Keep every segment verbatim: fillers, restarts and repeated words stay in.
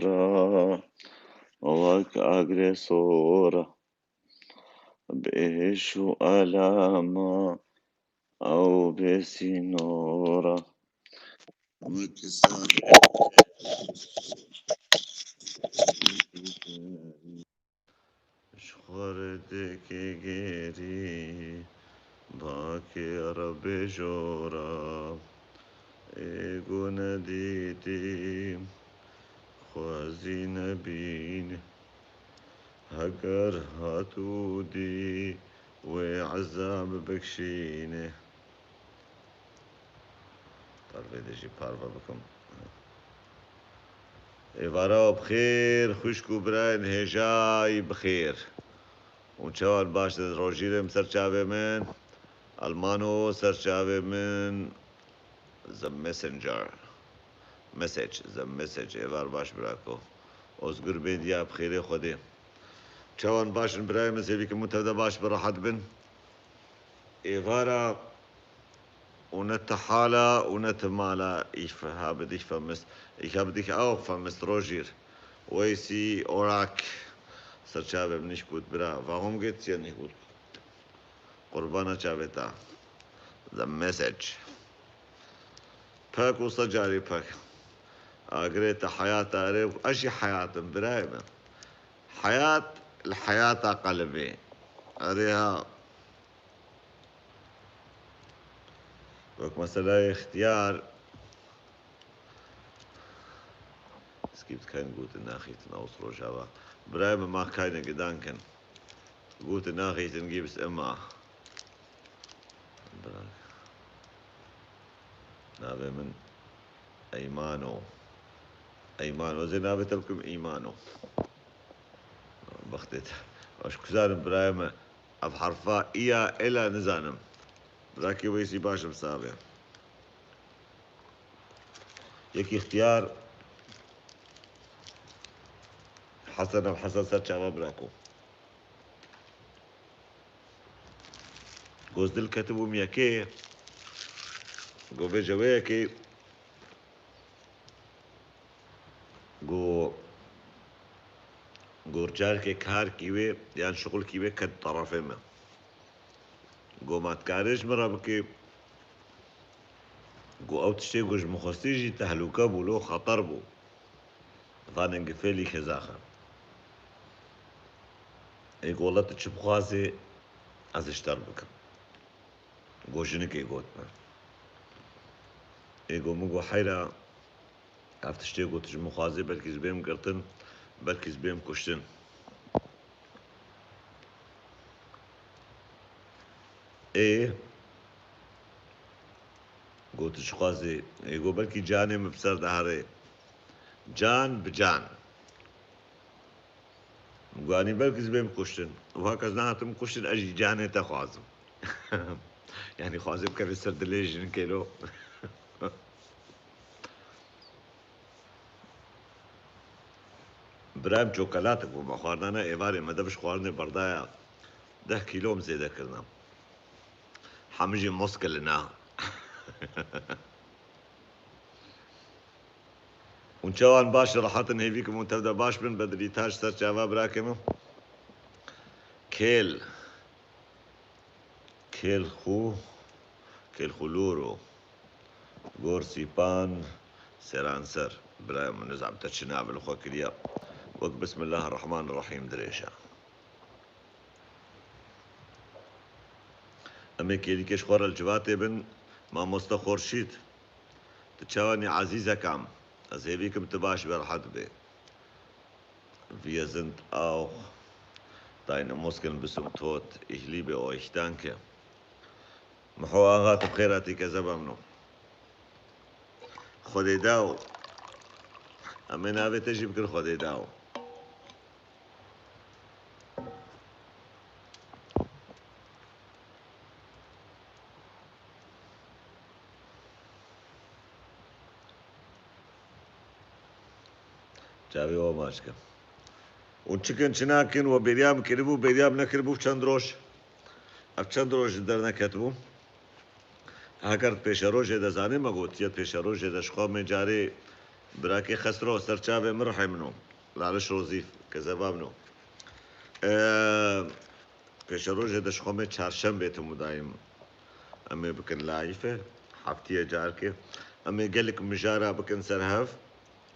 ra, wek agre sora, bi êş û elama ew bê sînora. Wek sar Ji xwe re dikê gêrî, bakê re bêjora. Ê ku nedîtî, xwezî nebîn. Heger hat û dî, wê ezab bikşîne. Parve de jî parve bikim. Êvara bi xêr, xwişk û birayên hêjayî bi xêr. Hûn çawan baş in? Rojîrê min ser çavê min. Almano ser çavê min. The Messenger. Message, the message. Êvar baş birako. Ozgur Medya bi xêrê Xwedê. Çawan baş in birayê min, sêvî kim hûn tev de baş bi rehet bin. Êvara û ne ti hala û ne ti mala, ich habe dich vermisst. Ich habe dich auch vermisst, Rojîr. Weysî Orak. Ser çavê min nîş got, bira, warum geht's dir nicht gut? Qurbana çavê te. The message. Pek wisa carî pek. Agirê te heyat are, ez jî heyat im, birayê min. Heyat li heyata qelibê. Erê ha. Wek mesela ixtiyar. Es gibt kein gute Nachrichten aus Rojava. Birayê min, ma keine Gedanken. Gute Nachrichten gibt's immer. Bira. Navê min Eymano. Eymano. Zê navê te bikim Îmano. Bextê te. Ez kuzanim birayê me. Ev herfa iya ela nizanim. Birakê Weysî baş im sabe. Yek ixtiyar Hesen ev Hesen ser çava birako. Gozdil ketibûm yekê. Go vê ceweyekê. Go, go carkê karkî wê yan şixulkî wê ket tarafê me. Go ma dikarê ji min re bikê. Go ew tiştê ku ji min xwestî jî tehlûke bû, lo xeter bû. Vanên gefêlî xêzax e. Ê go wele tu çi bixwazê ez ji te re bikim. Go jinikê got min. Ê go min go heyra ev tiştê ku tu ji min xwazê belkî ez bêm girtin, belkî ez bêm kuştin. Ê go tu çi xwazê? Ê go belkî canê min bi ser de herê. Can bi can. Min go anî belkî ez bêm kuştin. Wiha ke ez nehatim kuştin, ez jî canê te xwazim. Yanî xwazê bikeve ser dilê jinikê lo. Birayê min, çokolat bû me xwardana êvarê me, dev ji xwarinê berdaya deh kîlo min zêde kirina. Hemî jî moskilina. Hûn çawan baş, rehet in, hêvî kim hûn tev de baş bin, Bedrî Taş ser çava birakê min. Kêl. Kêl xû, kêl xû lûro. Gor Sîpan Seranser. Birayê min, nizam te çi navê li xwe kiriya. Wek Bismillahirrahmanirrahîm dirêj e. Em ê kêlîkê ji xwe re li civatê bin. Mamoste Xorşîd, tu çawan î ezîzekam? Ez hêvî kim tu baş be, rehet bê. Wir sind auch deine Muskeln bis zum Tod. Ich liebe euch. Danke. Miho Axa, tu bi xêr hatî, keze bemno. Xwedê daw. Em ê navê te jî bikin Xwedê daw. Çavê we maç ke. Û çikin çi nakin, we bêriya min kiribû, bêriya min nekiribû çend roj. Ev çend roj li derneketibû. Heger pêşerojê de zanî me gotiye, pêşerojê de ji xwe me carê Birakê Xesro, ser çavê min rihê min o. Laliş Rozîf, kezeba min o. E, pêşerojê de ji xwe me çarşembê tim û dayim em ê bikin layîfe. Heftiyê carkê. Em ê gelek mijara bikin ser hev.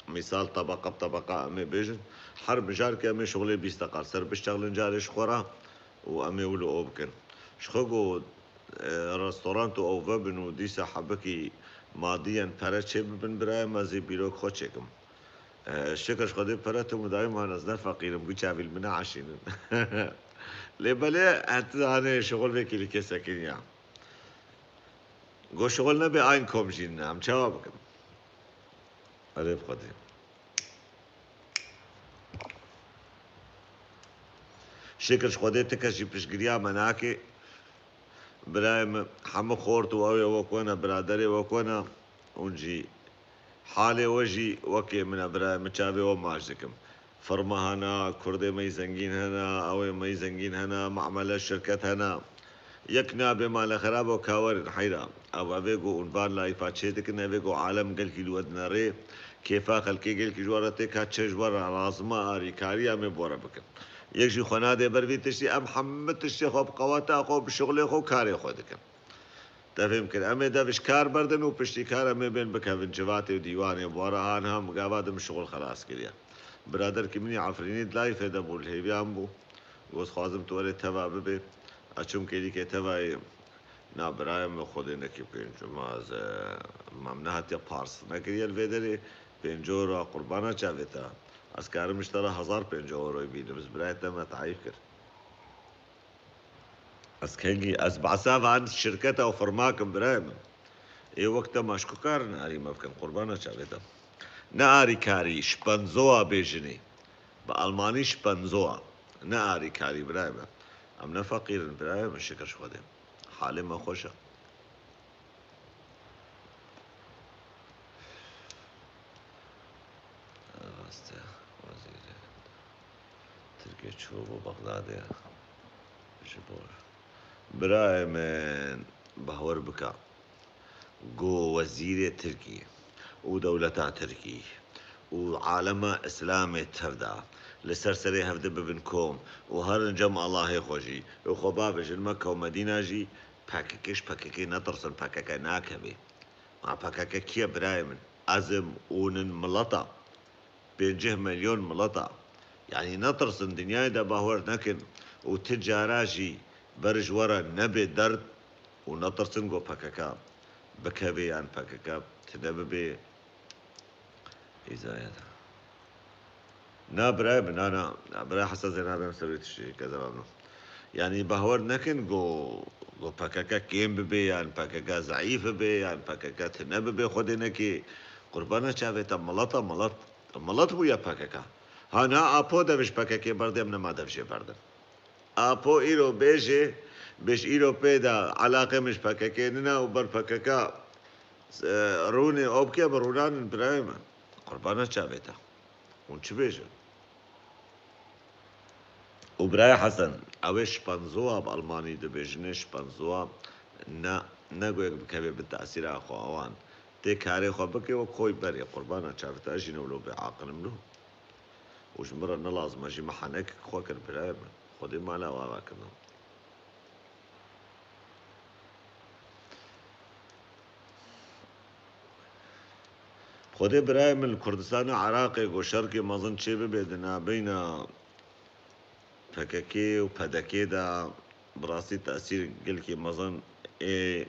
Mîsal tebeqa bi tebeqa em ê bêjin. Her mijarkê em ê şixulê bîst deqa li ser bişexlin carê ji xwe re û em ê wilo o bikin. Ji xwe got, e, restorant û ew vebin û dîsa hebikî madiyen pere çê bibin birayê me, ez ê bîrok xwe çêkim. E, şikir ji Xwedê pere tim û dayim, ez ne feqîr im, guçavî li min neeşînin. Lê belê, heta hanê şixul vê kêlîkê sekiniya. Got şixul nebe, aynî kom jî ne, em çawa bikin? Erê bi Xwedê. Şikir ji Xwedê ti kes jî piştgiriya me nake. Birayê min hemû xort û ew ê wek we ne, biraderê wek we ne. Hûn jî halê we jî wekê min e birayê min, çavê we maç dikim. Firma hene, kurdê me yî zengîn hene, ew ê me yî zengîn hene, memele şirket hene. Yek nabe male xerab û kawerin heyra. Ev evê ku hûn van layîfa çê dikin, evê ku alem gelkî li we dinerê, kêfa xelkê gelkî ji we re têk hat, çi ji we re lazim e, arîkariya me bi we re bikin. Yek jî xwe nadê ber vî tiştî, em hemû tiştê xwe bi qeweta xwe, bi şixulê xwe û karê xwe dikin. Te fêm kir. Em ê dev ji kar berdin û piştî kar em ê bên bikevin civatê û dîwanê bi we re, aniha min gava din min şixul xelas kiriye. Biraderkî min yê Efrînî di layîfê de bû, li hêviya min bû. Got, dixwazim tu werê teva bibê. Ez çûm kêlîkê tevayê. Na birayê min, Xwedê nekî pênc, ma ez, e, ma min nehatiye pars nekiriye li vê derê. Pêncî euro, qurbana çavê te. Ez karim ji te re hezar pêncî euroyê bînim, ez birayê te me teîf kir. Ez kengî, ez behsa van şirketa û firma kim birayê min. Ê wek te maşkukarin arî me bikin, qurbana çavê te. Ne arîkarî, şpenzoa bêjinê. Bi almanî şpenzoa. Ne arîkarî birayê min. Em ne feqîr in birayê min, şikir ji Xwedê. Halê me xweş e. Rast e, wezîrê Tirkiyê çûbû Bexdadê ji bo. Birayê min, bawer bike, ku wezîrê Tirkiyê û dewleta Tirkî û alema Îslamê tev de li ser serê hev de bibin kom û herin cem Allahê xwe jî û xwe bavêjin Mekka û Medîna jî, P K K ji P K K netirsin, P K K nakeve. Ma P K K kî ye birayê min? Ez im, hûn in, milet e. Pêncî milyon milet e. Yanî netirsin, dinyayê de bawer nekin û ti cara jî ber ji we re nebe derd û netirsin ku P K K bikeve yan P K K tune bibe. Îzayet. Na birayê min, na, na, na, birayê Hesen Zeynabê em ser wê tiştê kezeba min. Yanî bawer nekin ku, ku P K K kêm bibe yan P K K zeîf bibe yan P K K tune bibe, Xwedê neke. Qurbana çavê te, milet e, milet. Milet bûye P K K. Ha niha Apo dev ji P K K berdê, em nema dev jê berdin. Apo îro bêje, bêj îro pê de elaqê min ji P K K nine û ber P K K, e, rûnê, ew bike bi rûnanin birayê min. Qurbana çavê te. Hûn çi bêjin? Û birayê Hesen, ew ê şpenzoa bi almanî dibêjinê, şpenzoa ne, ne goyek bikeve bi tesîra xwe ewan. Tê karê xwe bike û koy berê, qurbana çavê te, ez jî ne wilo bêaqil im lo. Û ji min re ne lazim e, jî me henekek xwe kir birayê min. Xwedê mala we ava kirina. Xwedê birayê min, li Kurdistana Iraqê ku şerkê mezin çê bibe di nabeyna P K K û P D K de, bi rastî tesîr gelkî mezin ê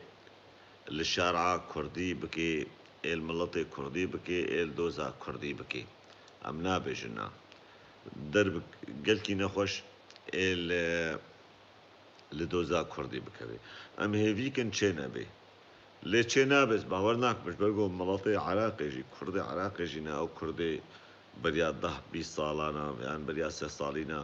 li şer'a kurdî bike, ê li miletê kurdî bike, ê li doza kurdî bike. Em nabêjin na. Der bi gelkî nexweş ê li, li doza kurdî bikeve. Em hêvî kin çê nebe. Lê çê nabe, ez bawer nakim, ji ber ku miletê Iraqê jî, kurdê Iraqê jî ne ew kurdê beriya deh bîst salan e, yan beriya sed salîn e.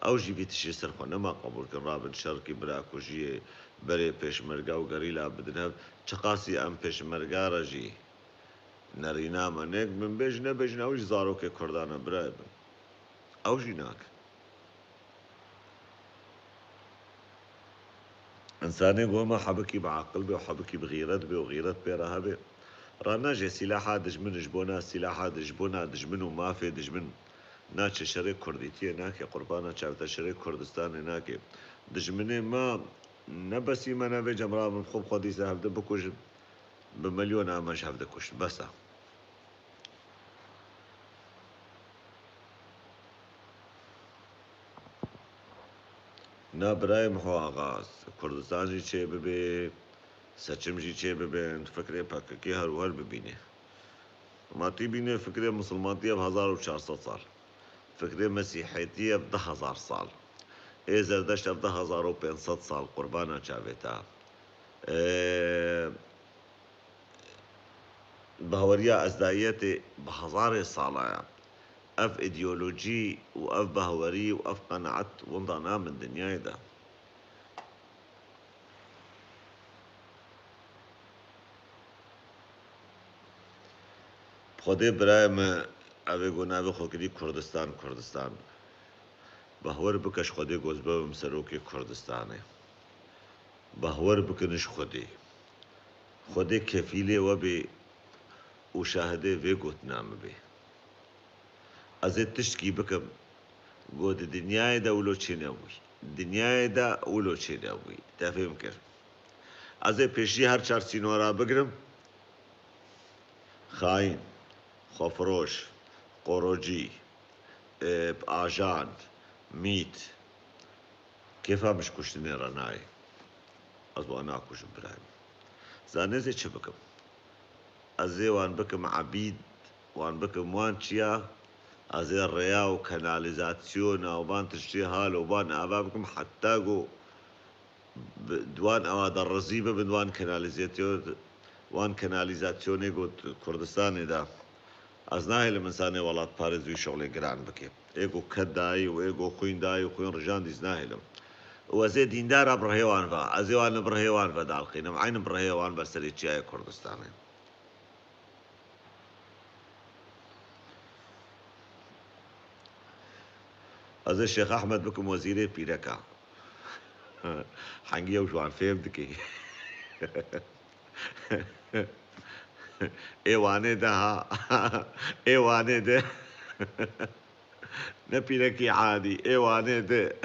Ew jî vî tiştê ser xwe nema qebûl kin. Rabin şerkî birakujiyê berê pêşmerge û gerîla bidin hev. Çiqasî em pêşmerge re jî nerîna me nêk, min bêj nebêjin, ew jî zarokê kurdan e, birayê min. Ew jî nakin. Însanê ku hema hebikî bi aqil be û hebikî bi xîret be û xîret pê re hebe, Rana jê sîlaha dijmin ji bona sîlaha dijbona dijmin û mafê dijmin naçe, şerê Kurdîtiyê nake, qurbana çavta şerê Kurdistanê nake. Dijminê me ne besî me navê cemra min xwe bi xwe dîsa hevde bikujin, bi milyona me ji hevde kuşt. Bes e. Na birayê min xwe axaz, Kurdistan jî çê bibe, seçim jî çê bibin, fikrê P K K her û her bibîne. Ma tî bîne fikrê misilmantî ev hezar û çar sed sal. Fikrê mesîhetî ev du hezar sal. Ê zerdeşt ev du hezar û pênc sed sal qurbana çavê te. Ê, Bahweriya ezdayiyetê bi hezarê sala ye. Ev îdeolojî û ev bahwerî û ev qenaet winda namin dinyayê de. Xwedê birayê me, ev ê ku navê xwe kirî Kurdistan, Kurdistan. Bahwer bike ji Xwedê ku ez bibim serokê Kurdistanê. Bahwer bikin ji Xwedê. Xwedê kefîlê we bê û şahidê vê gotina min bê. Ez ê tiştkî bikim, ku di dinyayê de wilo çênebûyî. Dinyayê de wilo çênebûyî. Te fêm kir? Ez ê pêşî her çar sînora bigirim. Xayîn, xwefiroş, qorocî, e, ajand, mît. Kêfa min ji kuştinê re nayê. Ez wan nakujim birayê min. Zanê ez ê çi bikim? Ez ê wan bikim ebîd, wan bikim wan çiya, ez ê rêya û kanalîzasyona û van tiştê hal û van ava bikim heta ku bi, di wan ewa de rizî bibin, wan kanalîzatyon-, wan kanalîzasyonê ku Kurdistanê de. Ez nahêlim însanê welatparêz wî şixulê giran bike. Ê ku ked dayî û ê ku xwîn dayî û xwîn rijandî, ez nahêlim. Û ez ê dîndara bi rihê wan ve, ez ê wan li bi rihê wan ve dalqînim, eyn bi rihê wan ber serê çiyayê Kurdistanê. Ez ê Şêx Ehmed bikim wezîrê pîreka. Hengî ew ji wan fêm dike. Ê wanê de ha. Ê wanê de. Ne pîrekî adî. Ê wanê de.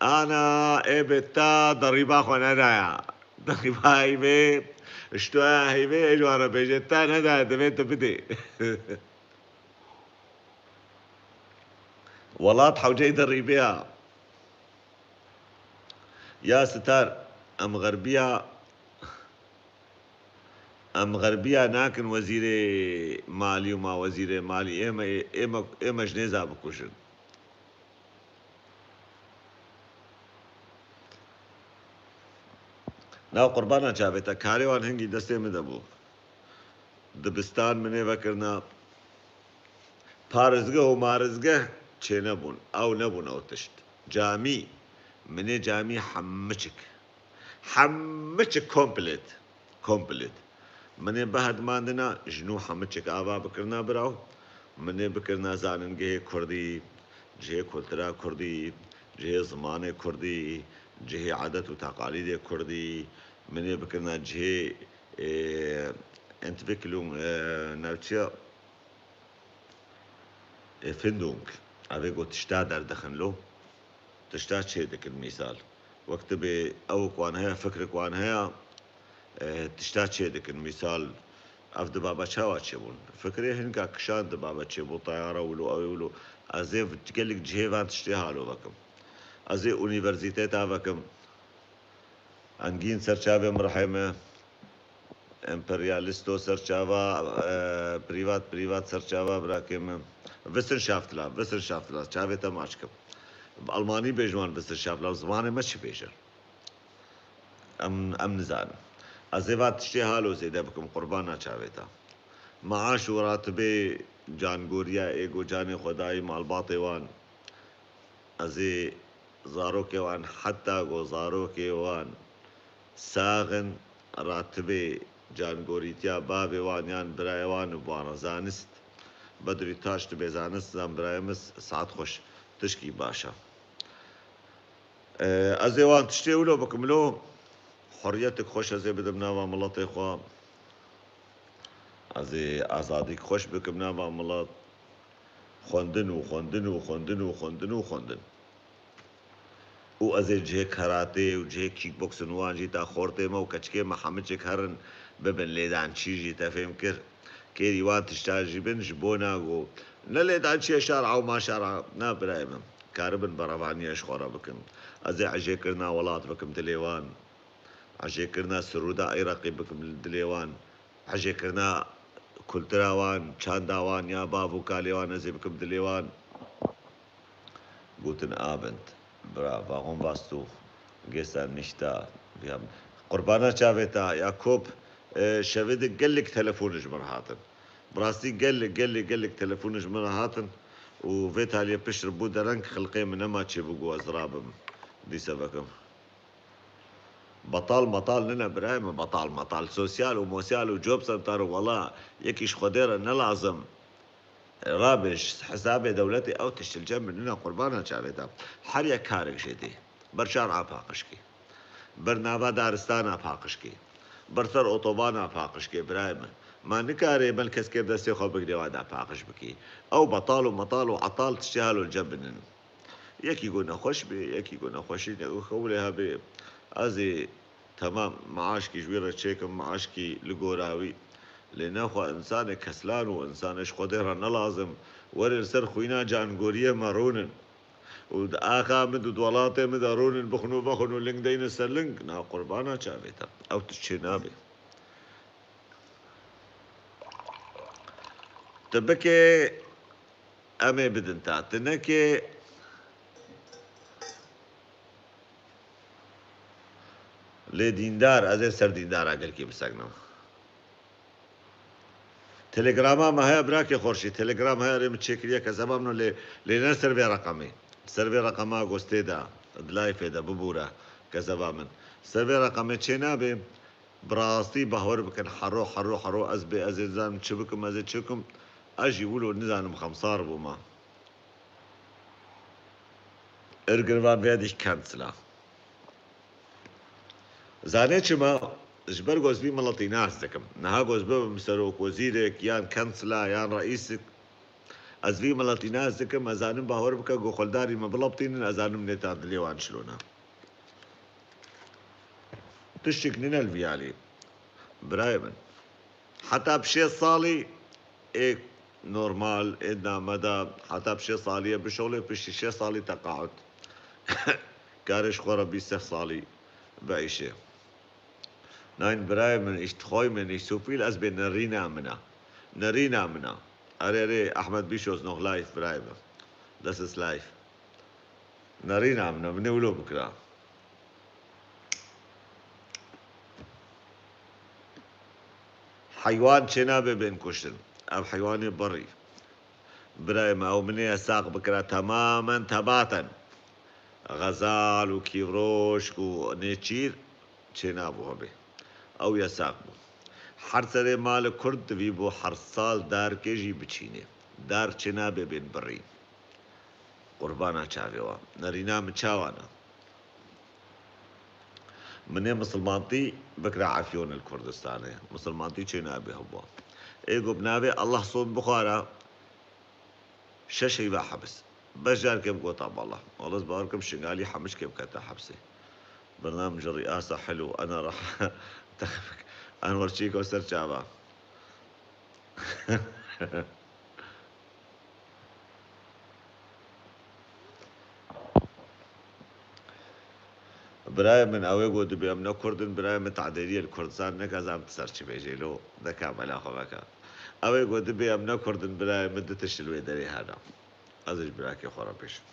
Ana, ê bê ta derîba xwe nedaya. Derîba heyvê, ji toya heyvê ê ji wan re bêje, te nedaya, divê tu bidê. Welat hewceyî derîbê ya. Ya Sitar, em xerbiya, em xerbiya nakin wezîrê malî û ma wezîrê malî, ê me, ê me, ê me ji nêza bikujin. Na qurbana çavê te, karê wan hingî destê min de bû. Dibistan min ê vekirina. Parêzgeh û marêzgeh çênebûn. Ew nebûn ew tişt. Camî. Min ê camî hemiçik. Hemiçik komplet. Komplet. Min ê bihedmandina ji nû hemiçik ava bikirina biraw. Min ê bikirina zanîngehê kurdî, cihê kultura kurdî, cihê zimanê kurdî, cihê edet û teqalîdê kurdî. Min ê bikirina cihê, ê, Entwicklung, ê, navçiya, ê, Findung. Ev ê ku tişta derdixin lo. Tişta çê dikin mîsal. Wek tu bê ewk wan heye, fikrik wan heye, e, tişta çê dikin. Mîsal, ev dibaba çawa çêbûn? Fikrê hinka kişan dibaba çêbû, tayara wilo, ew wilo. Ez ê gelek cihê van tiştê halo vekim. Ez ê unîverzîteta vekim. Engîn serçavê min rihê me. Emperyalîsto serçava, e, prîvat, prîvat serçava birakê min. Wissenschaftler, Wissenschaftler, çavê te maç kim. Bi almanî bêjin wan Wissenschaftler, zimanê me çi bêjin? Em, em nizanin. Ez ê va tiştê halo zêde bikim, qurbana çavê te. Maaş û ratibê cangoriya ê ku canê xwe dayî malbatê wan. Ez ê zarokê wan, heta ku zarokê wan sax in, ratibê cangorîtiya bavê wan yan birayê wan û wan zanist. Bedrî Taş, tu bê zanist, zan birayê min, saet xweş, tişkî baş e. Ee, ez ê wan tiştê wilo bikim lo. Hurriyetik xweş ez ê bidim nava miletê xwe. Ez ê azadîk xweş bikim nava milet. Xwendin û xwendin û xwendin û xwendin û xwendin. Û ez ê cihê karate û cihê kickboxin wan jî ta xortê me û keçikê me hemiçik herin bibin lêdançî jî te fêm kir. Kêrî wan tiştan jî bin ji bona ku ne lêdançiye şer'a û ma şer'a, na birayê min. Karibin berevaniya ji xwe re bikin. Ez ê ecêkirina welat bikim dilê wan. Ecêkirina sirûda Iraqê bikim dilê wan. Ecêkirina kultura wan, çanda wan ya bav û kalê wan ez ê bikim dilê wan. Gotin Abend, bra, warum warst du gestern nicht da? Wir haben, qurbana çavê te, Yakup, e, şevê de gelek telefonê ji min hatin. Bi rastî gelek, gelek, gelek telefonê ji min hatin û vê taliyê pişt re bû dereng xilqê min nema çêbû ku ez rabim. Dîse vekim. Betal metal nine birayê min, betal metal. Sosyal û mosyal û job center û wela yekî ji Xwedê re ne lazim. Rabe ji hesabê dewletê ew tişt li cem min nine qurbana çavê te. Her yek karek jê dê. Ber şer'a paqij kê. Ber nava daristana paqij kê. Ber ser otobana paqij kê birayê min. Ma nikarê belkeskê bi destê xwe bigirê wa da paqij bikê. Ew betal û metal û etal tiştê halo li cem min nine. Yekî ku nexweş bê, yekî ku nexweşî ne ku xewlê hebê. Ez ê temam maaşkî ji wî re çêkim, maaşkî li gora wî. Lê nexwe însanê keslan û însanê ji Xwedê re ne lazim. Werê li ser xwîna cangoriyê me rûnin. Û di axa min û di welatê min de rûnin, bixwin û vexwin û ling deyne ser ling. Na qurbana çavê te. Ew tişt çê nabe. Tu bike, em ê bidin te. Tu neke, lê dîndar, ez ê ser dîndara gelkî biseknim. Telegrama me heye, birakê xorşî. Telegram heye, rê min çêkiriye, kezeba min o, lê, lê ne ser vê reqemê. Ser vê reqema gostê de, di layfê de bibûre, kezeba min. Ser vê reqemê çê nabe. Bi rastî bawer bikin, hero, hero, hero ez bê, ez ê nizanim çi bikim, ez ê çi bikim. Ez jî wilo nizanim xemsar bûme. Irgendwann werde ich Kanzler. Zanê çima? Ji ber ku ez vî miletî nas dikim. Niha ku ez bibim serok wezîrek yan Kanzler yan reîsek, ez vî miletî nas dikim, ez zanim bawer bike ku xweldarî me bilaptînin, ez zanim nêta dilê wan çilona. Tiştik nîne li vî alî. Birayê min. Heta bi şêst salî ê normal, ê nameda, heta bi şêst salî ye bişolê, piştî şêst salî teqaut. Karê ji xwe re bîst seh salî biîşê. Nein, birayê min, ich träume nicht so viel, ez bê nerîna min e. Nerîna min e. Erê, erê, Ahmed Bîşoz noch live, birayê min. Das ist live. Nerîna min e, min ê wilo bikira. Heywan çênabe bên kuştin. Ev heywanê birî. Birayê me, ew min ê yesaq bikira temamen tebaten. Xezal û kîvroşk û nêçîr çênabû hebê. Ew yesaq bû. Her serê malê Kurd divî bo her sal darkê jî biçînê. Dar çênabe bên birî. Qurbana çavê wan. Nerîna min çawan e. Min ê misilmantî bikira efyon li Kurdistanê. Misilmantî çênabe hebû. Ê ku bi navê Allah son bixwara, şeş heyva hebis. Beş carkê bigota bala. Wala ez bawer kim Şingalî hemû kê bikete hepsê. Bernamij riyasa helo, ana rah-, Enwer Çîko ser çava. Birayê min, ew ê got dibê em ne Kurd in, birayê min tadêriyê li Kurdistan neke, ez em ti ser çi bêjê lo, neka bela xwe veke. Ew ê got dibê em ne Kurd in, birayê min, du tişt li wê derê hene. Ez ê ji birakê xwe re bêjim.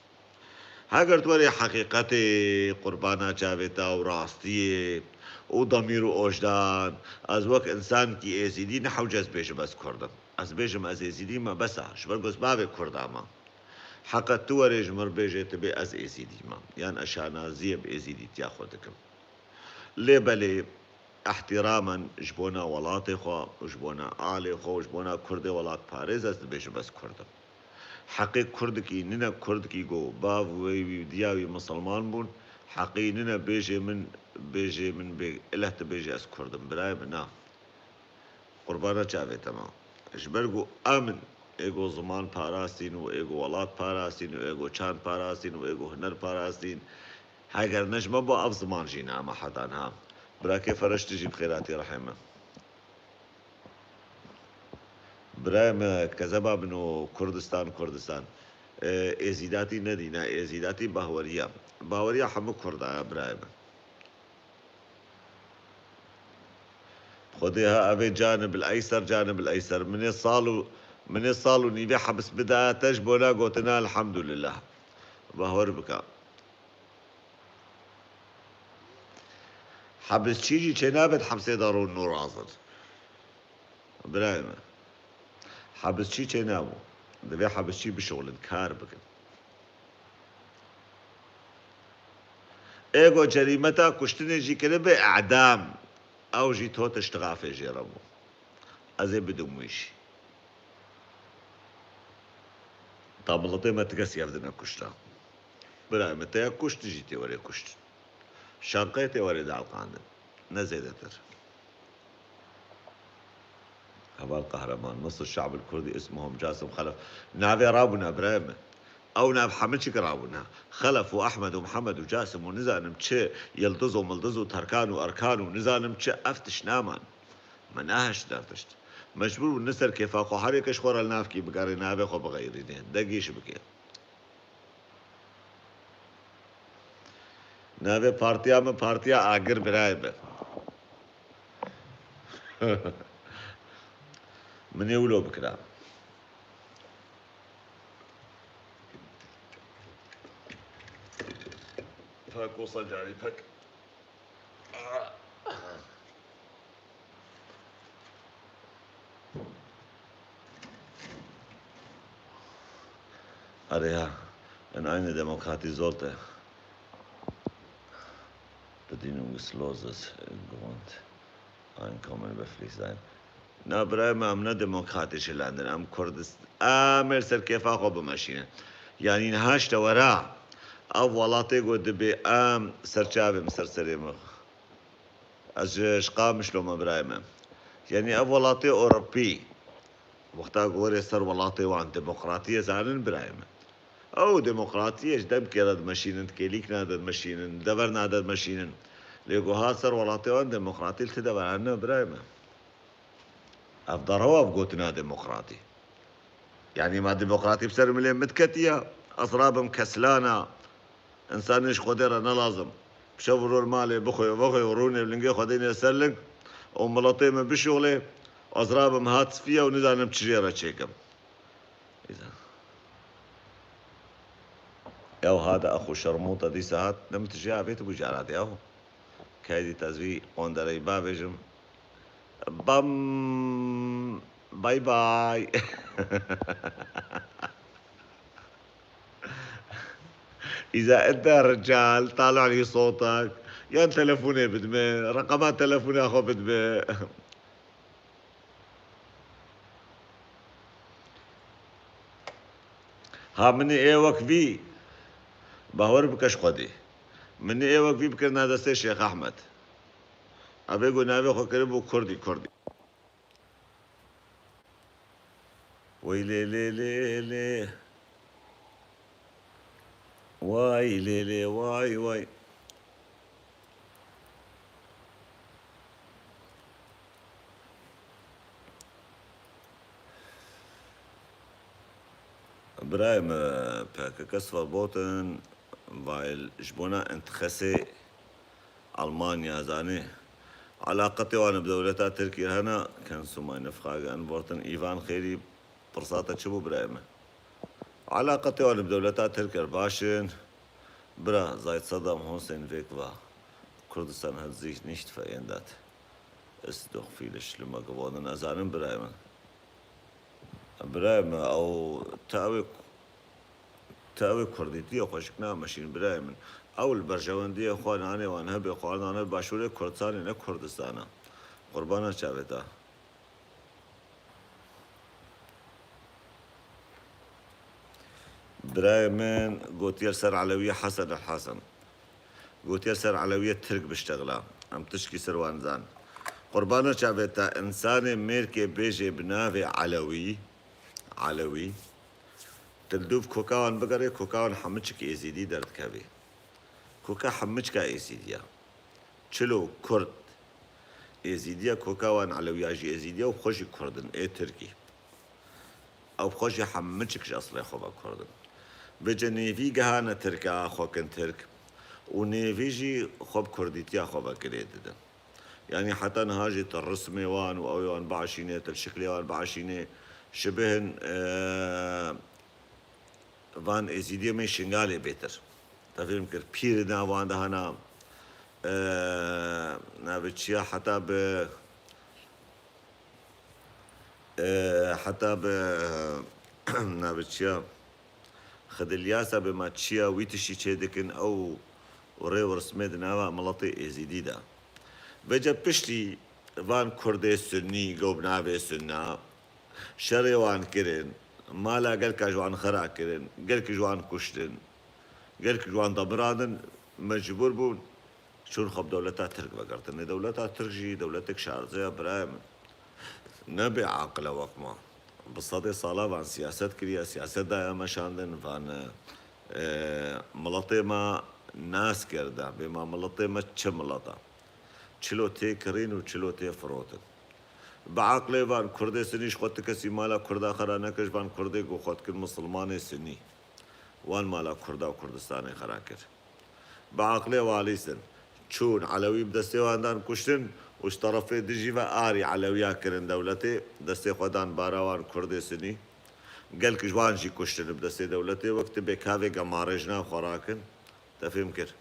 Heger tu werê heqîqetê, qurbana çavê te û rastiyê û demîr û ojdan, ez wek însankî êzîdî ne hewce ez bêjim ez Kurd im. Ez bêjim ez êzîdî me, bes e, ji ber ku ez bavê Kurda me. Heqet tu werê ji min bêjê tu bê ez êzîdî me. Yan ez şanaziyê bi êzîdîtiya xwe dikim. Lê belê, îhtîramen ji bona welatê xwe û ji bona alê xwe û ji bona kurdê welatparêz ez dibêjim ez Kurd im. Heqê kurdikî nîne kurdikî ku bav wê wî û diya wî misilman bûn, Heqî nine bêjê min, bêjê min bê, ileh tu bêjê ez Kurd im, birayê min, na. Qurbana çavê te ma. Ji ber ku em in, ê ku ziman parastîn û ê ku welat parastîn û ê ku çand parastîn û ê ku huner parastîn, heger ne ji me bo ev ziman jî ne ema hetan ha. Birakê Fereş tu jî bi xêr hatî rihê min. Birayê me, kezeba min û Kurdistan, Kurdistan. Ê, êzîdatî nedî, ne, êzîdatî bahweriya. Bahweriya hemû Kurda ye, birayê me. Xwedê ha evê canibil eyser, canibil eyser. Min ê sal û, min ê sal û nîvê hebs bidaya te ji bona gotina elhamdulillah. Bahwer bike. Hebsçî jî çênabêt hepsê de rûn û razin. Birayê me. Hebsçî çênabû. Divê hebsçî bişuxulin, kar bikin. Ê ku cerîmeta kuştinê jî kiribe îdam. Ew jî to tiştixafê jê re bû. Ez ê bidim wî jî. Ta miletê me ti kesî hev dine kuşta. Birayê me, te ya kuşt, tu jî tê werê kuştin. Şanqeyê tê werê dielqandin. Ne zêdetir. Heval Qehreman, نص الشعب الكردي اسمهم جاسم خلف. Navê rabûna birayê me. Ew nav hemû çik rabûna. Xelef û Ehmed û Mihemed û Casim û nizanim çi, Yildiz û Mildiz û Terkan û Erkan û nizanim çi, ev tişt naman. Me nehişt der tişt. Mecbûr bûn ne ser kêfa xwe herêke ji xwe re li navkî bigerê navê xwe bixeyrîne. De gîş bike. Navê partiya min Partiya Agir birayê be. Min ê wilo bikira. Pek wisa carî pek. Erê ha, in eine Demokratie sollte Bedingungsloses Grund Einkommen befrist sein. Na birayê me, em ne demokratî şilendin, em Kurdist-, em ê li ser kêfa xwe bimeşînin. Yanî niha ji te wera, ev welatê ku dibê em ser çavê min, ser serê min. Ez ji, ji Qamişlo me birayê me. Yanî ev welatê Ewropî, wexta ku werê ser welatê wan demokratiyê zanin birayê me. Ew demokratiyê ji demkê re dimeşînin, kêlîkna de dimeşînin, deverna de dimeşînin. Lê ku hat ser welatê wan demokratî li ti deveran ne birayê me. Ev derew e ev gotina demokratî. Yanî ma demokratî bi ser milê min diketiya, ez rabim keslana, însanê ji Xwedê re ne lazim. Bi şev û ror malê bixwe, vexwe û rûnê bi lingê xwe dênê ser ling û miletê min bişuxlê, ez rabim hat sifiya û nizanim çi jê re çêkim. Îza. Ew hade axo şermûta dîsa hat, ne min tijî avêt bû cara dê ew. Keydî tezvî qondereyî bavêjim. Bam. Bay bay. Îza ente rical, tala alî sotak. Yan telefonê bidme, reqema telefona xwe bidme. Ha, minî ê wek vî, bawer bike ji Xwedê. Minî ê wek vî bikirina destê Şêx Ehmed. Evê ku navê xwe kiribû Kurdî, Kurdî. Wey lê lê lê lê. Way lê lê, way way. Birayê me, P K K Svoboten, weil ji bona Entxesê Almanya, zanî, elaqetê wan bi dewleta Tirkî hene, kannst du meine Frage antworten, Ivan Xêrî, pirsa te çi bû birayê me? Elaqetê wan bi dewleta Tirk re baş in. Bira, seit Saddam Hussein weg war, Kurdistan hat sich nicht verändert. Ist doch viele schlimmer geworden. Nazanin birayê min. Birayê min, ew tawê, tawê kurdîtiyê xweşik nameşîn birayê min. Ew li berjewendiyê xwe nanê wan hebe xwarindan li başûrê Kurdistanê ne Kurdistan e. Qurbana çavê te. Birayê min gotiye li ser Elewî Hesen el Hesen. Gotiye ser Elewiyê Tirk biştexila. Em tişkî ser wan zan. Qurbana çavê te, insanê mêrkê bêjê bi navê Elewî, Elewî, tu li dûv koka wan bigerê, koka wan hemiçik Êzîdî derdikevê. Koka hemiçka Êzîdiya. Çilo Kurd Êzîdiya, koka wan Elewiya jî Êzîdiya û xwe jî Kurd in, ê Tirkî. Ew xwe jî hemiçik ji eslê xwe ve Kurd in. Vêce nêvî gihane Tirka, xwe kin Tirk. Û nêvî jî xwe bi Kurdîtiya xwe ve girê didin. Yanî heta niha jî tu rismê wan û ew ê wan biaşînê, tu li şiklê wan biaşînê, şibihin, e, van Êzîdiyê me Şingalê bêtir. Te fêm kir, pîrina wan de hena, e, navê çi ya, heta bi, e, heta bi, navê çi ya, Xidiliyasa bê ma çi ya, wî tiştî çê dikin, ew rê û rismê di nava miletê Êzîdî de. Vêce piştî van Kurdê Sunnî, go bi navê Sunna, şerê wan kirin, mala gelka ji wan xira kirin, gelkî ji wan kuştin, gelkî ji wan demirandin, mecbûr bûn çûn xwe bi dewleta Tirk vegirtin. Lê dewleta Tirk jî dewletek şarze ya, birayê min. Ne bê aqil e wek me. Bi sedê sala van siyaset kiriye, siyaset daye meşandin, van, e, miletê me nas kir de, bê ma miletê me çi milet e. Çilo tê kirîn û çilo tê firotin. Bi aqilê van Kurdê Sinî ji xwe ti kesî mala Kurda xera nekir, ji van Kurdê ku xwe dikin Misilmanê Sinî. Wan mala Kurda û Kurdistanê xera kir. Bi aqilê walîs in. Çûn Elewî bi destê wan dan kuştin û ji terefê dijî ve arî Elewiya kirin dewletê, destê xwe dan bara wan Kurdê Sinî. Gelk ji wan jî kuştin bi destê dewletê, wek ti bê kavê gemarê ji nav xwe rakin. Te fêm kir.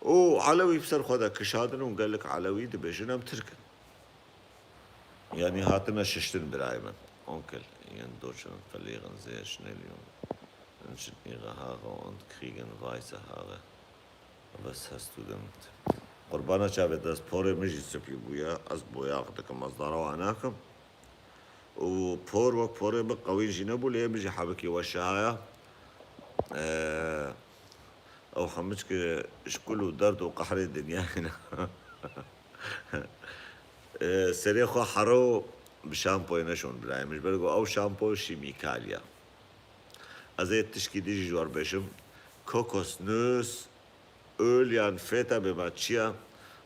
Û Elewî bi ser xwe de kişandin û gelek Elewî dibêjin em Tirk in. Yanî hatine şiştin birayê min. Onkel, yên doçin felîxin zê schnell jung. Menschen ihre Haare und kriegen weiße Haare. Was hast du damit? Qurbana çavê te, ez porê min jî spî bûye, ez boyax dikim, ez derewa nakim. Û por wek porê min qewîn jî nebû, lê min jî hebikî weşehaya. Ee, ew hemiçki ji kul û derd û qehrê dinyayê ne. Ee, serê xwe hero bi şampoyê neşon birayê min. Ji ber ku ew şampo şîmîkal ya. Ez ê tişkî dî jî ji we re bêjim. Kokosnuss, öl yan feta bê ma çi ya,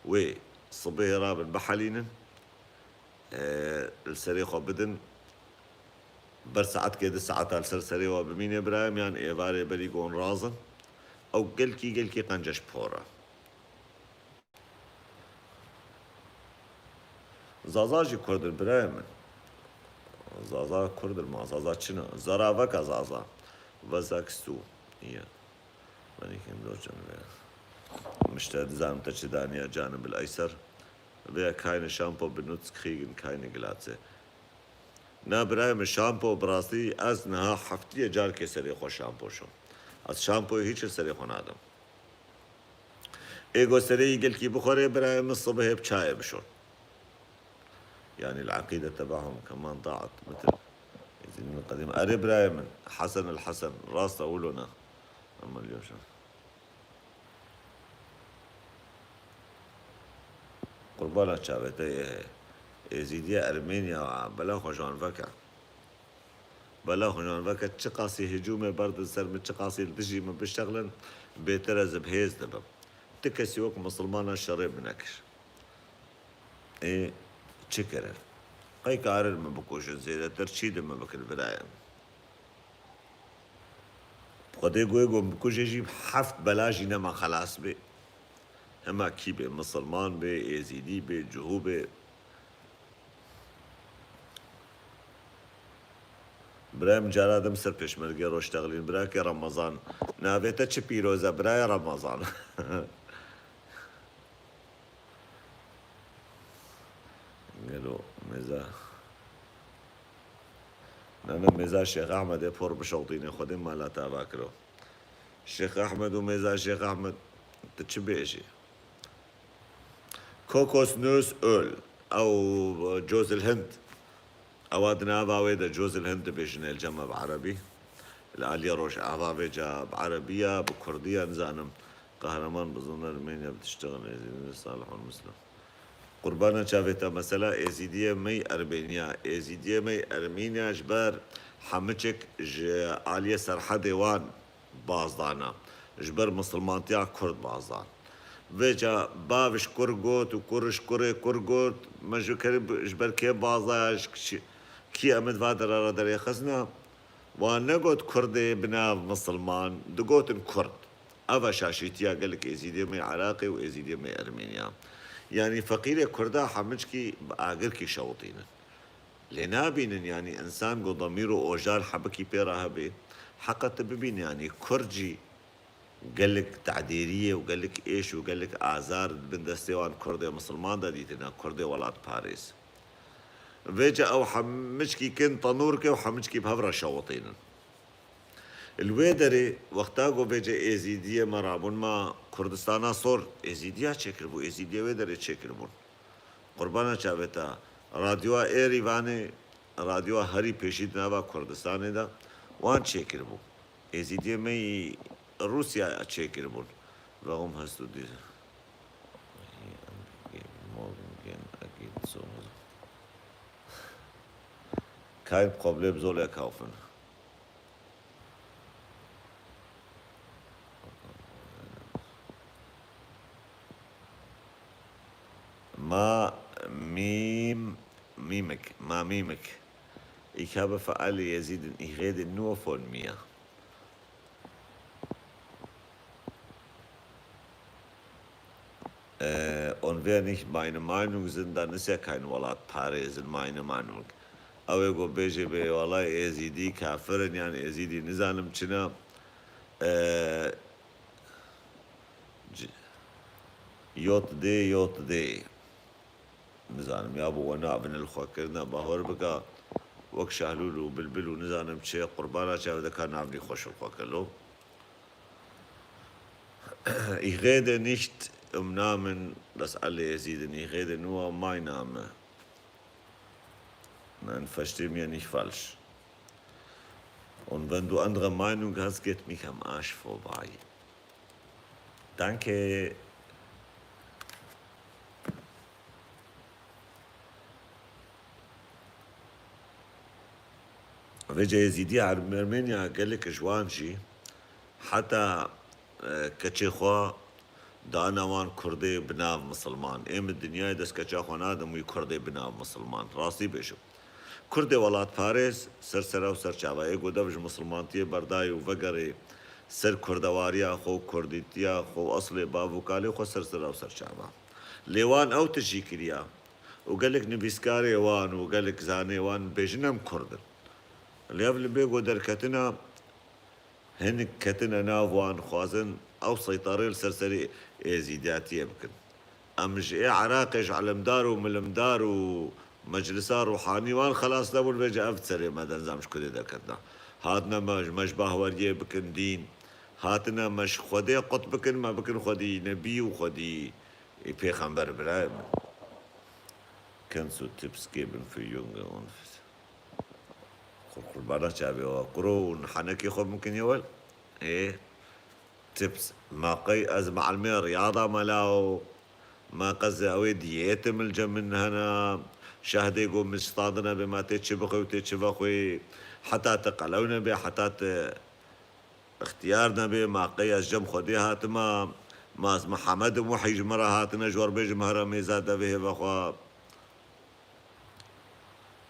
wê sibihê rabin bihelînin. Ee, li serê xwe bidin. Ber saetkê, du saeta li ser serê we bimîne birayê min, yan êvarê berî gon razin. Ew gelkî, gelkî qenceş por e. Zaza jî Kurd in birayê min. Zaza Kurd in ma, Zaza çi ne? Zaraveka Zaza. Was sagst du? Hier. Wenn ich in Deutschland wäre. Mişte, dizanim te çi daniya, canim bil eyser. Wer keine Shampoo benutzt, kriegen keine Glatze. Na birayê min, şampo bi rastî ez niha heftiyê carkê serê xwe şampo şom. Ez şampoyê hîç li serê xwe nadim. Ê go serê yî gelkî bixwere, birayê min, sibihê bi çayê bişon. Yani العقيدة تبعهم كمان ضاعت مثل الزين القديم. Erê birayê min, Hesen el Hesen, rast e wilo ne. Ama liyoşa. Qurbana çavê te yê. Êzîdiya Ermeniya, bela xwe ji wan veke. Bela xwe ji wan veke, çiqasî hicûmê berdin ser min, çiqasî li dijî min bişexlin, bêtir ez bi hêz dibim. Ti kesî wek misilmanan şerê min nekir. Ê, çi kirin? Qey karin min bikujin zêdetir, çî di min bikin birayê min? Xwedê goyê gon bikujê jî heft bela jî nema xelas bê. Hema kî bê, misilman bê, êzîdî bê, cihû bê. Birayê min, cara din ser pêşmergê roj texlîn. Birakê Remezan. Navê te çi pîroz e, birayê Remezan? Gelo mêza. Na, na, mêza Şêx Ehmedê por bişewtîne, Xwedê mala te ava kiro. Şêx Ehmed û mêza Şêx Ehmed, tu çi bêjî? Kokosnuss öl. Ew, e, Cozil Hind. Ewa di nava wê de Cozil Hind dibêjin el cema bi erebî. Li aliyê rojava vêca bi erebî ya, bi kurdî ya, nizanim. Qehreman bizûn Ermenya bi tiştixin êzîdî salih û muslim. Qurbana çavê te mesela êzîdiyê me yî Ermeniya. Êzîdiyê me yî Ermeniya ji ber hemiçik ji aliyê serhedê wan bazdana. Ji ber misilmantiya Kurd bazdan. Vêca bav ji kur got û kur ji kurê kur got, me ji kerî ji ber kê bazdaya, ji kî, kî em ê di va dera re derêxistina? Wan negot Kurdê bi nav misilman, digotin Kurd. Eva şaşîtiya gelek êzîdiyê me Iraqê û êzîdiyê me Ermeniya. Yanî feqîrê Kurda hemiçkî bi agirkî şewitînin. Lê nabînin, yanî însan ku demîr û ojal hebikî pê re hebe, heqa tu bibîne, yanî Kurd jî gelek tedêriyê û gelek êş û gelek azar di bin destê wan Kurdê misilman de dîtine, Kurdê welatparêz. Vêca ew hemiçkî kin tenûrke û hemiçkî bi hev re şewitînin. Li wê derê wexta ku vêca êzîdiyê me rabûn ma Kurdistana sor, êzîdiya çêkiribû, êzîdiyê wê derê çêkiribûn. Qurbana çavê te, radyoya Êrîvanê, radyoya herî pêşî di nava Kurdistanê de wan çêkiribû. Êzîdiyê me yî Rûsyaya çêkiribûn. Warum hast du diese? Morgen gehen, geht so. Kein Problem, soll er kaufen. Ma mîm, mîmik, ma mîmik. Ich habe für alle Jesiden, ich rede nur von mir. Äh, und wer nicht meine Meinung sind, dann ist er kein Welatparêz in meine Meinung. Ew ê ku bêje bê, welay Êzîdî kafir in, yan Êzîdî nizanim çi ne. Ee, c-, yot dê, yot dê. Nizanim ya bo we navin li xwe kirine, bahor bike, wek şahlûl û bilbil û nizanim çi, qurbana çav dika navnî xweş li xwe kir lo. Ich rede nicht im Namen des Alle Jesiden, ich rede nur mein Name. Nein, versteh mir nicht falsch. Und wenn du andere Meinung hast, geht mich am Arsch vorbei. Danke. Vêca Êzîdiya Ermeniya gelek ji wan jî heta, e, keçê xwe dana wan Kurdê bi nav misilman. Ê min dinyayê dest keça xwe nadim wî Kurdê bi nav misilman. Rastî bêjim. Kurdê welatparêz ser sera û ser çava. Ê ku dev ji misilmantiyê berdayê û vegerê ser kurdewariya xwe û kurdîtiya xwe û eslê bav û kalê xwe ser sera û ser çava. Lê wan ew tişt jî kiriya. Û gelek nivîskarê wan û gelek zanê wan bêjin em Kurd in. Lê ev li bê ku derketina, hinek ketine nav wan, xwazin ew seytarê li ser serê êzîdiyatiyê bikin. Em ji ê Iraqê ji ilimdar û milimdar û meclisa ruhanî wan xelas nebûn, vêca ev serê me de nizam ji kudê derketina. Hatine me, me ji bahweriyê bikin dîn, hatine me ji Xwedê qut bikin, me bikin xwedî nebî û xwedî Ê pêxember birayê min. Kennst du Tipps geben für Junge und Qur-, qurbana çavê we. Kuro û nihanekê xwe mimkin ye wel? Ê, Tipps. Ma qey ez mealimê riyada mela û ma qez ew ê diyêtim li cem min hene. Şehdê got min standine bê ma tê çi bixwe û tê çi vexwê. Heta te qelew nebe, heta te Extiyar nebe, ma qey ez cem Xwedê hatima, ma ez Mihemed im wehî ji min re hatine, ji we re bêjim here mêza devê hêva xwe.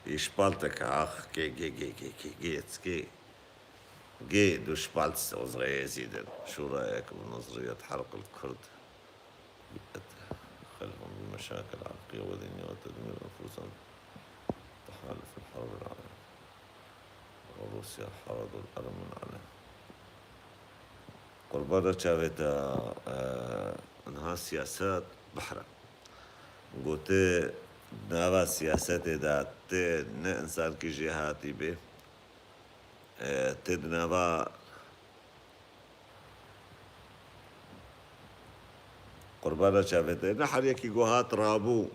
Îşpalteke ax, gê, gê, gê, gê, gê, gê, gê, gê, du Spalt unsere Jesiden. Şûrayek bi nazriyet herq li Kurd. خلفهم بمشاكل عرقية ودينية وتدمير أنفسهم. تحالف الحرب العالمية. وروسيا حرض الأرمن عليه. Qurbana çavê te, e, niha siyaset behre. Gote nava siyasetê de tê ne insankî jêhatî bê. E, tê di nava Qurbana çavê te. Ne her yekî ku hat rabû,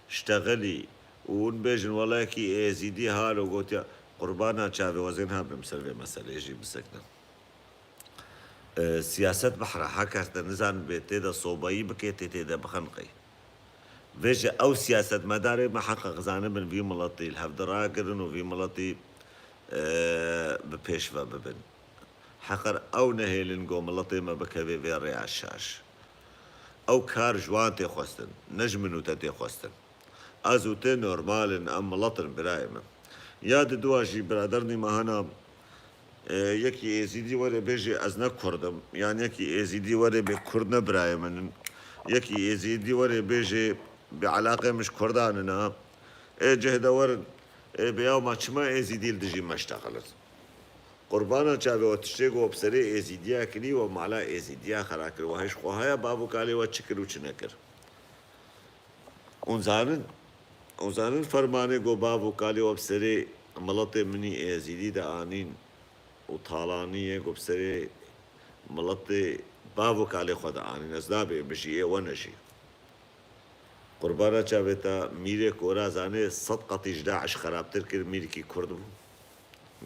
ştexilî û hûn bêjin, wela yekî êzîdî hal û gotiya, qurbana çavê we zên ha birim ser vê meselê jî bisekne. E, siyaset behra hek heste, nizanin bê tê de sobayî bike, tê tê de bixinqê. Vêje ew siyasetmedarê me heqe xizanibin vî miletî li hevdi rakirin û vî miletî, e, bi pêş ve bibin. Heqer ew nehêlin ku miletê me bikeve vê rêya şaş. Ew kar ji wan tê xwestin, ne ji min û te tê xwestin. Ez û tê normal in, em milet in birayê min. Ya di dua jî biraderînê me hene, e, yekî êzîdî were bêje ez ne kurd im, yan yekî êzîdî were bê kurd ne birayê min in. Yekî êzîdî were bêje bê eleqê min ji kurdan in ha. Ê cih de werin, ê bê ya ma çima êzîdî li dijî me ştexilin? Qurbana çavê we tiştê ku we bi serê êzîdiya kirî, we mala êzîdiya xera kir, we hej xwe haya bav û kalê we çi kir û çi nekir? Hûn zanin, hûn zanin fermanê ku bav û kalê we bi serê miletê min î êzîdî de anîn û talaniyê ku bi serê miletê bav û kalê xwe de anîn. Ez nabêm bijî, ê we nejî. Qurbana çavê te, mîrê kora zanê sed qetî ji DAIŞ xerabtir kir, mîrkî kurd bû.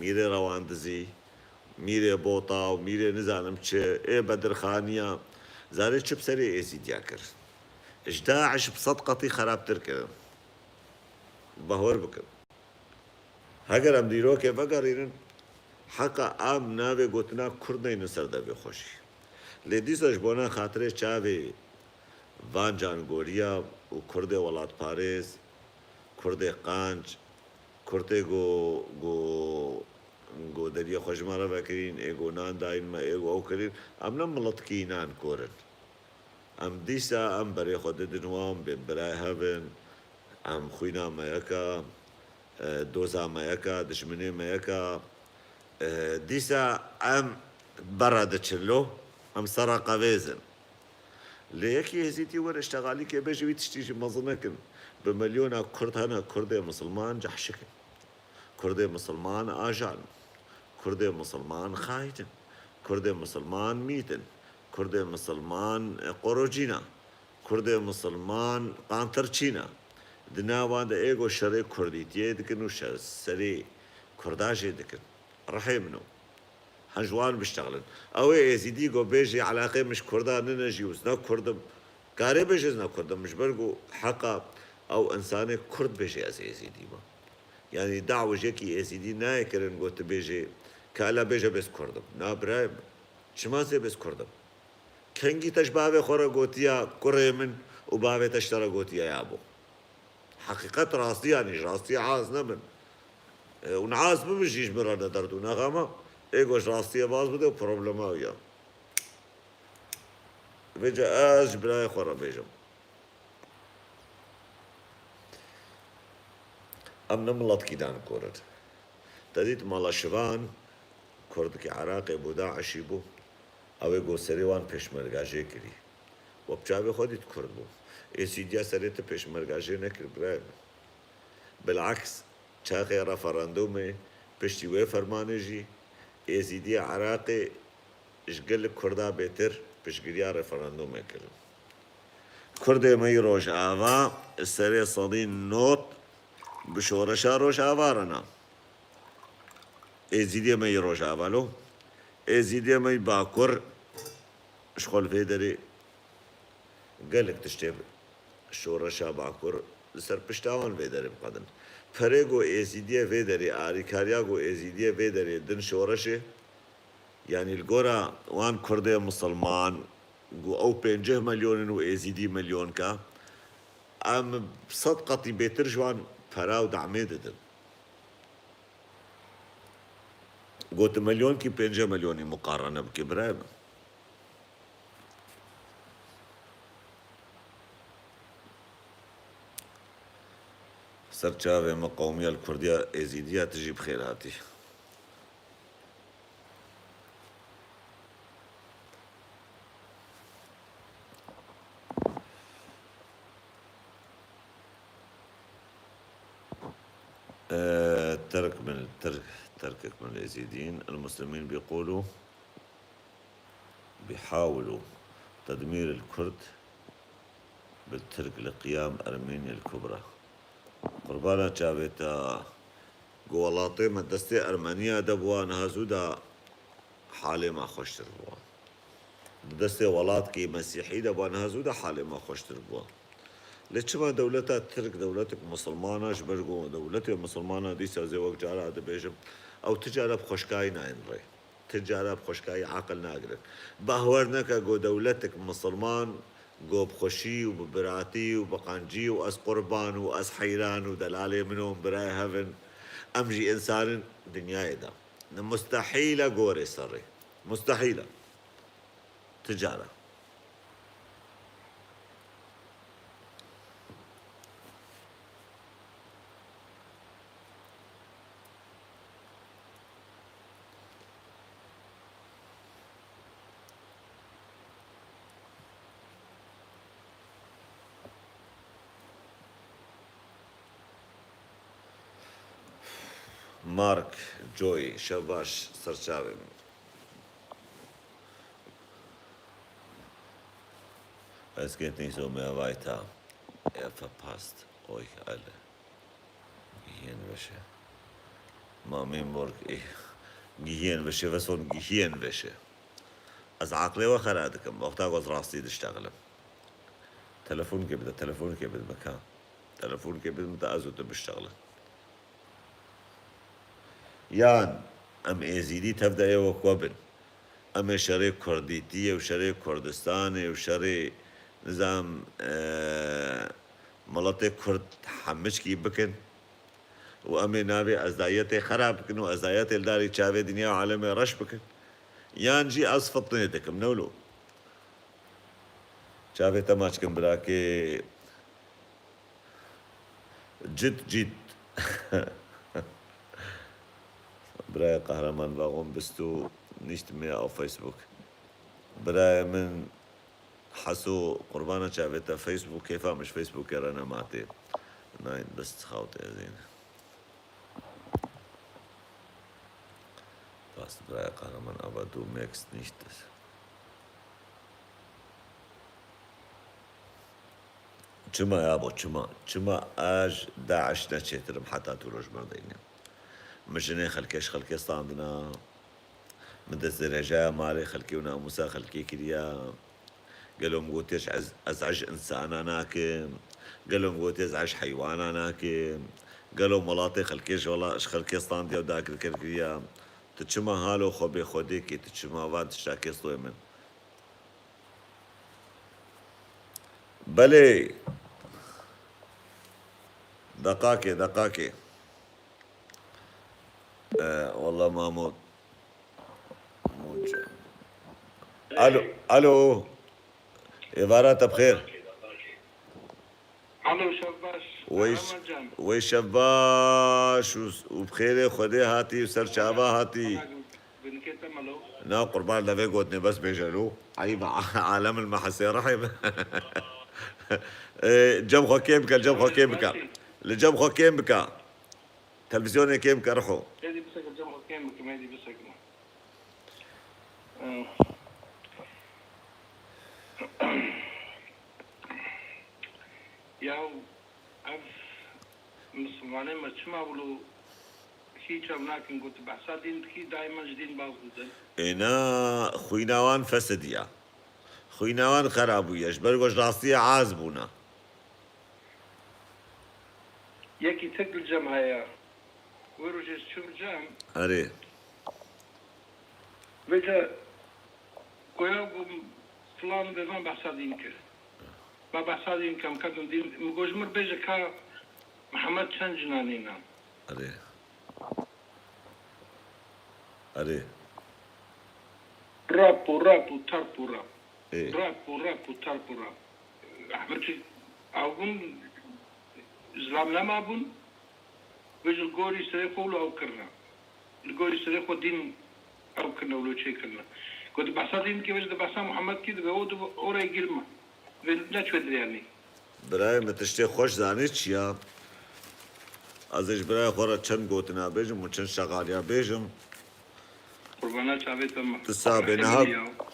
Mîrê rewandizî, mîrê bota û mîrê nizanim çi, ê bedirxaniya, zanê çi bi serê êzîdiya kir. Ji DAIŞ bi sed qetî xerabtir kirin. Bahwer bikin. Heger em dîrokê vegerînin, heqa em navê gotina kurd neynin ser devê xwe jî. Lê dîsa ji bona xatirê çavê van cangoriya û kurdê welatparêz, kurdê qanc, kurdê ku, ku, ku deriyê xwe ji me re vekirîn, ê ku nan dayîn me, ê ku ew kirîn, em ne miletkî nan korin. Em dîsa em berê xwe didin wan, bên birayê hev in, em xwîna me yek e, e, doza me yek e, dijminê me yek e. E, dîsa em bere diçin lo, em sera qevêz in. Lê yekî êzîdî were ştexalîkê bêje wî tiştî jî mezin nekin. Bi milyona kurd hene, kurdê misilman cehşik in. Kurdê misilman ajan in. Kurdê misilman xayîn in. Kurdê misilman mît in. Kurdê misilman, e, qorocîn e. Kurdê misilman qantirçîn e. Di nav wan de ê ku şerê kurdîtiyê dikin û şer serê kurda jê dikin. Rihê min o. Hen ji wan biştexilin. Ew ê êzîdî ku bêjî eleqê min ji kurda nine jî û ez ne kurd im. Karê bêje ez ne kurd im. Ji ber ku heqa ew însanê kurd bêje ez êzîdî me. Yanî dawa ji yekî êzîdî nayê kirin ku tu bêjê, ka ele bêje bê ez kurd im. Na birayê min. Çima ez ê bê ez kurd im? Kengî te ji bavê xwe re gotiya kurê min û bavê te ji te re gotiya yabo. Heqîqet rastî, yanî ji rastiyê hez nebin. E, û niha ez bibim jî ji min re ne derd û ne xem e. Ê ku ji rastiyê baz bide û problema wî ye. Vêca ez ji birayê xwe re bêjim. Em ne miletkî dan korin. Te dît mala Şivan, kurdikî Iraqê bû, DAIŞî bû. Ew ê ku serê wan pêşmerga jê kirî. We bi çavê xwe dît kurd bû. Êzîdiya serê tu pêşmerga jê nekir birayê min. Bileks, çaxê referandumê, piştî wê fermanê jî, Êzîdiya Iraqê ji gelek kurda bêtir piştgiriya referandumê kirin. Kurdê me yî Rojava serê sedî nod bi şoreşa Rojava re ne. Êzîdiyê me yî Rojava lo. Êzîdiyê me yî Bakur ji xwe li vê derê gelek tiştê şoreşa Bakur li ser pişta wan vê derê biqedin. Perê ku Êzîdiyê vê derê, arîkariya ku Êzîdiyê vê derê din şoreşê, yanî li gora wan kurdê misilman ku ew pêncî milyon in û Êzîdî milyonka, em sed qetî bêtir ji wan pera û damê didin. Gotin milyonkî pêncî milyonî muqarene bike birayê min. Ser çavê min qewmiya li kurdiya êzîdiya tu jî bi xêr hatî. ترك من ترك تركك من الإيزيديين المسلمين بيقولوا بيحاولوا تدمير الكرد بالترك لقيام أرمينيا الكبرى. Qurbana çavê te, ku welatê me destê Ermeniya de bû, niha zû de halê me xweştir bû. Di destê welatkî mesîhî de ba niha zû de halê me xweştir bû. Lê çima dewleta Tirk dewletek misilman e, ji ber ku dewletê misilman e, dîsa zê wek cara dibêjim, ew ti cara bi xweşkayî nayên rê. Ti cara bi xweşkayî aqil nagirin. Bahwer neke ku dewletek misilman ku bi xweşî û bi biratî û bi qencî û ez qurban û ez heyran û delalê min û birayê hev in, em jî însan in dinyayê de. Mustehîl e gorê serê. Mustehîl e. Ti cara. Mark, Joy, şev baş, serçavê min. Es geht nicht so mehr weiter. Er verpasst euch alle. Gihiyên veşe. Mamî Morg, ê. Gihiyên veşe, veson gihiyên veşe. Ez aqlê we xera dikim. Wexta ku ez rastî diştexilim. Telefonkê bide, telefonkê bide min ka. Telefonkê bide min ta ez û tu biştexilin. Yan em êzîdî tev de ê wek we bin. Em ê şerê kurdîtiyê û şerê Kurdistanê û şerê nizam, e, miletê kurd hemiçkî bikin. Û em ê navê ezdayiyetê xerab bikin û ezdayiyetê li darî çavê dinya û alemê reş bikin. Yan jî ez fitnê dikim, ne wilo? Çavê te maç kim birakê. Cid, cid. Birayê Qehreman, warum bist du nicht mehr auf Facebook? Birayê min Heso, qurbana çavê te, Facebook, kêfa min ji Facebookê re nema tê. Nein, das ist haut erzin. Passt, Birayê Qehreman, aber du merkst nicht, dass Çima ya bo, çima? Çima ez DAIŞ neçêtirim heta tu roj me veyne? Min jinê xelkê ji xelkê standina, min destdirêjaya malê xelkê û namûsa xelkê kiriya. Gelo min gotiye ji ez, ez ji insana nakim? Gelo min gotiye ez ji heywana nakim? Gelo welatê xelkê ji wela, ji xelkê standiya û dagirker kiriya? Tu çima halo xwe bê xwedê kê? Tu çima van tişta kê stoyê min? Belê. Deqakê, deqakê. Ee, wallah Mahmut. Alo, alo. Êvara te bi xêr. Alo, şev baş. Wey, Qehreman can. Wey şev baş û, û bi xêrê Xwedê hatî û ser çava hatî. Binikê te melo. Na qurban levê gotinê bes bêje lo. Eyb e, alem li me hesê rehim. Ê, cem xwe kêm bike, li cem xwe kêm bike. Li cem xwe kêm bike. Televîzyonê kêm bike, riho. Êdî bisekin, cem xwe kêm bikim, êdî bisekin. Ya ev misilmanê me çima wilo hîç ev nakin, got behsa dîn dikî, daîman ji dîn baz didin. Êna xwîna wan fesidiya. Xwîna wan xera bûye, ji ber ku ji rastiyê az bûne. Yekî tek li cem heye. Wê rojê ez çûm cem. Erê. Vêca goya ku filan vêvan behsa dîn kir. Me behsa dîn kem, ketim dîn. Min got ji min bêje ka Mihemed çend jinan hîna? Erê. Erê. Rap û rap û tarp û rap. Ê. Rap û rap û tarp û rap. Ehmed çi ew bûn, zilam nema bûn. Vêj li gorî serê xwe wilo ew kirine. Li gorî serê xwe dîn ew kirine, wilo çê kirine. Got di behsa dîn dike, vêj di behsa Muhammed kî dibe, o dibe oraya girme. Vê neçûye diryanî. Birayê min tiştê xweş zanî çi ya? Ez ê ji birayê xwe re çend gotina bêjim û çend şexaliya bêjim. Qurbana çavê te me. Ti sabê niha,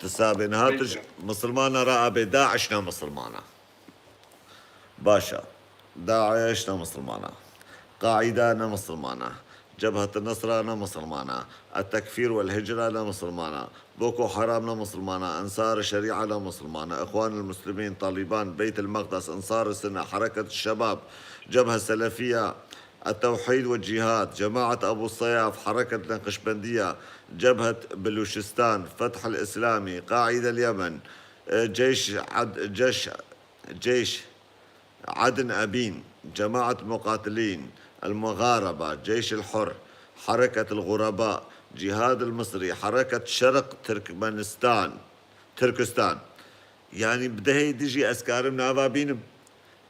ti sabê niha tu ji misilmana re abê DAIŞ ne misilmana. Baş e. DAIŞ ne misilmana. Qaîda ne misilmana. Cebhet Nusra ne Musulmana, Tekfîr wel Hicra ne Musulmana, Boko Haram ne Musulmana, Ensar Şeria ne Musulmana, Îxwanul Muslimîn, Talîban, Beyt el Meqdes, Ensar Sunne, Hereket Şebab, Cebhe Selefiya, Tewhîd we Cîhad, Cemaet Ebû Seyaf, Hereket Neqşbendiya, Cebhet Belûçistan, Feth el Îslamî, Qaîde el Yemen, e, Ceyş Ad-, Ceş-, Ceyş Adn Ebîn, Cemaet Muqatilîn, El Muxareba, Ceyş el Hur, Hereket el Xureba, Cîhad el Misrî, Hereket Şerq Tirkmenistan, Tirkistan. Yanî bi dehê dijî ez karim nava bînim.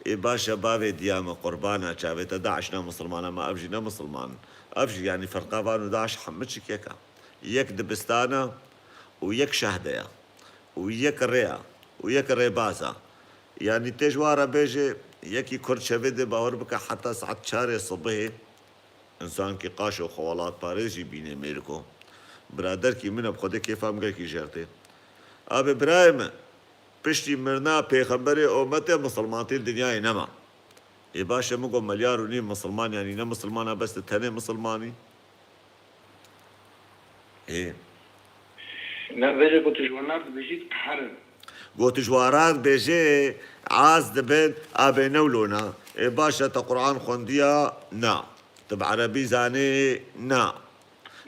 Ê baş e bavê diya me qurbana çavê te, DAIŞ ne misilman e, ma ev jî ne misilman in. Ev jî yanî ferqa van û DAIŞ hemû çik yek e. Yek dibistan e û yek şehde ye û yek rê ye û yek rêbaz e. Yanî tê ji wan re bêjê yekî kurd şevê dê bawer bike heta saet çarê sibihê. Însankî qaşo xwe welatparêz jî bînê mêriko. Biraderkî min e, bi Xwedê kêfa min gelkî jêr tê. Abê birayê min, piştî mirina pêxemberê ometê misilmantî li dinyayê nema. Ê baş e, min got milyar û nîv misilman, yanî ne misilman e, bes tu tenê misilman î? Ê. Ne, vêce ku tu ji wan dibêjî, diqeherin. Got tu ji wan re dibêjê, az dibin, abê ne wilo ne. Ê baş e, te Quran xwendiya? Na. Tu bi erebî zanî? Na.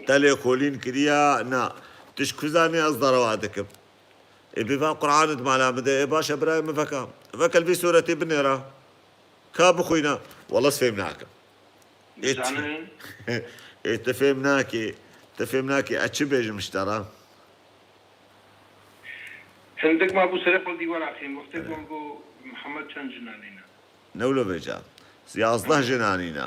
Te lêkolîn kiriya? Na. Tu ji ku zanî ez derewa dikim? Ê bê va Quran di mala min de, ê baş e birayê min veka. Veke li vî sûretê binêre. Ka bixwîne. Wela ez fêm nakim. Ê tu, Zanin. Ê tu fêm nakî, tu fêm nakî, ez çi bêjim ji te re? Hindik ma bû serê xwe dîwar axîn, wextê Evet. ku got Mihemed çend jin anîne. Ne wilo vêca? Yazdeh jin anîne.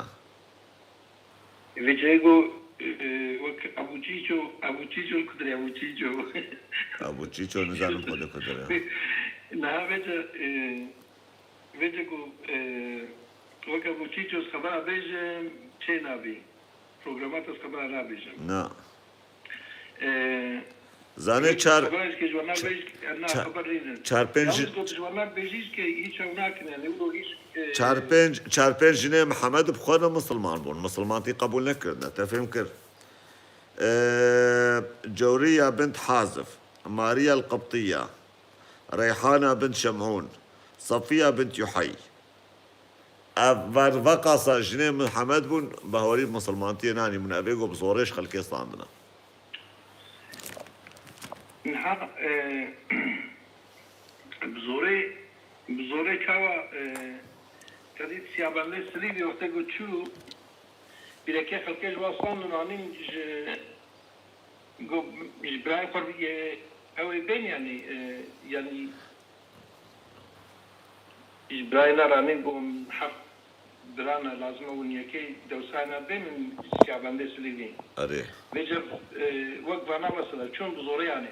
Vêca got, e, wek Ebû Çîço, Ebû Çîço li ku dirê, Ebû Çîço. Ebû Çîço nizanim xwe li ku dirê. Niha vêca, e, Vêce ku, e, weke ku çîço ez xebera bêjim, çê nabî. Programa te ez xebera nabêjim. Na. E, Zanê vêce çar, xebera ji ke ji wana ça-, bêj, em na ça-, xeber nînin. Çar pênc Yalnız ji- got ji wana bêjî ji ke hiç ew nakin, yani, wilo hiç, e, Çar pênc, çar pênc jinê Mihemed bi xwe ne misilman bûn. Misilmantî qebûl nekirine. Te fêm kir. E, Cewriya bint Hazif, Mariya el-Qibtiya, Reyhana bint Şemûn, Safiya bint Yuhey. Ev ver veqasa jinê Mihemed bûn, bawerî misilmantiyê nanî min, ev ê ku bi zorê ji xelkê standine. Niha, e, bi zorê, bi zorê çawa, e, te dît Siyabendê Silîvî wextê ku çû, bîrekê xelkê ji wan standin anîn ji Got, ji birayê xwe re, e, ew ê bên, yanî, e, yanî, ji birayê ne re anîn, got, heft birane, lazim e hûn yekê dewsayê ne bên, Siyabendê Silîvî. Erê. Vêce, e, wek vana mesela, çûn bi zorê anîn.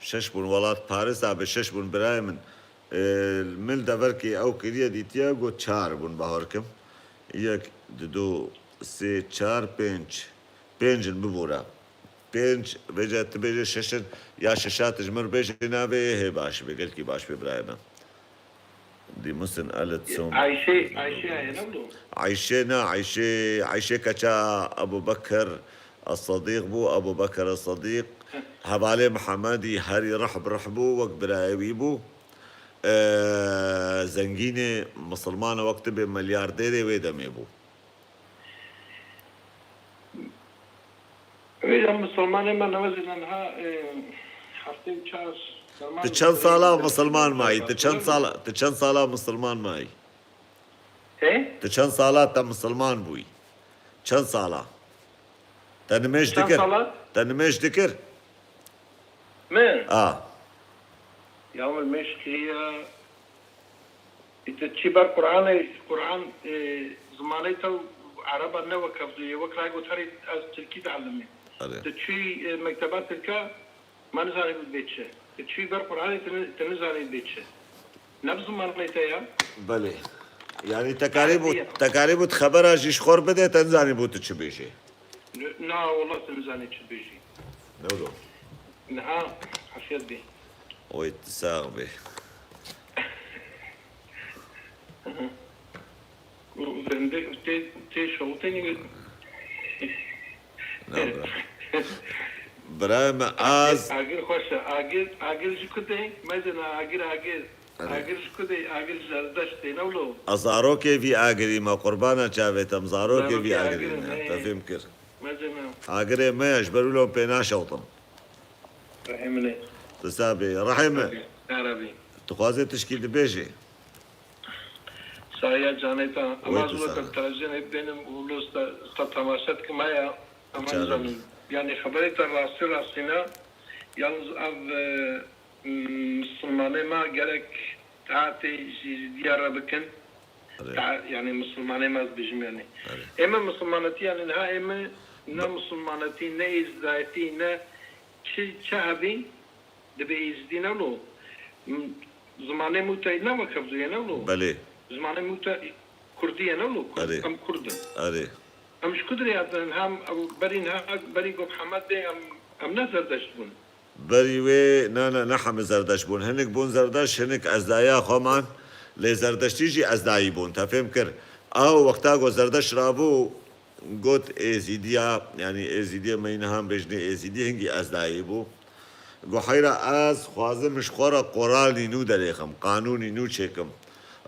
Şeş bûn welatparêz, abê şeş bûn birayê min. E, min li deverkê ew kiriye dîtiye, got çar bûn, bawer kim. Yek, didu, sê, çar, pênc. Pênc in bibûre. Pênc, vêce tu bêje şeş in, ya şeşa tu ji min bêje navê, hê baş be, gelkî baş be birayê min. Die müssen alle zum Ayşe, Ayşe heye, ne wilo? Ayşe ne, Ayşe, Ayşe keça Ebu Bekir Es-Sedîq bû, Ebu Bekir Es-Sedîq, hevalê Mihemedî herî rih bi rih bû, wek birayê wî bû. Ee, zengînê, misilmana wek tu bê milyardêrê wê demê bû. Vêca misilmanê me newezî niha, e, heftê û çar derman Tu çend sala misilman mayî? Tu çend sala, tu çend sala misilman mayî? He? Tu çend sala te misilman bûyî? Çend sala? Te nimêj Çend dikir? sala? Te nimêj dikir? Min? A. Ya min nimêj kiriye. Î tu çî ber Qur'anê, Qur'an, e, zimanê te û ereba ne wek ev duyê, wek ray got herî ez tirkî dielimî. Erê. Tu çûyî, e, mekteba tirka, ma nizanî bû bê çi. Tu çûyî ber Qur'anê, tu ni-, tu nizanî bê çi. Ne bi zimanê te ya? Belê. Yanî te karî bû, Erebiya. Te karî bû tu xebera jî ji xwe re bidê, te nizanî bû tu çi bêjê. N-, na, wela tu nizanî çi bêjî. Ne wilo. Niha, afiyet bê. Oy, tu sax bê. Zindek tê, tê şewitênî, Na bira. Birayê me, az. Agir xweş e. Agir, agir ji ku tê? Mezina agir, agir. Erê. Agir ji ku tê? Agir ji Zerdeştê ne wilo? Ez zarokê vî agirî me, qurbana çavê te, em zarokê vî agirî me. Te fêm kir. Mezina. Agirê me ye, ji ber wilo em pê naşewtin. Rehê min e. Tu sabê, rehê min. Ya Rabî. Tu xwazê tişkî dibêjê? Sahiya canê te. Ama zû te televizyonê bênim û lo te temaşe dikim haya. Ama nizanim. Yani xeberê te rastî rastî ne. Yalnız ev, e, Misilmanê me gerek taetê ji Êzîdiya re bikin. Erê. Ta-, yani Misilmanê me ez bêjim yani. Erê. Ê me Misilmanetî yani niha ê me ne Misilmanetî, ne Êzidayetî, ne çi, çi hebî, dibe Êzidî ne lo. M-, zimanê mû te ne wek hevdû ye ne lo. Belê. Zimanê mû te Kurdî ye ne lo. Kurd, Erê. Em Kurd in. Erê. Em ji ku dirê hatin? Hem ew berî niha, berî ku Mihemed bê em, em ne Zerdeşt bûn. Berî wê, na, na, ne hemî Zerdeşt bûn. Hinik bûn Zerdeşt, hinik ezdaya xwe man. Lê Zerdeştî jî ezdayî bûn. Te fêm kir? Ew wexta ku Zerdeşt rabû, got Êzîdiya, yanî Êzîdiyê me yî niha em bêjinê Êzîdî hingî ezdayî bû. Got heyra ez xwazim ji xwe re qoralî nû derêxim, qanûnî nû çêkim.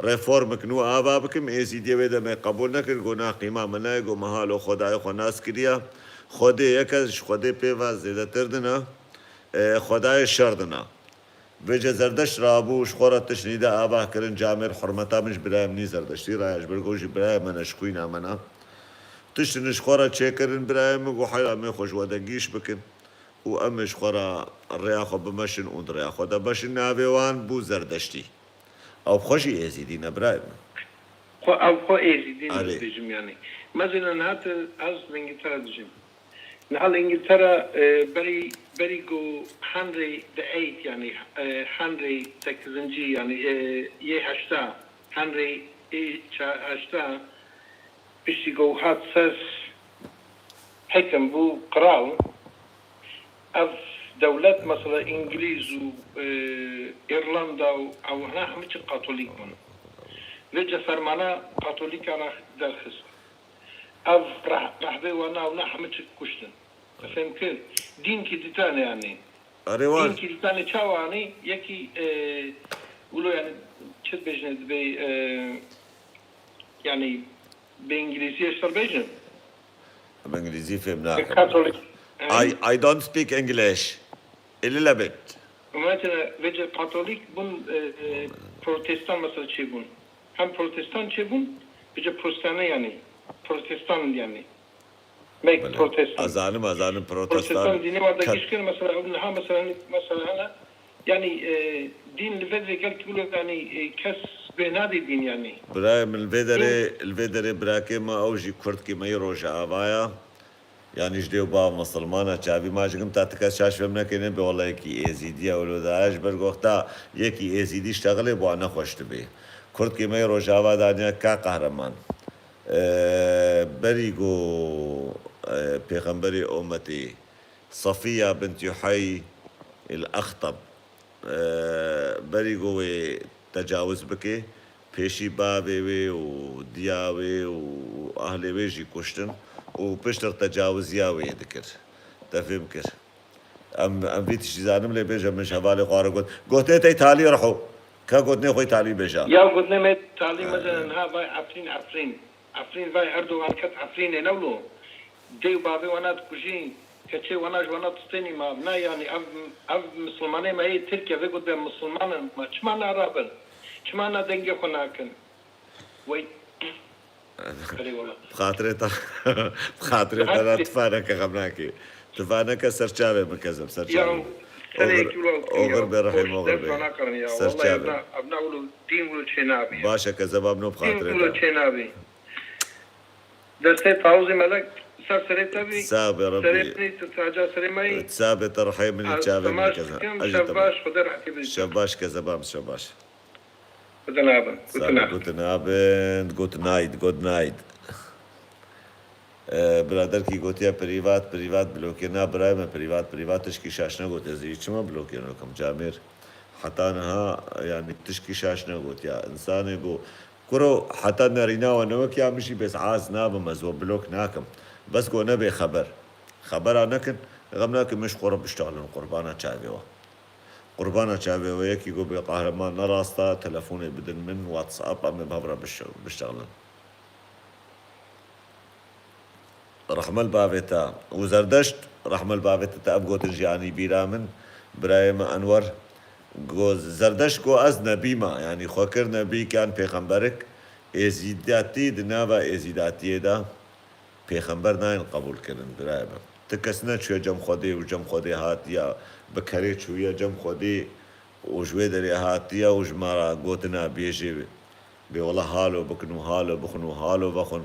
Reformik nû ava bikim, Êzîdiyê wê demê qebûl nekir, got na qîma min nayê, got me halo Xwedayê xwe nas kiriye. Xwedê yek e, ji Xwedê pê ve zêdetir dina. E, Xwedayê şer dina. Vêce Zerdeşt rabû, ji xwe re tişt nîda ava kirin, camêr hurmeta min ji birayê min nî Zerdeştî re ye, ji ber ku jî birayê me ne, ji xwîna me ne. Tiştin ji xwe re çêkirin, birayê min got heyra em ê xwe ji we de gîş bikin û em ê ji xwe re rêya xwe bimeşin û di rêya xwe de beşin. Navê wan bû Zerdeştî. Ew bi xwe jî Êzîdî ne, birayê min. Xwe, ew xwe Êzîdî ne, Erê. Dibêjim yani. Mezêna niha tu, ez li Îngiltere dijim. Niha li Îngiltere, e, berî, berî ku Henry the eighth, yani, e, Henry sekizinci, yani, e, yê heşta, Henry yê ça-, heşta, piştî ku hat ser hekim bû, qral, ev dewlet, mesela, Îngilîz û, e, Îrlanda û ew hene hemî çi Katolîk bûn. Vêce fermana Katolîka re derxist. Ev reh-, rehbê wan a, wan hemî çi kuştin. Te fêm kir? Dîn kî dîtane yani. Erê wan. Dîn kî dîtane çawa yani? Yekî, e, wilo yani çi dibêjine dibê, e, yani bi îngilîzî ez te bêjim. Em îngilîzî fêm nakim. Katolik. I, I don't speak English. A little bit. Mesela vêce Katolîk bûn, e, e, Protestan mesela çêbûn. Hem Protestan çêbûn, vêce Protestane yani. Protestan yani. Mek Belê. Protestan. Azanim, azanim Protestan. Protestan dînê wan de Kat- gişkin mesela, ew niha mesela, hani, mesela hene, yani, e, dîn li vê derê gelek wilo, yani, e, kes bê nadê dîn yani. Birayê min li vê derê, Dîn- li vê derê birakê me ew jî kurdkê me yê Rojava ya. Yani ji dê û bav misilman e, çavî ma ji gim ta ti kes şaş fêm nekirine, bê wela yekî Êzîdî ye wilo da, ji ber goxta yekî Êzîdî ştexilê bo ne xweş dibê. Kurdkê me yê Rojava daniya ka qehreman. Ee, berî go, e, pêxemberê ometê Safiya bint Yuhey el Extab, e, berî go wê tecawuz bike, pêşî bavê wê û diya wê û ahlê wê jî kuştin û piştre tecawiziya wê dikir. Te fêm kir? Em, em vî tiştî zanim, lê bêje min ji hevalê xwe re got. Gotê te talî riho. Ka gotnê xwe talî bêje. Ya gotnê me talî, He. Mezene niha vay Efrîn, Efrîn. Efrîn vay Erdogan ket Efrînê ne wilo. Dê û bavê wana dikujî, keçê wana ji wana distênî ma. Na yani ev, ev misilmanê me yê Tirkiye vê gotbe misilman in. Ma çima ne rabin? Çima ne dengê xwe nakin? Wey. Erê wala. Bi xatirê te, bi xatirê te re tifa neke, xem nake. Tifa neke, ser çavê min kezim, ser çavê. Ya, serê yekî wilo dikim ya. Oxir bê rehîm, oxir bê. Ser çavê. Evna, evna wilo, dîn wilo çê nabî. Baş e kezeba min, bi xatirê te. Dîn wilo çê nabî. Destê Tawuzî Melek ser serê te bî. Sax be Rabbî. Serê min, tu taca serê me yî. Sax be, te rehê min, çavê min kezim. Ez temaş dikim, şev baş, Xwedê rehetî bidî. Şev baş kezeba min, şev baş. Guten Abend. Guten Abend. Guten Abend, guten Abend, guten Abend. Ee, biraderkî gotiye privat, privat blokê. Na birayê me, privat, privat tişkî şaş negotiye. Ez ê çima blokê nekim camêr? Heta niha, yani, tişkî şaş negotiye. Însanê go, kuro, heta nerîna we ne wek ya min jî bês az nabim, ez we blok nakim. Bes go nebê xeber. Xebera nekin, xem nakin min ji xwe re biştexilin qurbana çavê we. Qurbana çavê we yekî go bê qehreman ne rast e, telefonê bidin min, WhatsApp, em ê bi hev re biş-, biştexilin. Rehme li bavê te. Û Zerdeşt, rehme li bavê te, te ev gotin jî anî bîra min, birayê min Enwer. Go, Zerdeşt go ez nebî me, yanî xwe kir nebî, kan pêxemberik. Êzîdatî di nava êzîdatiyê de pêxember nayên qebûl kirin, birayê min. Ti kes neçûye cem Xwedê û cem Xwedê hatiye, bi kerê çûye cem Xwedê û ji wê derê hatiye û ji me re gotina bêjê bê wela halo bikin û halo bixwin û halo vexwin.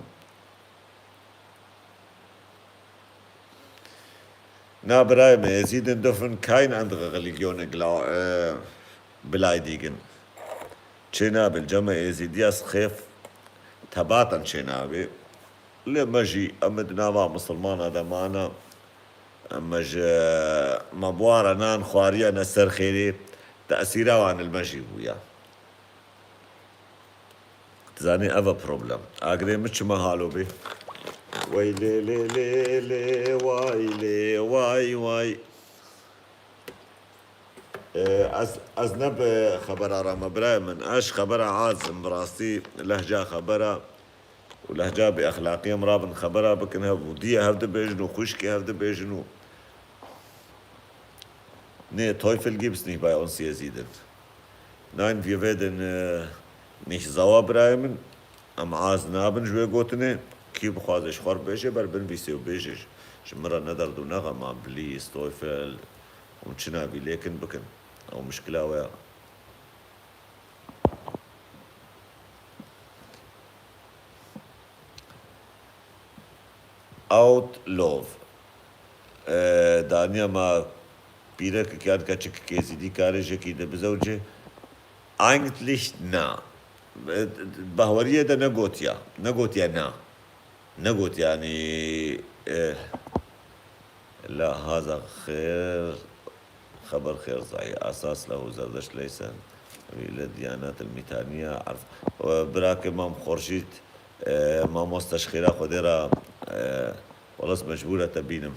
Na, birayê me, Êzîdin dufin kein andere Religione gla-, e, beleidigen. Çênabê, li cem me Êzîdiya sixêf tebatan çênabê. Lê me jî, em di nava misilmana de mane, me ji me buwara nan xwariye ne ser xêrê, tesîra wan li me jî bûye. Dizanî ev e problem. Agirê min çima halo bê? Wey lê lê lê lê, way lê, way way. Ee, ez, ez ne bi xebera re me, birayê min. Ez ji xebera azim, bi rastî lehca xebera û lehca bêexlaqî em rabin xebera bikin hev û diyê hev dibêjin û xwişkê hev dibêjin û nê Teufel gibt's nicht bei uns Jesiden. Nein, wir werden, äh, nicht sauer bleiben. Em az nabin ji wê gotinê. Kî bixwaze ji xwe re bêje, ber binivîse û bêje. Ji min re ne derd û ne xem a, Blîs, Teufel û çi nabî lêkin bikin. Ew mişkila we ya. Out love. Ee, daniya ma pîrekek yan keçikek êzîdî karê jekî de bizewce? Eigentlich na. Ee, bahweriyê de negotiya. Negotiya na. Negot yanî, ee, la haza xêr. Xeber xêr zayî. Esas lehu Zerdeşt leysen. Wî li diyanet il mîtaniya erf. Birakê Mam Xorşîd, e, mamoste ji xêra Xwedê re, e, welas mecbûr e te bînim.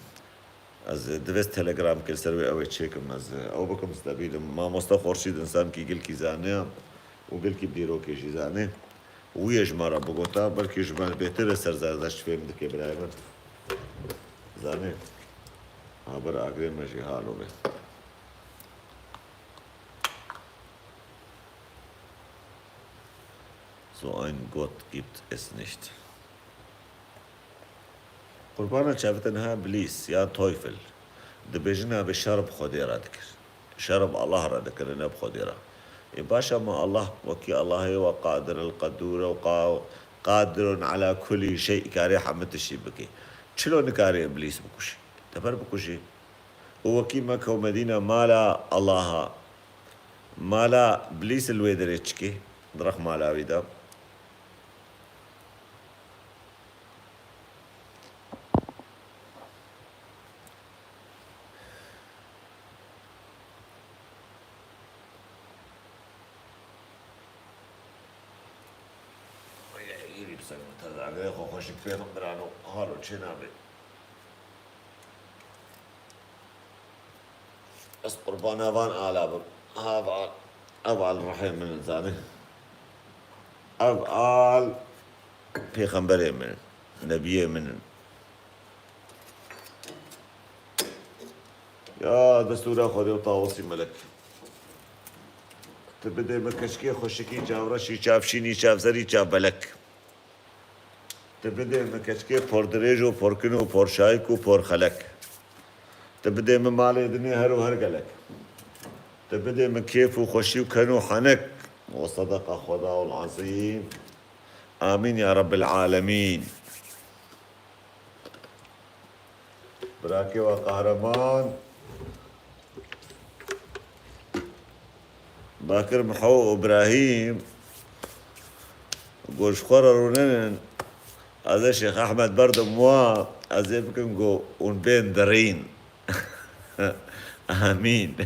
Ez divêst Telegram kir ser wê ew ê çêkim ez, e, ew bikim ez te bînim. Mamoste Xorşîd însankî gilkî zane û gilkî bi dîrokê jî zane. Wî yê ji me re bigota, belkî ji me bêtir li ser Zerdeşt fêm dike birayê min. Zanê. Ha, bir agirê me jî halo be. So ein Gott gibt es nicht. Qurbana çavê te niha Iblîs ya Teufel dibêjin, navê şer bi Xwedê re dikir. Şer bi Allah re dikir, ne bi Xwedê re. Ê baş e, ma Allah wekî Allahê we Qadir el Qedûr e û qa-, Qadirun ala kulî şey, karê hemî tiştî bike. Çilo nikare Iblîs bikuşî? Teber bikuşî. Û wekî Mekke û Medîne mala Allah e. Mala Iblîs li wê derê çikê? Di rex mala wî de. Yürü sen, te zagirê xwe xweşik pê min birano, halo çê nabe. Ez qurbana van ala bim. Ha, ev al, ev al rihê min in, zanî. Ev al pêxemberê min in, nebiyê min in. Ya destûra Xwedê û Tawusî Melek. Tu bidê min keçikê xweşikî, çavreşî, çavşînî, çavzerî, çavbelek. Tu bidê min keçikê pordirêj û porkin û porşayik û porxelek. Tu bidê min malê dinê her û her gelek. Tu bidê min kêf û xweşî û ken û henek. Ve sedeqa Xwedaul Azîm. Amîn ya Rebbil Alemîn. Birakê we qehreman Bakir Miho û Ibrahîm go ji xwe re rûninin. Ez ê Şêx Ehmed berdim wa, ez ê bikim go hûn bên dirîn. Amîn.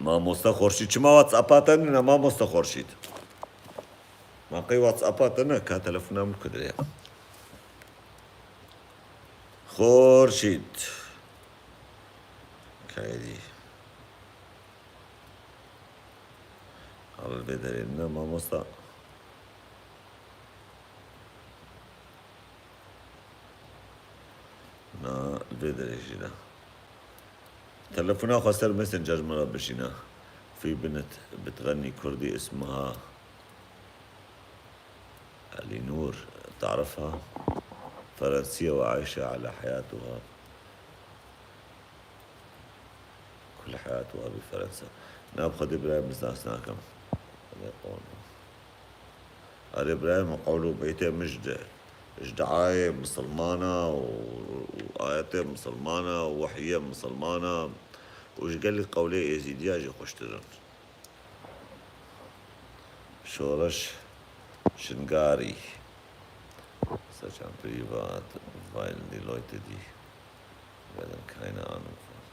Mamoste Xorşîd, çima WhatsApp-a te nîne, mamoste Xorşîd? Ma qey WhatsApp-a te ne, ka telefona min ku dire. Xorşîd. Kaydî. Al vê derê ne, mamosta. Na, vê derê jî ne. Telefona xwe ser Messenger min re bişîne. في بنت بتغني كردي اسمها ألينور، تعرفها؟ فرنسية وعايشة على حياتها، كل حياتها بفرنسا. Na, bi Xwedê birayê min nas nakim. Erê qol. Erê birayê min, qewl û beytê min ji de, ji diayê misilmana û, û ayetê misilmana û wehiyê misilmana û ji gelî qewlê êzîdiya jî xweştir in. Şoreş Şingarî. Seçan privat, weil die Leute, die werden keine Ahnung von.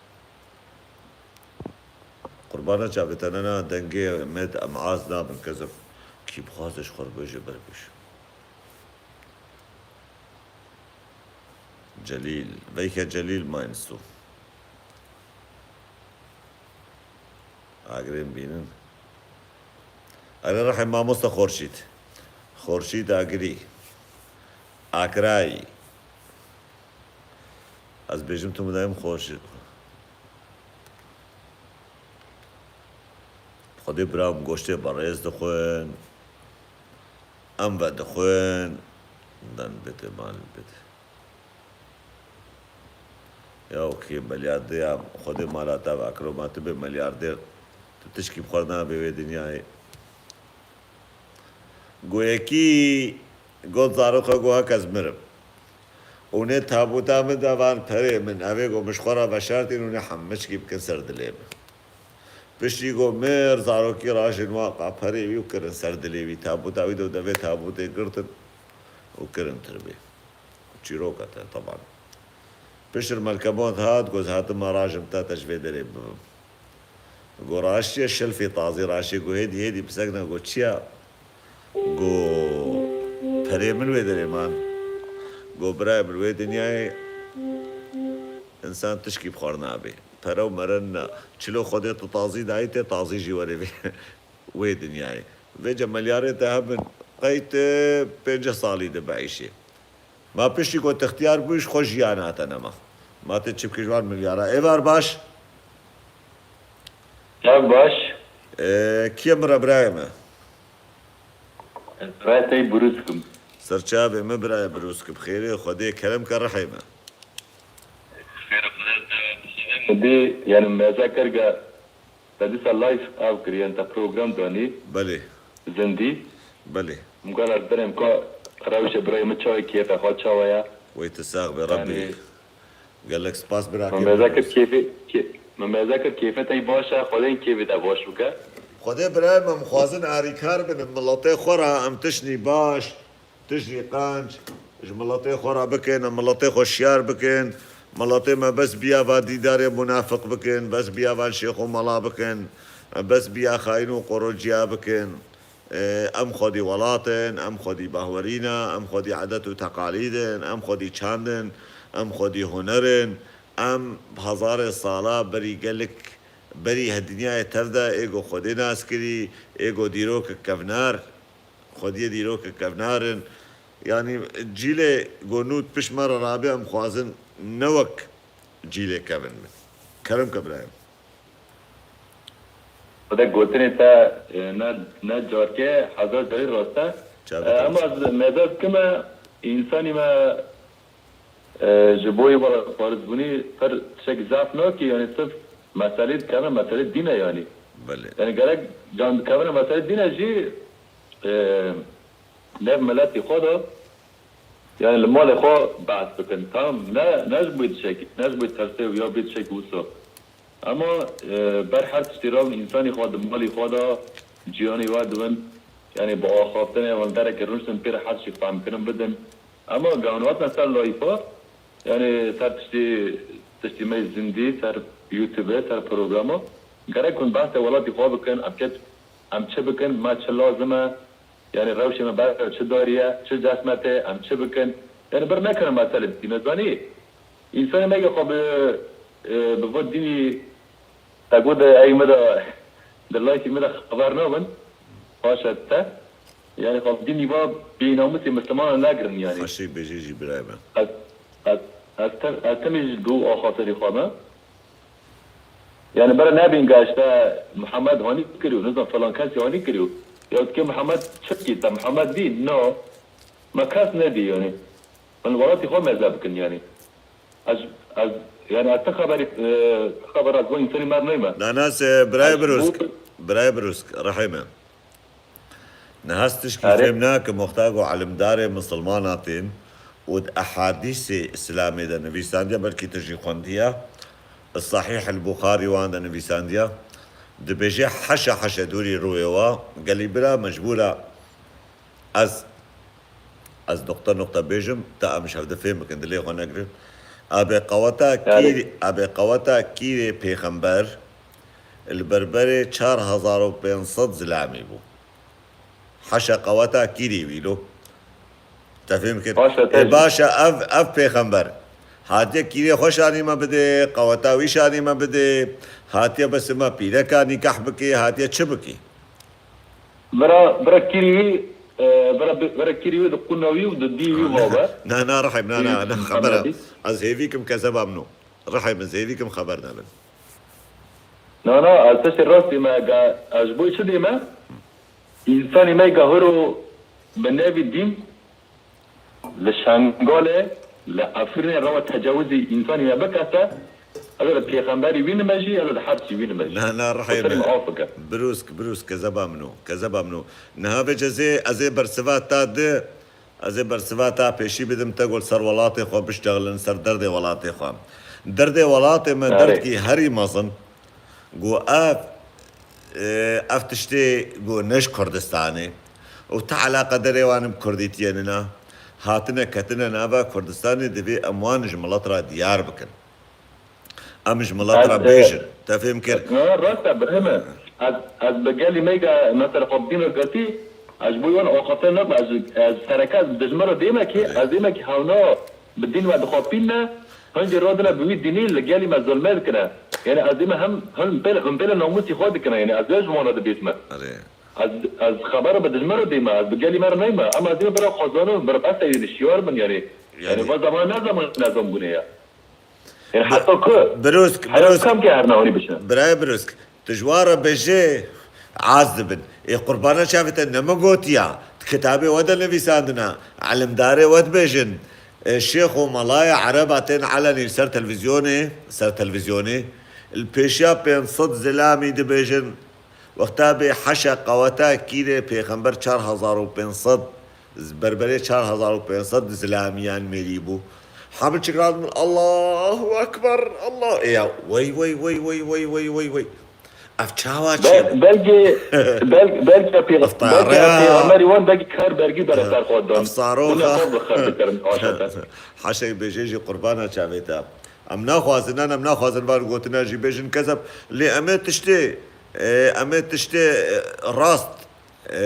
Qurbana çavê te nena, dengê me di em az nabin, kezim. Kî bixwaze ji xwe re bêje, ber bêje. Celîl. Welcher Celîl meinst du? Agirên bînin. Erê rehê mamoste Xorşîd. Xorşîd Agirî. Akrayî. Ez bêjim tu min dayim Xorşîd. Xwedê bira min goştê berêz dixwin. Em vedixwin. Dan bite mal bite. Ya, okey, milyardê ya, Xwedê mala te ve, akromatibê milyardêr, tu tişkî bi xwe nabê wê dinyayê. Goyekî got zaroka, got hek ez mirim. Û nê tabuta min de van perê min, evê got min ji xwe re veşartîn û nê hemmişkî bikin ser dilê min. Piştî got mir, zarokî rajin wa qa perê wî û kirin ser dilê wî, tabuta wî de û devê tabutê girtin û kirin tirbê. Çîroka te, teban. Piştre Melkemot hat, got, hatim me rajim te, te ji vê derê bibim. Got, raştiye şilfî tazî raştiye. Got, hêdî, hêdî, pisek ne. Got, çi ya? Got, perê min wê derê man. Got, birayê min, wê dinyayê însan tişkî bi xwe re nabê. Pere û mere ne. Çilo Xwedê tu tazî dayî tê, tazî jî were vê. Wê dinyayê. Vêca milyarê te hebin, qey tu pêncî salî de biîşê. Ma piştî ku tu ixtiyar bûyî, ji xwe jiyana te nema. Ma tu çi bikî ji wan milyara? Êvar baş? Ev baş. Ee, kiyê min re birayê me? Ez birayê te yî Birûskim. Serçavê min birayê Birûskim. Xêrê Xwedê kerem ke rihê me. Xêr Xwedê te. Xwedê, yani meza kir ke Te dîsa live ev kiriye, te program danî. Belê. Zindî. Belê. Min got ez birêm ka rewşe birayê min çawa kêfe xwe çawa ye. Wey tu sax be, Rebbî. Gelek spas bira. Min mêze kir kêfê, kê-, min mêze kir kêfê te baş e, Xwedê kêfê te baş bike. Xwedê birayê min, em xwazin arîkar bin, miletê xwe re em tiştî baş. Tiştî qenc ji miletê xwe re bikin, em miletê xwe şiyar bikin. Miletê me bes biya va dîdarê munafiq bikin, bes biya van şêx û mela bikin, bes biya xayîn û qorociya bikin. Em xwedî welat in, em xwedî bahwerî ne, em xwedî edet û teqalîd in, em xwedî çand in, em xwedî huner in. Em bi hezarê sala berî gelik, berî he dinyayê tev de ê ku Xwedê nas kirî, ê ku dîrokek kevnar, Xwediyê dîrokek kevnar in. Yanî cîlê ku nû pişt me re rabe, em xwazin ne wek cîlê kevin bin. Kerem ke birayê min. Xwedê gotinê te, e, ne, ne carke, hezar carî rast e. Çawa? E, ama ez mêze dikim, e, însanî me, e, ji bo yê were farizbûnî pir tişek zaf nakî, yanî sirf meselê dikeve, meselê dîn e yanî. Belê. Yanî gerek can dikevine meselê dîn e jî, e, nev miletî xwe de, yanî li malê xwe behs bikin. Tamam, ne, ne ji bo tişek, ne ji bo tersê û ya bê tişek wisa. Ama, e, ber her tiştî re însanî xwe di malî xwe de ciyanî we dibin, yanî bi axaftinê wan derekê rûniştin pê re her tiştî fehmkirin bidin. Ama gehûn hatin ser layîfa, yanî ser tiştî, tiştî me zindî, ser YouTube, ser programa, Gerek hûn behsê welatî xwe bikin, em kê, em çi bikin, me çi lazim e, yanî rewşê me ber çi darî ye, çi zehmet e, em çi bikin? Yanî bir nekirin meselê dîn, me zanî. Însanê me xwe bi, e, bi vê dînî, te got de ey me de, di layfî me de xeber nabin, paşa te. Yanî xwe bi dînî va bênamûsê mislimanan negirin yanî. Xweşik bêjî jî birayê me. Ez, ez, ez tem-, ez temî ji dû axafterî xwe me. Yani bera nebîn ga işte Muhammed hanî kiriyo, nizam falan kesî hanî kiriyo. Ya ke Muhammed çi ki, te Muhammed dî? No. Me kes nedî yani. Min welatî xwe meze bikin yani. Ez, ez, yani ez ti xeberî, e, ti xeber ez bo insanî mer neyme. Nanas, e, birayê Birûsk, birayê Birûsk, rehê me. Niha ez tişkî Erê. fêm nakim, wexta ku elimdarê misilmana tên û di ehadîsê Îslamê de nivîsandiye, belkî tu jî xwendiye, Sahîh el Buxarî wan de nivîsandiye, dibêje, heşe heşe dûrî rûyê wa, gelî bira mecbûra ez, ez nuqte nuqte bêjim, ta em ji hevde fêm bikin, dilê xwe negirin. Abê qeweta Erê. kîr-, abê qeweta kîrê pêxember li berberê çar hezar û pênc sed zilamî bû. Heşa qeweta kîrî wî lo. Te fêm kir? Baş e, Ê, te jî. Baş e, ev, ev pêxember hatiye kîrê xwe şanî me bidê, qeweta wî şanî me bidê, hatiye bes me pîreka nîkah bikê, hatiye çi bikê? Bira, bira kîrî wî, e, bira, bira kîrî wî di qûna wî û di dî wî va be. Na, na, rehim, na, na, Wî na, xebera. Muhammedî. Ez hêvî kim kezeba min o. Rehim, ez hêvî kim xeber nebin. Na, na, ez tiştê rastî me, ga, ez ji bo çi dê me? Însanî me gahiro bi nevî dîn li Şengalê, li Efrînê rewa tecawizî însanî me bikese, ez ê li pêxemberî wî nime jî, ez ê li her çî wî nime jî. Na, na, rihê Xweser min. Min af bike. Birûsk, birûsk, kezeba min o, kezeba min o. Niha vêce ez ê, ez ê bersiva ta di, ez ê bersiva ta pêşî bidim, te got ser welatê xwe biştexilin, ser derdê welatê xwe. Derdê welatê me Erê. derdkî herî mezin. Got ev, e, ev tiştê got ne ji Kurdistanê û ti eleqederê wan bi Kurdîtiyê nina. Hatine ketine nava Kurdistanê, divê em wan ji milet re diyar bikin. Em ji milet re Ez, e, bêjin. Te fêm kir? Na, rast e, birê min. Ez, ez bi gelî me de, mesela, xwe bi dîn re girtî, ez ji bo wan axaftin nakim, ez, ez sereke ez bi dijmin re dême kî, Erê. ez dême kî hewna bi dîn me dixapîne, Hincê radine bi wî dînî li gelî me zulme dikine. Yanî ez dîme hem hin pêl, hin pêle namûsî xwe dikine. Yanî ez wê ji wan re dibêjime. Erê. Ez, ez xebera bi dijmin re dîme. Ez bi gelî me re neyme. Em ez dîme bira xwe zanin, bira bes êdî şiyar bin yanî. Yanî Yanî va zaman ne zaman nezan bûne ya. Yanî Bi-, heta ku? Birûsk, Heta Birûsk. kam ke her nehanî bişine. Birayê Birûsk. Tu ji wan re bêjê, az dibin. Ê qurbana çavê te ne min gotiya? Di kitabê we de nivîsandina, elimdarê we dibêjin, e, şêx û malaya ereba tên elenî li ser televîzyonê, ser televîzyonê, li pêşiya pênc sed zilamî dibêjin, wexta bê heşa qeweta kîrê pêxember çar hezar û pênc sed, berberê çar hezar û pênc sed zilamiyan mêrî bû. Hemî çik radin, Allahu Ekber, Allah, ê ya, wey, wey, wey. Ev çawa çi? Be-, belkî, bel-, belkî pê-, Eftara. belkî pêxemberî wan belkî kar bergî bere ser xwe dan. Eftaro Hûn ê ha. xwe bi xev dikirin, aşete. Haşek bêjê jî qurbana çavê te. Em naxwazin, em naxwazin van gotina jî bêjin kezeb. Lê em ê tiştê, e, em ê tiştê, e, rast, e,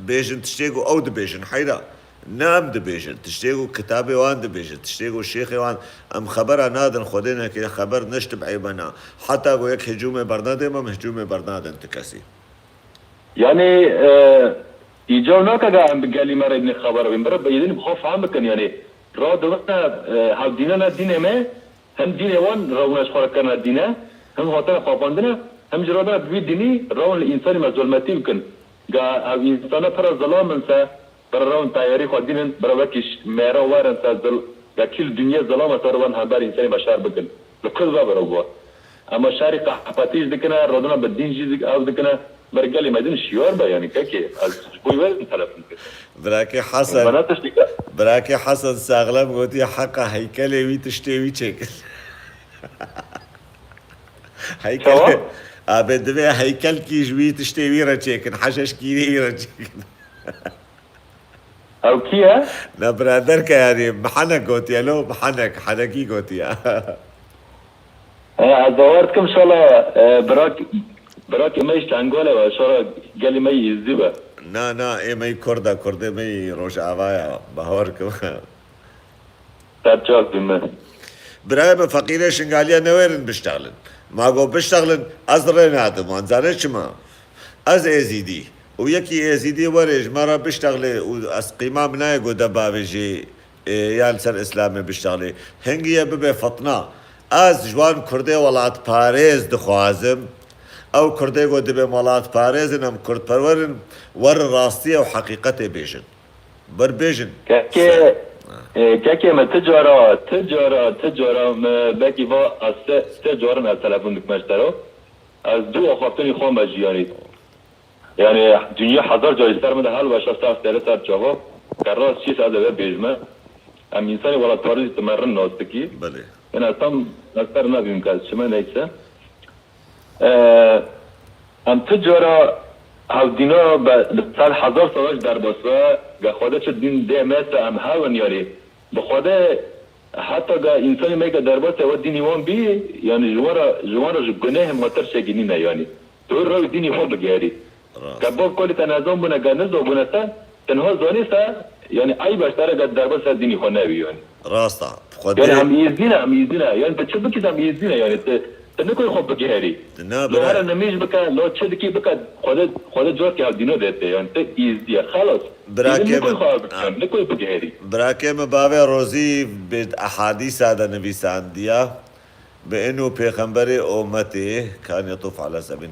bêjin, tiştê ku ew dibêjin, heyra. Ne em dibêjin, tiştê ku kitabê wan dibêjin, tiştê ku şêxê wan, em xebera nadin, Xwedê neke xeber neştib eybena. Heta ku yek hicûmê bernedê me, em hicûmê bernadin ti kesî. Yanî, e, îcar nake ga em bi gelî me re yê dinê xeber bin. Bira, yê dinê bi xwe fehm bikin, yanî. Radibine, e, hevdînana dînê me, hem dînê wan rewne ji xwe re kirine dîne, hem hatine xapandine, hem jî radine bi vî dînî rewin li însanî me zulmetî bikin. Ga ev însana pira zilam in se, bira rewin teyarî xwe dînin, bira wekî ş-, mêra werin se zil-, ga kî li dinyê zilam e ser wan hember însanî me şer bikin. Li ku ve bira bû. Ema şerî qehpetî jî dikine, radine bi dîn jî dik-, ev dikine. Ber gelê me din şiyar be, yanî kekê, ez ji bo wê telefon kir. Birakê Hesen, Bana tiştî ke. Birakê Hesen saxlem gotiye, heqa heykelê wî tiştê wî çêkin. Heykel, Çawa? Abê divê heykelkî ji wî tiştê wî re çêkin, heşeşkîrê wî re çêkin. Ew kî ye? Ne biraderke yanî, mihenek gotiye lo, mihenek, henekî gotiye. E, ez bawer dikim, inşallah, e, birak, birak me ji Tengalê be, inşallah gelî me yî Êzidî be. Na, na, ê me yî Kurd e, Kurdê me yî Rojava ye, bawer kim. Ser çak bî me. Birayê min, feqîrê Şingaliya newêrin biştexlin. Ma got biştexlin, ez rê nadim wan. Zanê çima? Ez Êzîdî. Û yekî Êzîdî were ji me re biştexlê û ez qîma min nayê got de bavêjî, ê, ya li ser Îslamê biştexlê. Hingî ye bibe fitna. Ez ji wan Kurdê welatparêz dixwazim. Ew Kurdê got dibê welatparêz in, em Kurdperwer in, werin rastiyê û heqîqetê bêjin. Ber bêjin. Kekê, Se- e, kekê me ti cara, ti cara, ti cara me belkî va ez se, se carin ez telefon dikime ji te re. Ez du axaftinî xwe me jiyanî. Yani dünya hezar carî ser min de helweşa ser stere ser çava. Ke rast çî ez eve bêjme. Em însanî welatparêzî tu me rin nas dikî. Belê. Yani ez tam ez ser nabîm ke ez çime neyse. Ee, em tu cara hevdîna be, bi ser hezar sala ji derbas ve, ge Xwede çi dîn dê me se em hew in, yanî bi Xwede heta ge însanê me ke derbasê we dînî wan bî, yanî ji wan re, ji wan re ji gunehê me tirşekî nîne, yanî tu rew dînî xwe bigerî. Rast. Ke bav kalî te nezan bûne, ge nizan bûne se, tenha zanî se, yanî eyb e ji te re ge derbasê dînî xwe nebî, yanî. Rast e. Xwedê Yani em Êzidî ne, em Êzidî ne. Yani tu çi bikî em Êzidî ne. Yani tu, tu nikoy xwe bigiherî. Na, lo bira- here nimêj bike, lo çi dikî bike, Xwedê, Xwedê carkî hevdîna dê te. Yani tu Êzidî ye. Xelas. Birakê Êzidî nikoy min, xwe ha. Bike, nikoy bigiherî. Birakê min bavê Rozî bi ehadîsa de nivîsandiya. Bi inu pêxemberê ometê, kan yetûf ala sebîn.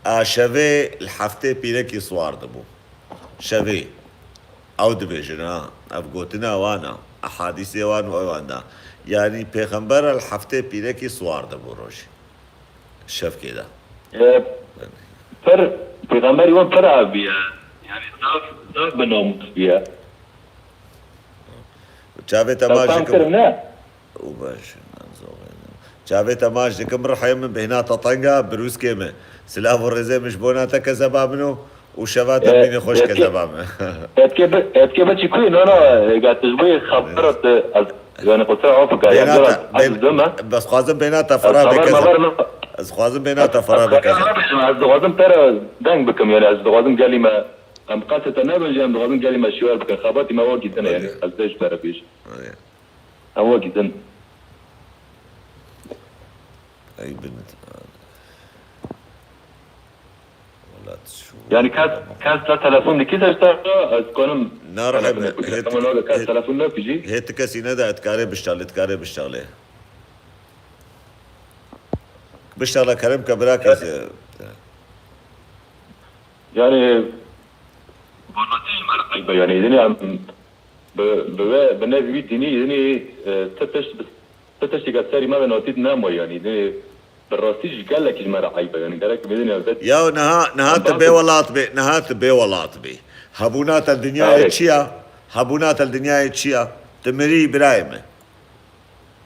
A şevê li heftê pîrekî siwar dibû. Şevê. Ew dibêjin, ha, ev gotina wan e, ehadîsê wan û ewan de. Yanî pêxember li heftê pîrekî siwar dibû rojê. Şevkê de. E, pir, pêxemberî wan pir av bîye. Yani zaf, zaf bi namûs bîye. Çavê te maç dikim. Kirine? Û baş, çavê te maç dikim, rihê min bêhna te teng e, birûskê min. Silav û rêzê min ji bona te kezeba min û, û şeva te bîne xweş kezeba min. Etkê bi, etkê bi çi kuy, no, no, ga tu ji bo xebera te, ez, yani, qusura af bike, ya, bêhna te, ez bêhna, dime. Bes xwazim bêhna te ferah bike. Ez xwazim bêhna te ferah bike. Ez dixwazim te re deng bikim, yani, ez dixwazim gelî me, em qasê te nebin jî, em dixwazim gelî me şiwer bikin. Xebatî me wekî din e, yani, ez dê ji te re bêjim. Em wekî din. Ey bin. Welat şu. Yani kes, kes te telefon dikî de işte, ez konim. Na, telefon rehme, dikî. Hê, ama ne kes hê, telefon ne kujî? Hê ti kesî ne de, ez dikarê biştalê, dikarê biştalê. Biştala kerem ke bira kes. Yani, vallahi me re eyb e yani, yani em bi, bi we, bi nev wî dînî, yani, e, ti tişt, ti tiştî ke serî me ve nasît nemo yani, yani, bi rastî jî gelekî ji me re eyb e yani, gerek bidin ya bet. Ya niha, niha tu bê welat bê, niha tu bê welat bê. Hebûna te dinyayê çi ya? Hebûna te dinyayê çi ya? Tu mirî birayê min.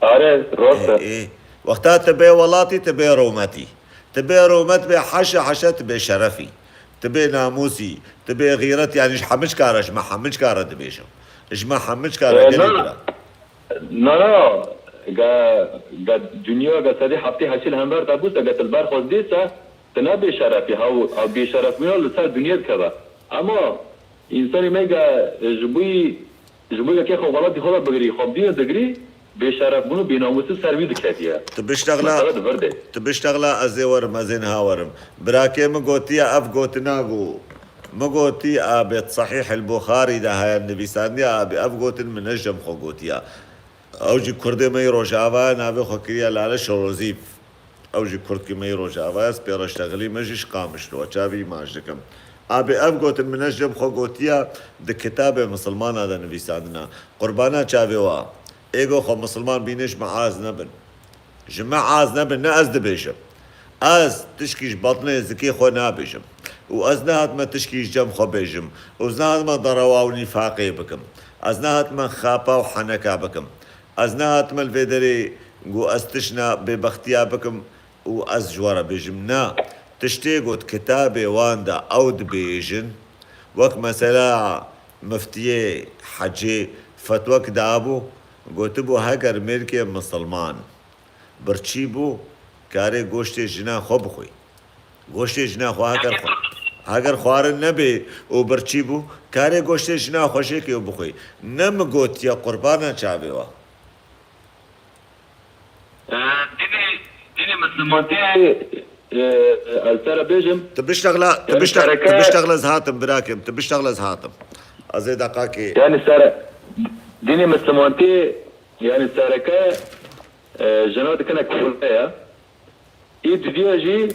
Are, rast e. Ê, ê. Wexta tu bê welatî, tu bê rûmetî. Tu bê rûmet bê, heşe heşe tu bê şerefî. Tu bê namûsî, tu bê xîret, yani ji hemiçka re, ji me hemiçka re dibêjim. Ji me hemiçka re gelê bira. Na, na, ga, ga dinya, ga sedî heftê heştê li hember te bûse, ga tu li ber xwe dêse, tu ne bêşerefî, hew, hew bêşerefbûna li ser dinyê dikeve. Ema însanê me ga ji bo Ji bo yekê xwe welatî xwe ve bigirî, xwe bi dînê digirî, bêşerefbûn û bênamûsî ser wî diketiye. Tu biştexla, mesele di vir de. Tu biştexla ez ê werim, ez ê niha werim. Birakê min gotiye ev gotina got. Min gotî abê Sahîh el Buxarî de heye nivîsandiye abê ev gotin min ne ji cem xwe gotiye. Ew jî kurdê me yê Rojava ye, navê xwe kiriye Lale Şorozîf. Ew jî kurdkî me yî Rojava ye, ez pê re ştexilî me jî ji Qamişlo, çavî maç dikim. Abê ev gotin min ne ji cem xwe gotiya, di kitabê misilmana de nivîsandina. Qurbana çavê wa. Êgo xwe misilman bîne ji me az nebin. Ji me az nebin, ne ez dibêjim. Ez tişkî ji batnê zikê xwe nabêjim. Û ez nehatime tişkî ji cem xwe bêjim. Û ez nehatime derewa û nîfaqê bikim. Ez nehatime xapa û heneka bikim. Ez nehatime li vê derê ku ez tişna bêbextiya bikim û ez ji we re bêjim, na. Tiştê got kitabê wan de ew dibêjin, wek mesela miftiyê hecê fetwek dabû, gotibû, heger mêrkê misilman birçî bû, Karê goştê jina xwe bixwî. Goştê jina xwe heger xwe-, heger xwarin nebê û birçî bû, karê goştê jina xwe jêkê û bixwî. Ne min gotiye qurbana çavê we. E, dînê, dînê Mislimantiyê, e, e, ez te re bêjim. Tu biştexla, tu Yani biştex-, tu sereke biştexla ez hatim, birakim, tu biştexla ez hatim. Ez ê deqakê. Yani sere-, dînê Mislimantiyê, yani sereke, e, jina dikine kole ya. Ê dudiya jî,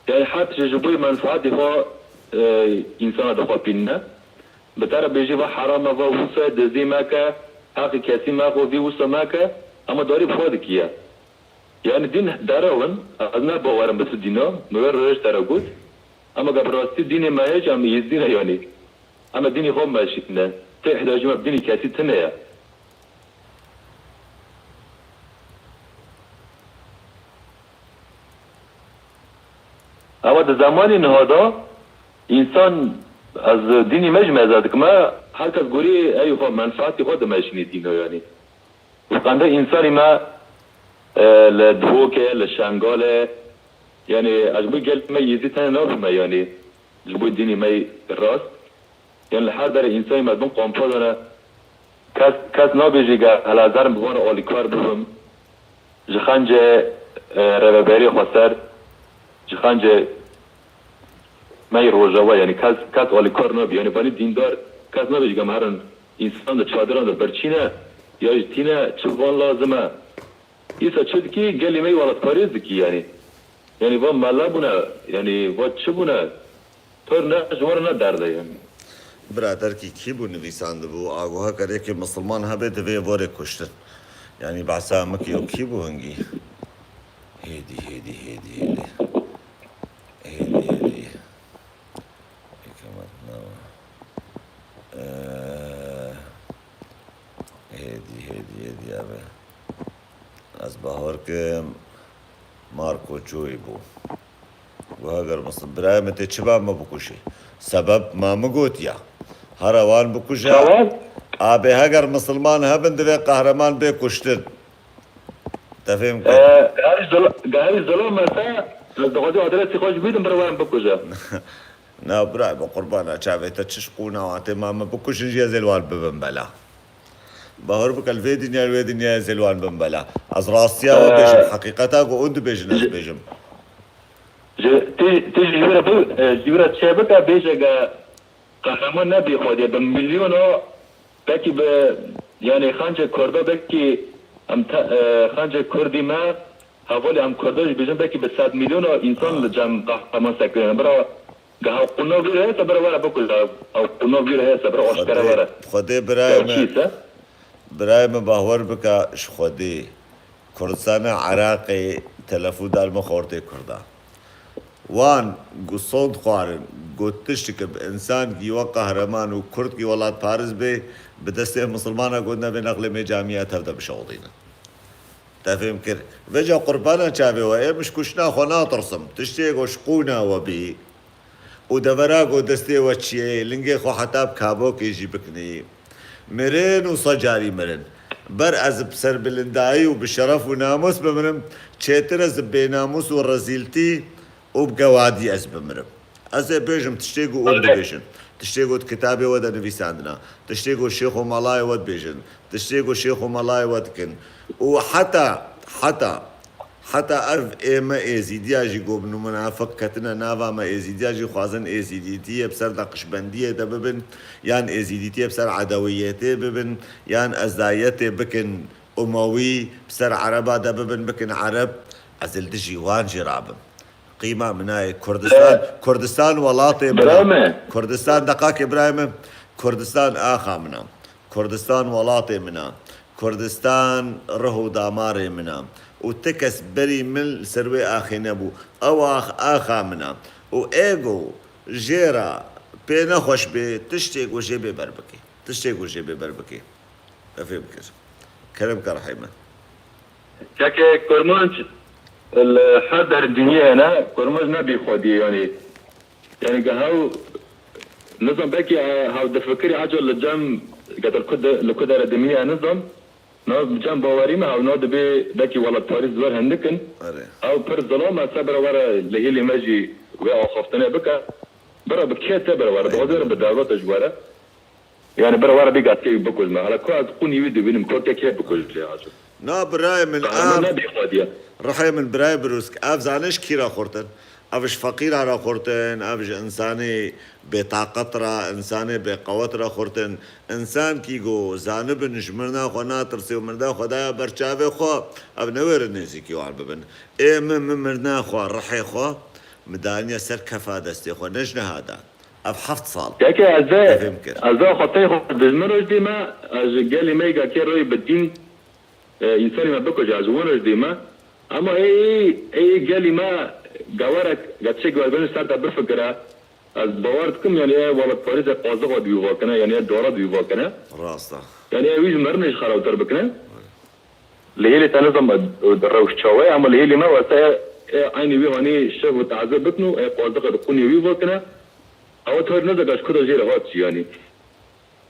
yani her tişt ji bo menfaatê xwe, e, însana dixwepînine. Bi te re bêjî va heram e, va wisa dizî meke, heqê kesî mexwe, vî wisa meke, hema darî bi xwe dikî ye. Yani dîn derew in, ez ne bawer im bi tu dîna, min wê roj te re got. Ama ge bi rastî dînê me hêj em yêzdî ne yani. Em ê dînê xwe bimeşîne. Tê ihtiyacê me bi dînê kesî tune ye. Ama di zemanê niha de însan, ez dînî me jî meza dikime, her kes gorî ey xwe menfaatî xwe dimeşînî dîno yanî. Qende însanî me, e, li Duhokê, li Şengalê, yanî ez ji bo gel me yêzî tene nabime yanî. Ji bo dînî me rast. Yanî li her derê însanî me bin kompo de ne. Kes, kes nabêjî ge hela ez herim bi van re alîkar bibim. Ji xencê, e, rêveberê xweser, ji xencê me yê Rojava, yanî kes, kes alîkar nabî. Yanî vanî dîndar, kes nabêjî ge em herin însan di çadiran de birçî ne, ya jî tîne, çi van lazim e. Îsa çi dikî? Gelê me yî welatparêz dikî yanî. Yanî va mela bûne, yanî va çi bûne? Tor ne ji we re ne derde ye. Biraderkî kî bû nivîsandibû, agoha ger yekê misilman hebe divê vorê kuştin. Yanî behsa min kî û kî bû hingî? Hêdî, hêdî, hêdî, hêdî. Hêdî, hêdî. Hikmet ne. Ee, hêdî, hêdî, hêdî, ebe. Ez bahor kim Marco Çoyî bû. Guha ger misin. Birayê min tê çi ba me bikuşê? Sebeb ma min gotiya. Hara wan bikuje. Çawan? Abê heger misilman hebin divê qehreman bê kuştin. Te fêm kir? Ee, gehevî zula-, gehevî zulum mese, ez dixwazî adresî xwe jî bîdim, bira wan bikuje. Na bira, bi qurbana çavê te çi ji qûna wan tê, ma min bikuşin jî ez ê li wan bibim bela. Bahor bike li vê dinya, li wê dinya ez ê li wan bim bela. Ez rastiya we bêjim, Ee, heqîqeta ku hûn dibêjin ez ji, bêjim. Ji, tu, tu ji wî re bi, e, ji wî re çê bike, bêje ge qehreman nebî xwedê, bi milyona, belkî bi, yanî xencê Kurda, belkî em te, e, xencê Kurdî me, hevalê em Kurda jî bêjin, belkî bi sed milyona însan li cem qehreman sekinîne. Bira, Ge ew qûna vî re heye se bira were bikuje. Ew qûna vî re heye se bira aşkere were. Xwedê birayê me, birayê me bahwer bike ji Xwedê. Kurdistana Iraqê telefûn da li min xortê Kurda. Wan ku sond xwarin, got tiştik bi însankî we qehreman û Kurdkî welatparêz bê, bi destê misilmana got nebe nexlê me camiya tev de bişewdînin. Te fêm kir? Vêca qurbana çavê we, ê min ji kuştina xwe natirsim. Tiştê ku ji qûna we bî û devera ku destê we çiyê, lingê xwe heta bi kabokê jî bikinî. Mirin û secarî mirin. Ber ez bi serbilindayî û bi şeref û namûs bimirim, çêtir ez bi bênamûs û rezîltî û bi gewadî ez bimirim. Ez ê bêjim tiştê ku hûn dibêjin, tiştê ku di kitabê we de nivîsandina, tiştê ku şêx û malayê we dibêjin, tiştê ku şêx û malayê we dikin. Û heta, heta, heta ev ê me êzîdiya jî ku bi munafiq ketine nava me êzîdiya jî xwazin êzîdîtiyê bi ser naqşbendiyê de bibin, yan êzîdîtiyê bi ser edewiyetê bibin, yan ezayetê bikin umewî, bi ser ereba de bibin, bikin ereb, ez li dijî wan jî rabim. Qîma min nayê. Kurdistan, Kurdistan welatê min a. Kurdistan deqakê birayê min. Kurdistan axa min a. Kurdistan welatê min a. Kurdistan rih û damarê min a. Û ti kes berî min li ser wê axê nebû. Ew ax axa min a. Û ê ku jê re pê nexweş bê, tiştê ku jê bê ber bike. Tiştê ku jê bê ber bike. Te fêm kir. Kerem ke rihê min. Kekê Kurmanc li her der dinyê hene, Kurmanc ne bî xwediyê yanî. Yanî ge hew, nizam belkî, e, hew difikirî eca li cem, ge li ku de, li ku dere dimîne nizam. Na bi cem bawerî me ew na dibê belkî welatparîz wer hindik in. Erê. Ew pir zilam e, se bira were li hêlê me jî wê axaftinê bike. Bira bi kê te bira were, bi Aynen. Xwedê re bi daweta ji were. Yani bira were bê gatkeyî bikujme. Hala ku ez qûnî wî dibînim, ku te kê bikujê acib? Na birayê min, Qehreman ev ne bêxwediye. Rihê min birayê Birûsk, ev zane ji kî re xurtin? Ev ji feqîra re xurtin, ev ji insanê bêtaqet re, insanê bêqewet re xurtin. Însan kî ku zanibin ji mirina xwe natirse û mirina xwe daye ber çavê xwe, ev newêrin nêzîkî wan bibin. Ê min, min mirina xwe, rihê xwe, min daniye ser kefa destê xwe, ne ji niha de. Ev heft sal. Yeke ez de, Tevim kir. Ez de xwetê xwe dijmin roj dîme, ez ji gelî me ga kê royê bi dîn, e, însanî me bikuje, ez ji wan roj dîme. Ama ê, ê, ê gelî me gawerek, ga tişek werbenî ser te bifikire, ez bawer dikim, yani ê welatparêz ê qazixa dû vakine, yani ê dara dû vakine. Rast e. Yani ê wî ji merinê jî xerabtir bikine. Li hêlê te nizam rewş çawa ye, ama li hêlê me wese ê, ê eynî wî hanî şev û teze bikin û ê qazixa di qûnê wî vakine. Ew tor nizega ji ku de jê re hat jî, yani.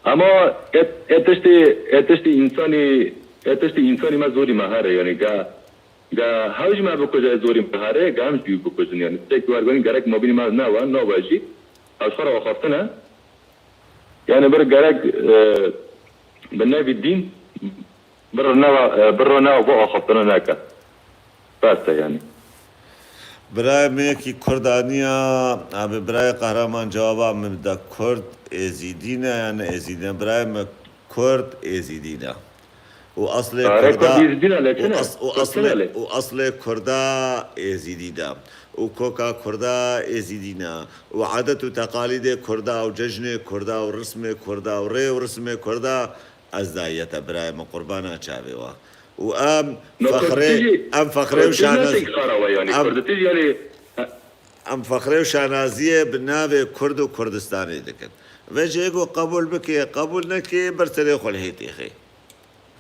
Ama ê, ê tiştê, ê tiştê însanî, ê tiştê însanî me zorî me here, yani, ga, ga hew jî me bikuje ê zorî me here, ga em jî wî bikujin, yani. Tiştekî werbenî gerek mabînî me nebe, nabe jî. Ew ji xwe re axaftine. Yani bir gerek, e, bi nevî dîn, bir neva, e, bir neva bu axaftine neke. Bes e yani. Birayê min yekî Kurd aniya, abi birayê Qehreman cewaba min bide, Kurd Êzîdî ne ya ne Êzîdî ne? Birayê min Kurd Êzîdî ne. Û eslê Are Kurda, Kurd Êzîdî ne, lê û çi ne? es-, û Kurd çi eslê, ne lê? Û eslê Kurda Êzîdî ne. Û koka Kurda Êzîdî ne. Û adet û teqalîdê Kurda û cejnê Kurda û rismê Kurda û rê û rismê Kurda ez daye te birayê min, qurbana çavê we. Û em No, fexrê, Kurdî jî, em fexrê û Kurdî jî şanaz-, ne tiştek xarabe yani. em, Kurdî jî yani, em fexrê û şanaziyê bi navê Kurd û Kurdistanê dikin. Ve jê ku qebûl bikê, qebûl nekê, ber serê xwe li hê têxê.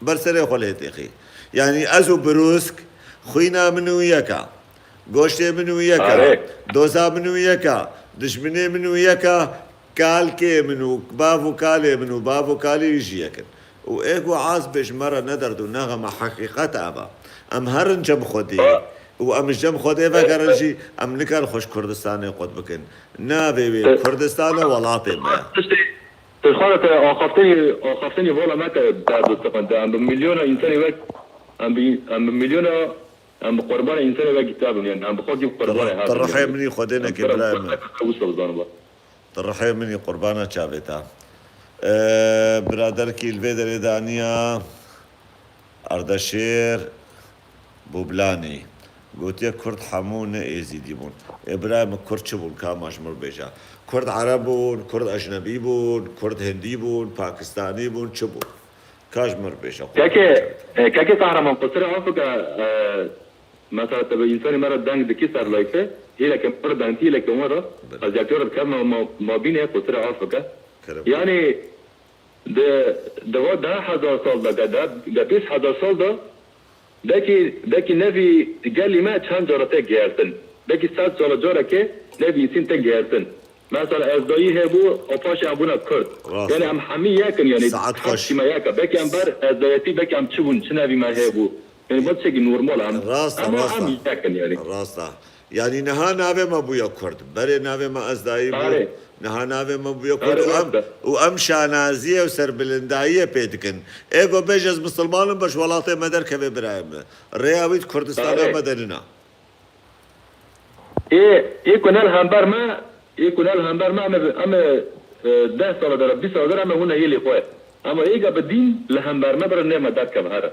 Ber serê xwe lê têxî. Yanî ez û Birûsk xwîna min û yek e. Goştê min û yek e. Are. Doza min û yek e. Dijminê min û yek e. Kalkê min û bav û kalê min û bav û kalê wî jî yek in. Û ê ku az bê ji me re nederd û nexeme heqîqet ev e. Em herin cem Xwedê. Ha. Û em ji cem Xwedê vegerin E, e. jî em nikarin xwe ji Kurdistanê qut bikin. Navê wê E. Kurdistan e, welatê me ye. Tiştê Tu xwe te axaftinî, axaftinî vala me te derdistixin. Te em bi milyona însanê wek, em bi, em bi milyona, em bi qurbana însanê wek te bibînin. Em bi xwe kî qurbana Tu rihê min î Xwedê nekê birayê min. Wisa bizaniba. Tu rihê min î qurbana çavê te. Ee, biraderkî li vê derê daniya Ardeşêr Bublanî. Gotiye Kurd hemû ne Êzîdî bûn. Ê birayê min, Kurd çi bûn? Ka ma ji mir bêje. Kurd Ereb bûn, Kurd ecnebî bûn, Kurd Hindî bûn, Pakistanî bûn, çi bûn? Ka ji mir bêje. Kekê, e, kekê Kahraman, qusirê afike, e, mesela te bi însanê me re deng dikî ser layfê, hîleke me re deng dikî, hîleke wan re, Belê. ez yekê re dikevime ma, mabînê, qusirê afike. Kerem. Yanî, Di, di va deh hezar sal de, ge de, ge bîst hezar sal de, belkî, belkî nevî gelî me çend cara tê gêrtin. Belkî sed sala carekê nevî însîn tê gêrtin. Mesela ezdayî hebû, û paşê em bûne Kurd. Rast. Yani em hemî yek in, yani Saet xweş. Hepsî me yek e. Belkî em ber ezdayetî, belkî em çi bûn, çi nevî me hebû. Yani bu tiştekî normal e. Em, Rast e, em, rast em e. Yek in yani. Rast e. Yanî niha navê me bûye Kurd. Berê navê me Ezdayî bû. Erê. Niha navê me bûye Kurd. Erê, û em, rast e. Û em şanaziyê û serbilindayiyê pê dikin. Ê ku bêje ez misilman im, baş welatê me derkeve birayê me. Rêya wî di Kurdistana Erê. me de nina. Ê, ê ku ne li hember me, ê ku ne li hember me, em ê, em ê, e, deh sala de, bîst sala de em ê hûne hêlê xwe. Ama êga bi dîn li hember me, bira nê me derkeve here.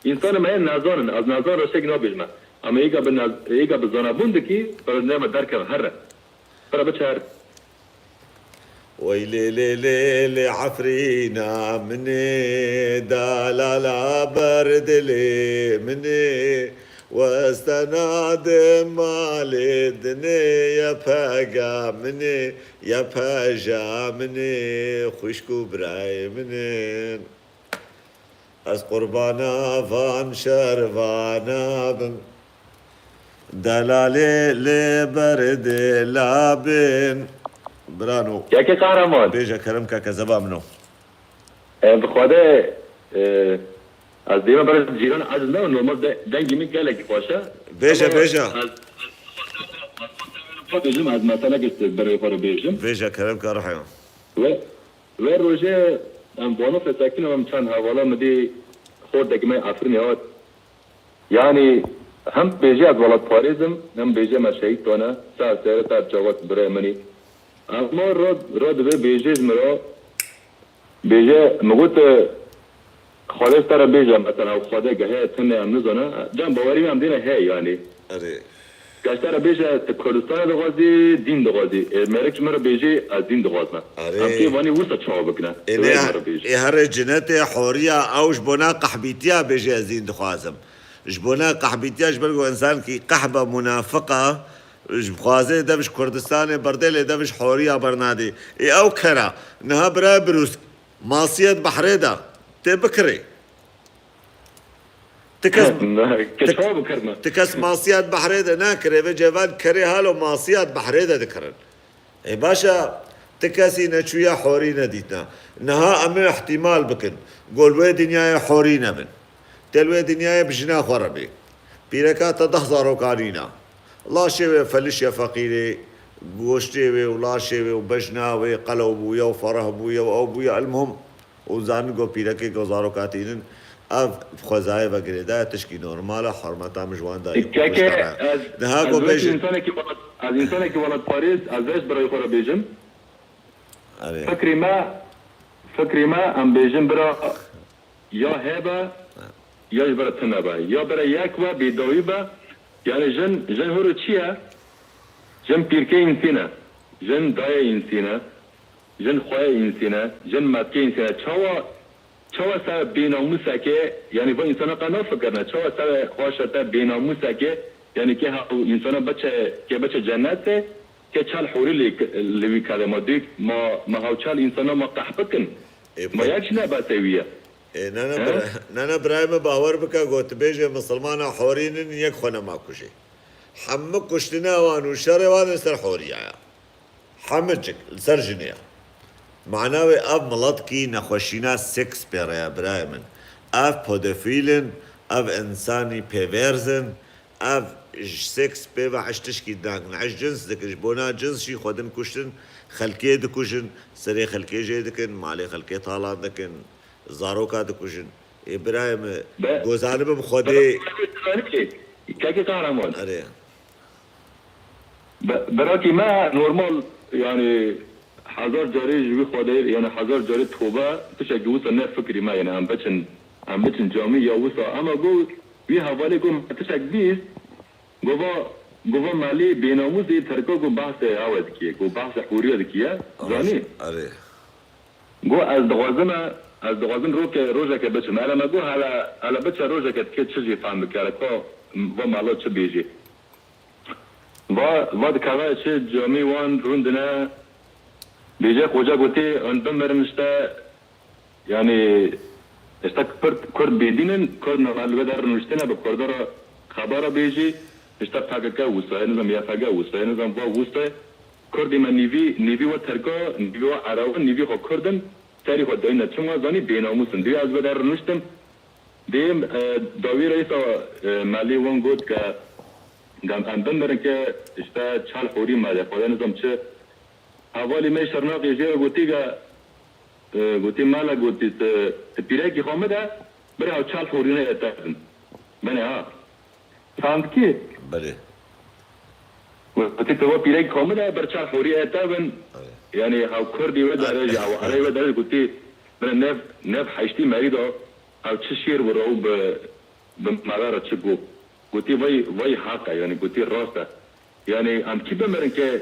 Însanê me hê nezanin, ez nezan re tiştekî nabêjime. Ama êga bi nez-, êga bi zanabûn dikî, bira nê me derkeve here. Bira biçe here. Wey lê lê lê lê Efrîna min ê, dalala ber dilê min ê, westena di malê dinê, ye pega min ê, ye peja min ê, xwişk û birayê min in. Ez qurbana van şervana bim. Delalê lê berdê labin. Birano. Keke Kahraman. Bêje kerem keke zeba min o. E, bi Xwedê, e, Ez dême ber cîran aciz ne, normal de, dengê min gelekî xweş e. Bêje, Ama bêje. Ez, ez bêjim, ez meselekê ji ber xwe re bêjim. Bêje, kerem ke rihê. Ve, ve rojê em vano fesekîn em çend hevala min dî xortekî me Efrînê hat. Yanî hem bêjê ez welatparêz im, hem bêjê me şehîd dane. Ser sere ser çavat birê min î. Ama rad, rad ve bêjê ji min re Bêje, min got, e, Xwedê ji te re bêje, mesela, ew Xwedê ge heye tune em nizane, cem bawerî em dêne heye, yanî. Erê. Ge ji te re bêje, tu Kurdistanê dixwazî, dîn dixwazî. E, merek ji min re bêjê, ez dîn dixwazim. Erê. Em kê vanî wisa çawa bikine? Ê, Wê ne, ji min re bêje. Ê, herê cinetê horiya ew ji bona qehbîtiya bêje, ez dîn dixwazim. Ji bona qehbîtiya ji ber ku însankî qehba munafiqa, ji xwazê dev ji Kurdistanê berdê lê dev ji horiya bernadê. Ê ew kera. Niha birayê birûsk, masiyet behrê de. Tê bikirê. Ti kes, Ne, ke ti, çawa bikirme? Ti kes masiyet behrê de nakirê. Vê cevan kerê halo masiyet behrê de dikirin. Ê baş e, ti kesî neçûye horî nedîtine. Niha em ê îhtîmal bikin. Gol wê dinyayê horî nebin. Tê li wê dinyayê bi jina xwe re bê. Pîreka te deh zarokanî ne. Laşê wê felişe feqîrê, goştê wê û laşê wê û bejna wê qelew bûye û fereh bûye û ew bûye. Elmuhim, û zanin ku pîrekê ku zaroka tînin, ev xwezayê ve girêdayê, tişkî normal e, hurmeta min ji wan de yê Keke, xweş e. ez, Niha ez ku wekî bêjin. Însanekî welat, ez însanekî welatparêz, ez vê ji birayê xwe re bêjim. Erê. Fikrê me, fikrê me, em bêjin bira ya hebe, ya ji bira tune be. Ya bira yek be, bêdawî be. Yani jin, jin horo çi ye? Jin pîrkê însî ne. Jin dayê însî ne. Jin xweyê însî ne. Jin metkê însî ne. Çawa, çawa ser bênamûsekê, yani va însana qe nafikirine, çawa ser xweşete bênamûsekê, yani kê ha-, însana beçe, kê beçe cennetê, kê çel hûrî li, li wî kere ma dûk, ma, ma hawçel însana ma qeh bikin. Ê, Ma pek- yek jî ne besê wî ye. Ê, nana He? bira-, nana birayê min bawer bike, got bêje misilmana horînin yek xwe nema kujê. Hemû kuştine wan û şerê wan li ser horiya ye. Hemû cik li ser jinê ye. Mana wê ev miletkî nexweşîna seks pê re ye birayê min. Ev pedofîl in, ev însanî pêverz in, ev ji seks pê ve hiç tişkî nakin. Hiç cins dikin, ji bona cins jî xwe din kuştin, xelkê dikujin, serê xelkê jê dikin, malê xelkê talan dikin. Zaroka dikujin. Ê birayê min, Be- gozanibim Xwedê. Be- Kekê Kahraman. Erê. Be-, berakî me normal, yani hezar carê ji wî Xwedê, yani hezar carê tobe, tiştekî wisa ne fikrî me, yani em biçin, em biçin camî ya wisa. Ama go wî hevalê go me tiştek bîst, go va, go va melê bênamûs ê Tirka go behsê ewe dikiye, go behsê hûriya dikiye. Ama Zanî? Erê. Got, ez dixwazim e, ez dixwazim roke, rojeke biçim. Hele me got, hele, hele biçe rojeke dikê çi jî fehm bike, hele ka va mala çi bêjî. Va, va dikeve çi camî wan rûndine, bêje xoca gotê, hûn bimirin işte, yani, işte Kurd, Kurd bêdîn in, Kurd ne li vê der rûniştine bi Kurda re xebera bêjî, işte P K K wisa ye, nizam Y P G wisa ye, nizam va wisa ye. Kurdê me nîvî, nîvî wa Tirka, nîvî wa Ereba, nîvî xwe Kurd in, serî xwe dayîne. Çima zanî bênamûs in. Dê ez vê der rûniştim. Dê, e, dawî reîsa, e, melê wan got ke gam em bimirin ke işte çal hûrî me de, xwedê nizam çi. Hevalî me Şirnexê jê re gotî ke, e, gotî mele gotî tu, tu pîrekî xwe min de, bira ew çal hûrî ne ye te bin. Bine ha. Çandkî? Belê. Wekî tu va pîrek komil e, ber çar hûrî e te bin. Evet. Yani hew Kurdî we dere jî, hew Erey we dere jî gotî, bine nev, nev heştî merî da, hew çi şêr bi rew bi, bi mala re çi got. Gotî vay, vay haq e, yani gotî rast e. Yani em kî bimirin ke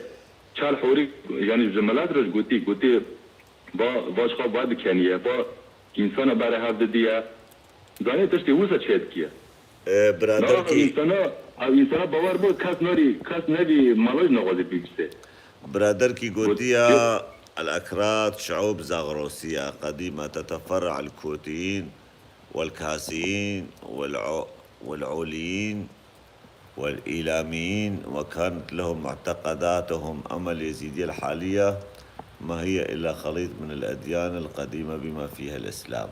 çar hûrî, yani ji milet re jî gotî, gotî va, va ji xwe va dikeniye, va însana bere hev didiye. Zanî tiştê wisa çê dikiye. E, Na, biraderkî, însana, ev însana bawer bû, kes narî, kes nevî malaj naxwazî bibîse. Biraderkî Got-, gotiya, got-, الأكراد شعوب زاغروسية قديمة تتفرع الكوتيين والكاسيين والع-، والعوليين والإيلاميين، وكانت لهم معتقداتهم. أما اليزيدية الحالية ما هي إلا خليط من الأديان القديمة بما فيها الإسلام.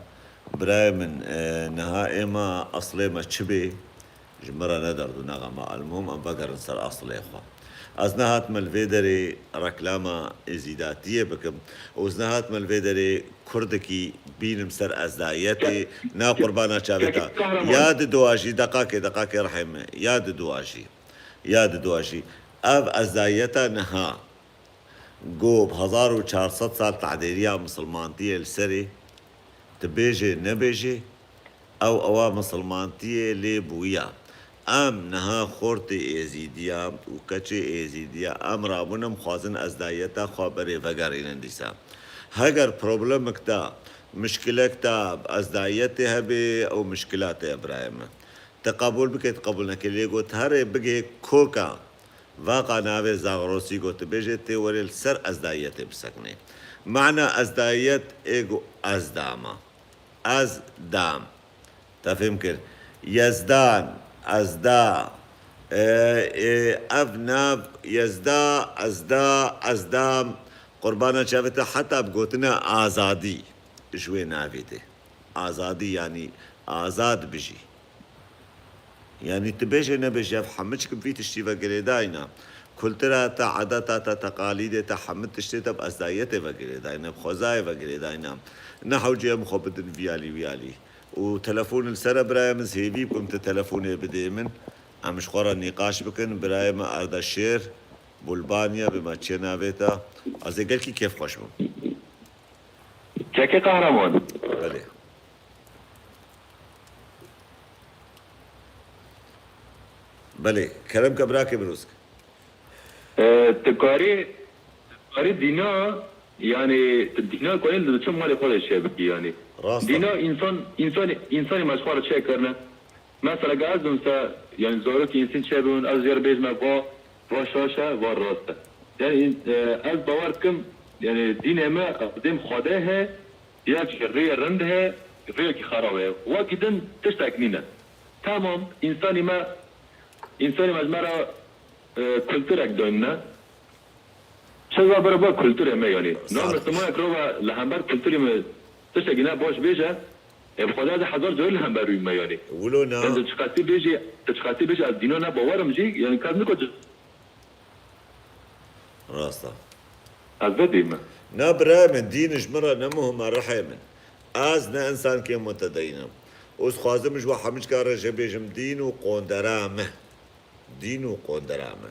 Birayê min, e, niha êma eslê me çi bê, ji min re ne derd û ne xem e. Elmuhim, em vegerin ser eslê xwe. Ez nehatime li vê derê reklama êzîdatiyê bikim û ez nehatime li vê derê kurdekî bînim ser ezdayetê, na qurbana çavê te. Kekê Kahraman. Ya di dua jî, deqakê, deqakê rehê me, ya di dua jî, ya di dua jî. Ev ezdayeta niha, Go bi hezar û çar sed sal tadêriya misilmantiyê li serê, tu bêjê nebêjê, ew ewa misilmantiyê lê bûya. Em niha xortê êzîdiya û keçê êzîdiya, em rabûn em xwazin ezdayeta xwe berê vegerînin dîsa. Heger problemek te, mişkilek te bi ezdayetê hebe, ew mişkila te ye birayê min. Te qebûl bike, te qebûl neke, lê got here bigê koka. Vaqa navê Zagrosî gotibêjê tê werê li ser ezdayiyetê biseknê. Mana ezdayiyet ê gu ez dam e. Ez dam. Te fêm kir? Yezdan, ezda, e, e, ev nav, yezda, ezda, ezdam, qurbana çavê te heta bi gotina azadî ji wê navê tê. Azadî yanî azad bijî. Yanî tu bêjê nebêjê, ev hemû çik bi vî tiştî ve girêdayî ne. Kultura te, adeta te, teqalîdê te, hemû tiştê te bi ezdayetê ve girêdayî ne, bi xwezayê ve girêdayî ne. Ne hewce em xwe bidin vîyalî vîyalî. Û telefon li ser e birayê min, ez hêvî bikim tu telefonê bidê min. Em ji xwe re nîqaş bikin. Birayê min Ardaşêr Bulbaniya, bê me çê navê te. Ez ê gelkî kêfxweş bim. Kekê Kahraman. Belê. Belê, kerem ke birakê Birûsk. E, tu karî, tu karî dîna, yanî tu dîna karî li çi malê xwe de çêbikî yanî. Rast e. Dîna însan, însanî, însanî me ji xwe re çêkirine. Mesela ge ez bim se, yanî zarokê însîn çêbûn, ez jê re bêjime va, va şaş e, va rast e. Yanî, e, ez bawer dikim, yanî dînê me, dêm Xwedê he, ya jî rêyê rind he, rêyekî xerab he. Wekî din tiştek nîne. Tamam, însanî me, însanî me ji me re, e, kulturek dayne. Çi va bere ba kulturê me yanî. Na Sax. Mislimanek rava li hember kulturê me tiştekî ne baş bêje, e, bi Xwedê ez hezar carî li hember wî me yanî. Wilo na. Yanî tu çiqasî bêjî, tu çiqasî bêjî ez dîna ne bawer im jî, yanî kes niko ci- Rast e. Ez vedî me. Na birayê min, dîn ji min re ne muhim e, rihê min. Ez ne însankê mutedeyîn im. Û ez xwazim ji we hemû çika re jê bêjim dîn û qondera me. Dîn û qondera me.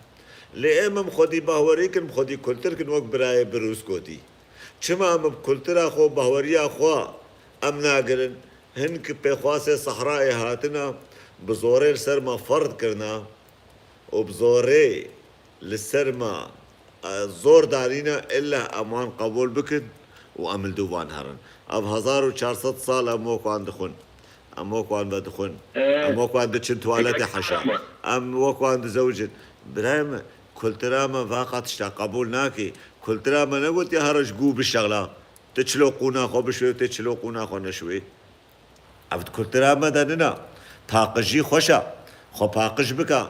Lê em, em xwedî bahwerî kin, em xwedî kultur kin, wek birayê Birûs gotî. Çima em bi kultura xwe, bahweriya xwe em nagirin? Hin ki pêxwasê sehrayê hatine, bi zorê li ser me ferd kirine û bi zorê li ser me, e, zor danîne, illa em wan qebûl bikin û em li dû van herin. Ev hezar û çar sed sal em wek wan dixwin. Em wek wan vedixwin. Ee, Em wek wan diçin tuwaletê peki, heşa. Tamam. Em wek wan dizewicin. Birayê me, kultura me vaqa tişta qebûl nake. Kultura me negotiye here ji gû bişexla. Tu çilo qûna xwe bişwê, tu çilo qûna xwe neşwê. Ev di kultura me de nina. Paqijî xweş e. Xwe paqij bike.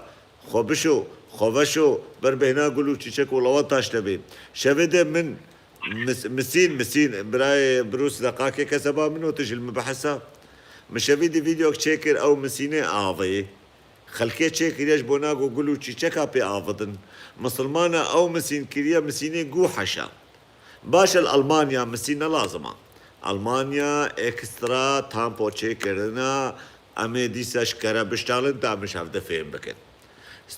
Xwe bişo, xwe veşo, ber bêhna gul û çîçek û lewata ji te bê. Şevê de min mis-, misîn, misîn, birayê Birûs deqakê kezeba min û tu ji li min bihesa. Min şevî di vîdeok çêkir, ew misînê avê. Xelkê çêkiriye ji bona ku gul û çîçeka pê avidin. Misilmana ew misîn kiriye misînê gû heşa. Baş e, li Almanya misîn ne lazim e. Almanya ekstra tampo çêkirine, em ê dîsa ji kere biştalin ta em ji hevde fêm bikin.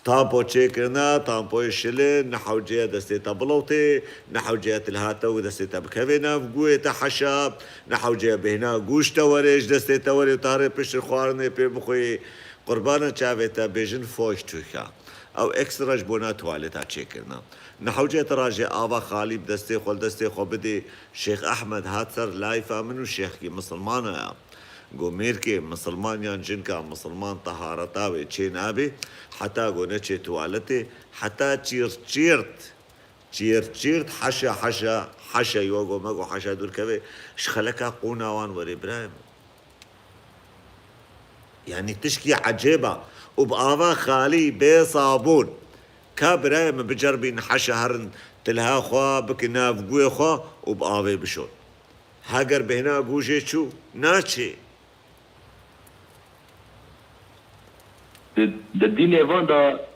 Tampo çêkirine, tampoyê şilin, ne hewce ye destê te bilewtê, ne hewce ye tilha te û destê te bikevê nav gûyê te heşa, ne hewce ye bêhna gû ji te were, ji destê te were û tarê pişt xwarinê pê bixwî. Qurbana çavê te bêjin Feuchttücher. Ew ekstra ji bona tuwaleta çêkirine. Nehewce tu rajê ava xalî bi destê xwe li destê xwe bidê. Şêx Ehmed hat ser layfa min û şêxkî misilman heye. Go mêrkê misilman yan jinka misilman tehareta wê çê nabe, heta go neçê tuwaletê, heta çîrt çîrt, çîrt çîrt, heşa heşa, heşa yo go me go heşa dûr keve, ji xeleka qûna wan werê birayê min. Yanî tişkî ecêb e. Û bi ava xalî bê sabûn. Ka birayê min biceribîn heşa herin tilha xwe bikin nav gûyê xwe û bi avê bişon. Heger bêhna gûjê çû, naçê. Di, di dînê van de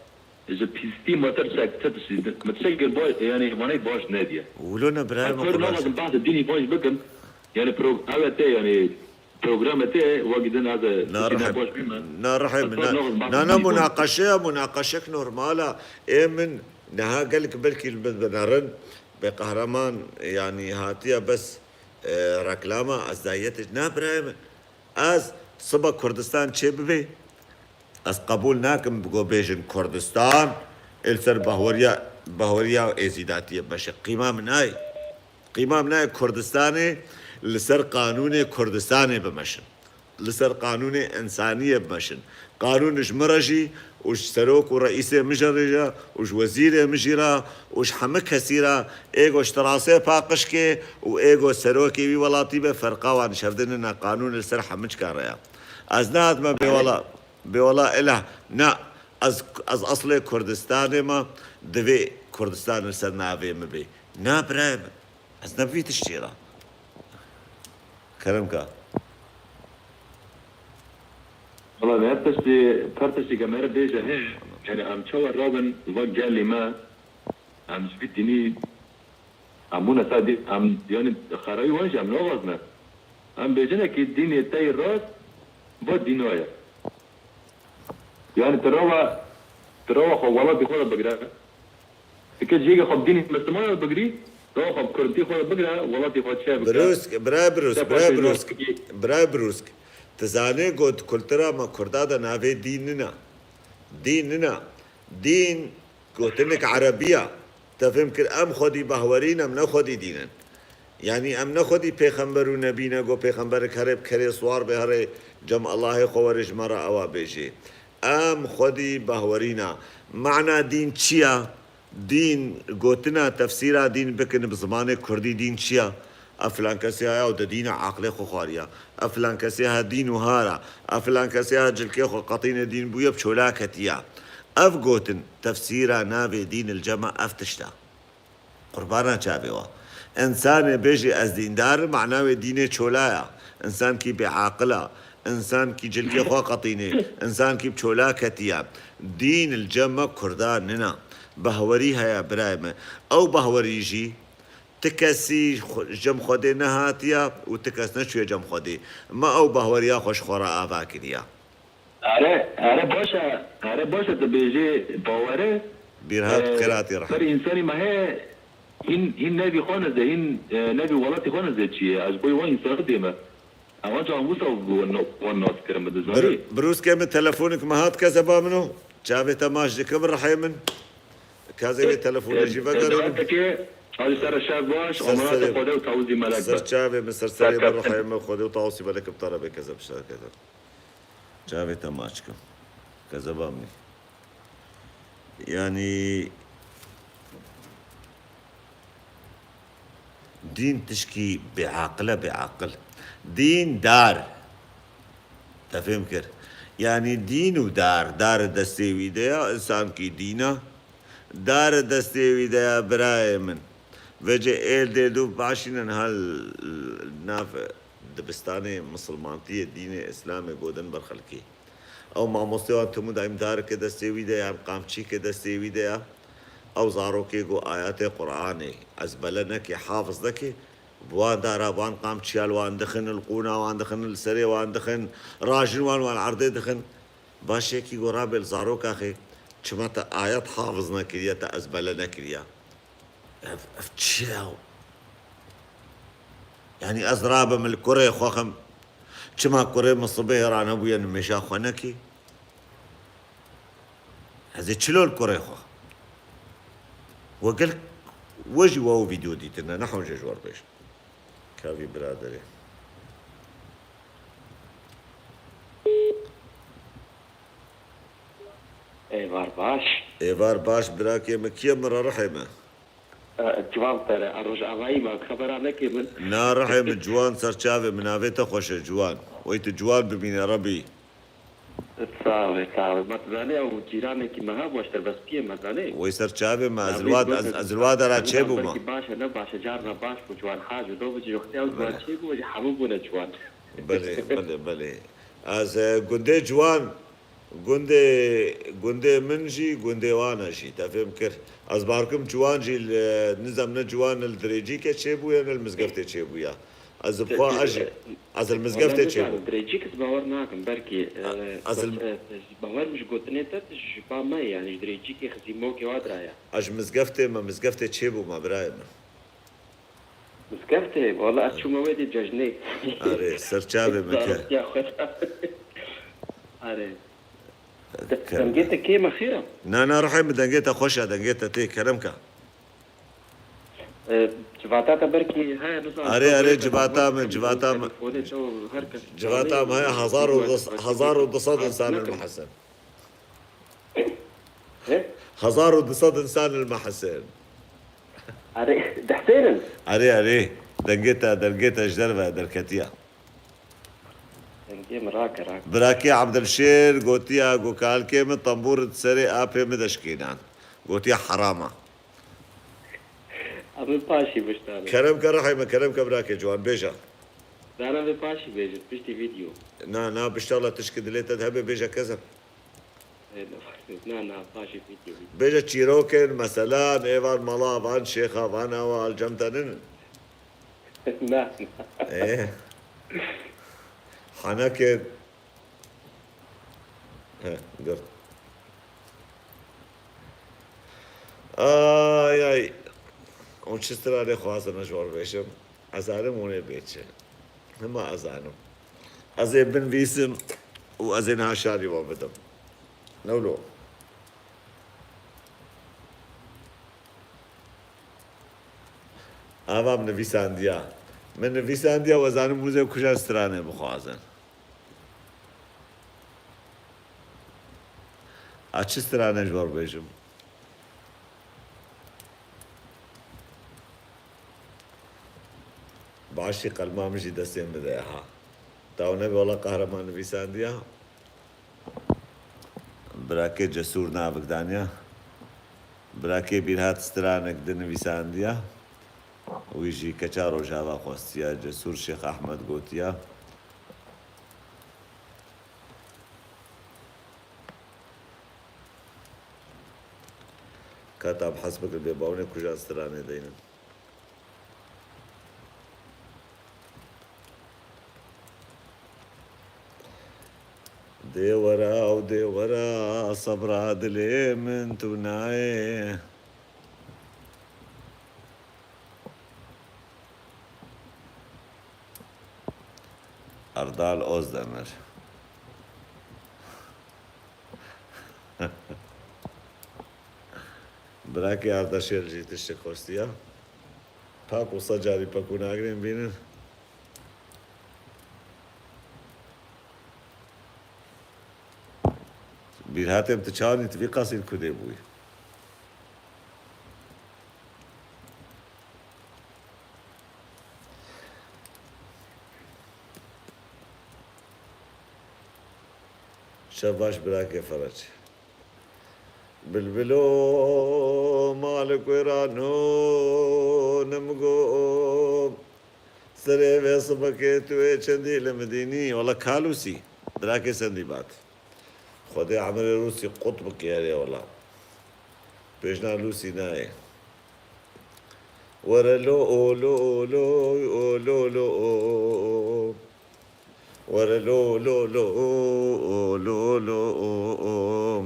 ji pîstî me tir çek çi tiştî, min tiştekir baş, yanî vaneyî baş nediye. Wilo ne birayê min, Kur'an. Naxwazim behsê dînî baş bikim. Yanî pro-, ew e tê, yanî programê tê, wekî din ez ê tiştî ne baş bîme. Na rihê min, na, na, na, munaqeşe ya, munaqeşek normal a. Ê min niha gelek belkî li min binerin, bê qehreman, yanî hatiye bes, e, reklama, ez dayiyetê, na birayê min. Ez siba Kurdistan çê bibe, ez qebûl nakim ku bêjin Kurdistan, ê li ser bahweriya, bahweriya êzîdatiyê bimeşe. Qîma min nayê. Qîma min nayê Kurdistanê li ser qanûnê Kurdistanê bimeşin. Li ser qanûnê însaniyê bimeşin. Qanûn ji min re jî û ji serok û reîsê min jî re û ji wezîrê min jî re û ji hemî kesî re, ê go ji terasê paqij ke û ê go serokê wî welatî be, ferqa wan ji hev de nîne, qanûn li ser hemî çika re ye. Ez nehatime bê wela, bê wela îlah, na, ez, ez eslê Kurdistanê me, divê Kurdistan li ser navê min bê. Na birayê min. Ez ne bi vî tiştî re. Kerem ka. Wala her tiştî, her tiştî ke me re bêje heye. Yanî em çawa rabin va gelî me, em ji vî dînî, em bûne sa dî, em yanî xerayî wan jî em naxwazine. Em bêjine kî dînê te yê rast, va dîna ye. Yanî tu rawa, tu rawa xwe welatî xwe de bigire. Dike cihê xwe bi dînê Misliman re bigirî, rawa xwe bi Kurdî xwe re bigire, welatî xwe çi bike. Birûsk, birayê Birûsk, birayê Birûsk, birayê Birûsk. Tu zanî got kultura me Kurda de navê dîn nina. Dîn nina. Dîn gotinek Erebî ya. Te fêm kir, em xwedî bahwerî ne, em ne xwedî dîn in. Yanî em ne xwedî pêxember û nebî ne, go pêxemberik here bi kerê siwar be, here cem Allahê xwe were ji me re ewa bêjê. Em xwedî bahwerî ne. Mana dîn çi ya? Dîn, gotina tefsîra dîn bikin bi zimanê kurdî, dîn çi ya? Ev filan kesê haya û di dîna aqilê xwe xwariya. Ev filan kesê ha dîn û har a. Ev filan kesê ha cilkê xwe qetîne dîn bûye, bi çola ketiya. Ev gotin, tefsîra navê dîn li cem me ev tişt e. Qurbana çavê we. Însanê bêjî ez dîndar im, mana wê dînê çola ya. Însankî bêaqil a. Însankî cilkê xwe qetînê. Însankî bi çola ketiye. Dîn li cem me Kurda nina. Bahwerî heye birayê me. Ew bahwerî jî ti kesî xwe, cem Xwedê nehatiye û ti kes neçûye cem Xwedê. Me ew bahweriya xwe ji xwe re ava kiriye. Are, are baş e, are baş e tu bêjê bawere. Bîrhat, e, xêr hatî rehim. Berî însanî me heye, hîn, hîn nevî xwe nize, hîn, e, nevî welatî xwe nize çi ye. Ez boy wan însanî dê me. Ewan can wisa wan nas kirin, mi dizanî. Bir, birûskê min telefonik me hat kezeba min o. Çavê te maç dikim rehê min. Kazê wê telefonê jî vegerin. Daweteke, hadi ser şev baş, omanatê Xwedê û tawizî melek be. Ser çavê min, ser serê min rehê min, Xwedê û tawizî melek bi te re be kezeb şerkete. Çavê te maç kim. Kezeba min. Yanî dîn tişkî bêaqil e, bêaqil. Dîn dar. Te fêm kir? Yanî dîn û dar, dar destê wî de ya, însankî dîn e. Dar destê wî de ya birayê min. Vêce êl dê dû başînin hal nav dibistanê misilmantiyê, dînê Îslamê godin ber xelkê. Ew mamostê wan tim û daîm dareke destê wî de ya, em qamçîke destê wî de ya. Ew zarokê ku ayetê Qur'anê ezbele neke, hafiz neke, bi wan dara, wan qamçiya li wan dixin, li qûna wan dixin, li serê wan dixin, rajin wan, wan erdê dixin. Baş yekî go rabê li zaroka xê, çima te ayet hafiz nekiriye, te ezbele nekiriye? Ev, ev çi ye? Yanî ez rabim li kurê xwe xim, çima kurê min sibê ranebûye nimêja xwe nekî? Ez ê çilo li kurê xwe? We gel, we jî we û vîdeo dîtine, ne hewce ji we re bêjim. Kavî biraderê. Êvar baş. Êvar baş, birakê min, kî ye, min re rihê me? E, Ciwan Pere, a Rojavayî me, xebera nekê min. Na rihê min, Ciwan ser çavê min, navê te xweş e, Ciwan. Wey tu ciwan bimîne, Rebî. Sağ ol, sağ ol. Ma tu zanî ew cîranekî me hebû, eşterbestiyê me zanî. Wê ser çavê me, ez li wa, ez, ez li wa dera çêbûma. Belkî baş e, ne baş e, carna baş bû, ciwan haj û do bû, yoxtiya ew ciwan çêbû, ji hemû bûne ciwan. Belê, belê, belê. Ez, e, gundê ciwan, gundê, gundê min jî, gundê wan e jî, te fêm kir. Ez bawer kim ciwan jî li, nizam ne ciwan li Dirêcîkê çêbûye, ne li Mizgeftê çêbûye. Ez bi xwe, ez, ez li Mizgeftê çêbûm. Dirêcîk ez bawer nakim, belkî, e, ez li, e, ez bawer min ji gotinê te, tu ji ba me yî, yanî ji Dirêcîkê xizî mokê wa diraya. Ez ji Mizgeftê me, Mizgeftê çêbûme, birayê min. Mizgeftê? Wala ez çûme wê dî cejnê. Erê, ser çavê me ke. Zaroktiya xwe de. Erê. De-, dengê te kêm e xêr e? Na, na, rihê min dengê te xweş e, dengê te tê, kerem ke. E, civata te belkî heye, nizanim. Erê, erê, civata min, civata min. Telefonê te û her kes. Civata min heye, hezar û du sed, hezar û du sed însan li me hese. He? Hezar û du sed însan li me hese. Erê, dehsênin. Erê, erê. Dengê te, dengê te ji derve derketiye. Dengê min rake, rake. Birakê Ebdilşêr gotiya, got, kalkê min tembûr di serê apê min de şikînan. Gotiya herama. Em ê paşî biştarin. Kerem ke rihê min, kerem ke birakê ciwan, bêje. Dana vê paşî bêjin, piştî vîdeo. Na, na, biştala tişkî dilê te de hebe bêje kezeb. Ê, na, na, paşî vîdeo, vîdeo. Bêje çîrokên, meselan, ê van mala, van şêxa, van awa, al cem te nin. Na, na. Ê. Henekên. He, girt. Ay, ay. Hûn çi stranê xwazin ez ji we re bêjim? Ez zanim hûn ê bê çi. Hema ez zanim. Ez ê binivîsim û ez ê niha şarî we bidim. Newlo. Ava min nivîsandiya. Min nivîsandiya, we zanim hûn zê kujan stranê bixwazin. A çi stranê ji we re bêjim? Başî qelma min jî destê min de ye ha. Taw nebe wela qehreman nivîsandiya. Birakê Cesûr navik daniya. Birakê Bîrhat stranek di nivîsandiya. Wî jî keça Rojava xwestiya. Cesûr Şêx Ehmed gotiya. Ka te bi hez bikir bê bawinê kujan stranê deynin. Dê were ew dê were, sebra dilê min tu nayê. Erdal Ozdemir. Birakê Ardaşêr jî tiştek xwestiya. Pak û sed carî pekûnagirên bînin. Bîrhatê min, tu çawanî, tu vî qasî li ku dê bûyî? Şev baş birakê Ferec. Bilbilo malik wê ra no nimgo. Serê vê sibekê tu ê çendî li midînî. Wala ka Lûsî. Birakê Sendîbat. Xwedê emirê Rûsî qut bike erê wela. Pêjna Lûsî nayê. Were lo o lo o lo o lo lo o o. Were lo lo lo o o lo lo o o.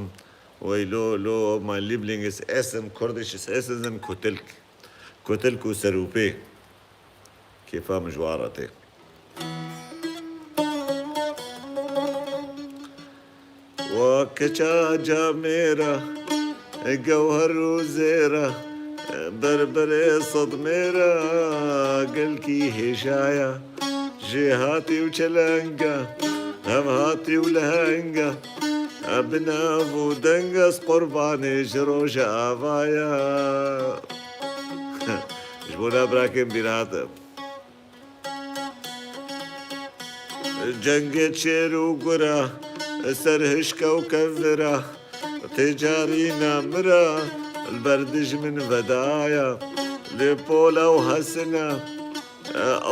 Wey lo lo, mein Liebling ist Essen, kurdisches Essen sind Kotelk. Kotelk û serûpê. Kêfa min ji wan re tê. Wa keça camêra, gewher û zêra, berberê sed mêra, gelkî hêjaya, jêhatî û çelenga, hevhatî û lehenga, bi nav û deng ez qurbanê ji Rojavaya. Ji bo na birakên Bîrhat e. Cengê çêr û gura, Ser hişke û kevira tê carîna mira, li ber dijmin vedaya. Lê pola û hesina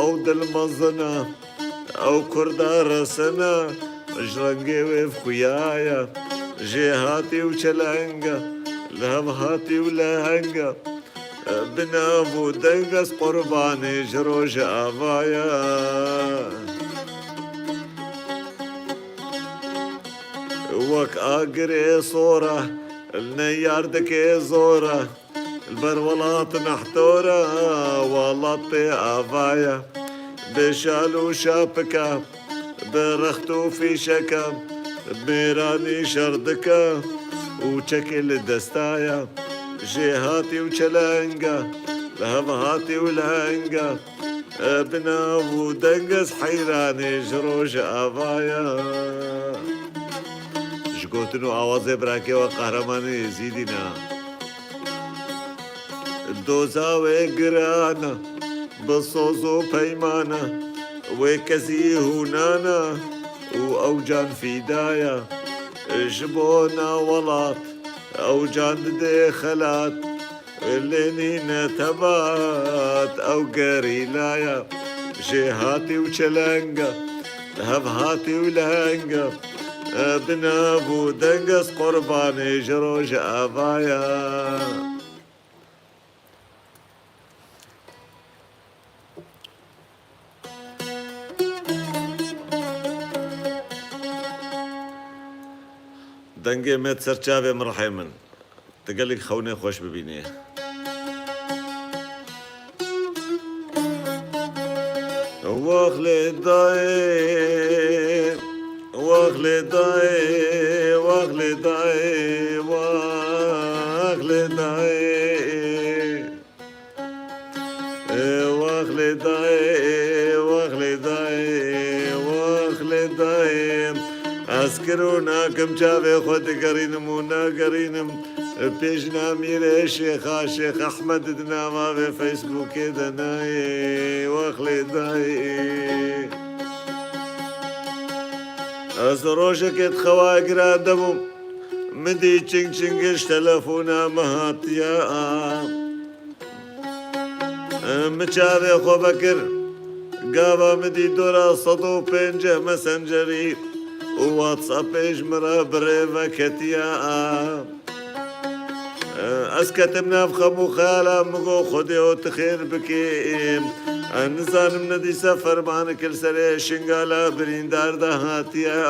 ew dil mezin e, ew kurda resin e, ji rengê wê xuya ye. Jêhatî û çeleng e, li hev hatî û leheng e. Bi nav û deng ez qurbanê ji rojava ye. Wek agirê sor e, li neyar dikê zor e. Li ber welat nehtor e, welat pê ava ye. Bi şal û şapika, bi rext û fîşeka, mêranî şer dike û çekê li desta ye. Jêhatî û çeleng e, li hev hatî û leheng e. Bi nav û deng ez heyranê ji rojava ye. Ji gotin û awazê birakê we Qehremanê Êzîdî ne. Doza wê giran e, bi soz û peyman e, wê kesî hûnan e û ew can fîda ye. Ji bona welat ew can didê xelat, lê nîne tebat ew gerîla ye. Jêhatî û çeleng e, li hev hatî û leheng e. Bi nav û deng ez qurbanê ji rojava ye. Dengê me di ser çavê min rihê min. Tu gelek xewnê xweş bibînî. Wax lê dayê, wax lê dayê, wax lê dayê, wax lê dayê. Ê, wax lê dayê, ê, wax lê dayê, ê, wax lê dayê. Ez kir û nakim çavê xwe digerînim û nagerînim. Pêjna Mîrê Şêxa, Şêx Ehmed di nava vê Facebookê de nayê. Wax lê dayê. Ez rojekê di xewa giran de bûm. Min dî çing çingiş telefona min hatiya. Min çavê xwe vekir, gava min dî dora sed û pênceh Messengerî û WhatsAppê ji min re bi rê veketiya. Ez ketim nav xem û xeyala, min got, Xwedê û tu xêr bikê. Ez nizanim ne dîsa fermanek li serê Şingala birîndar de hatiye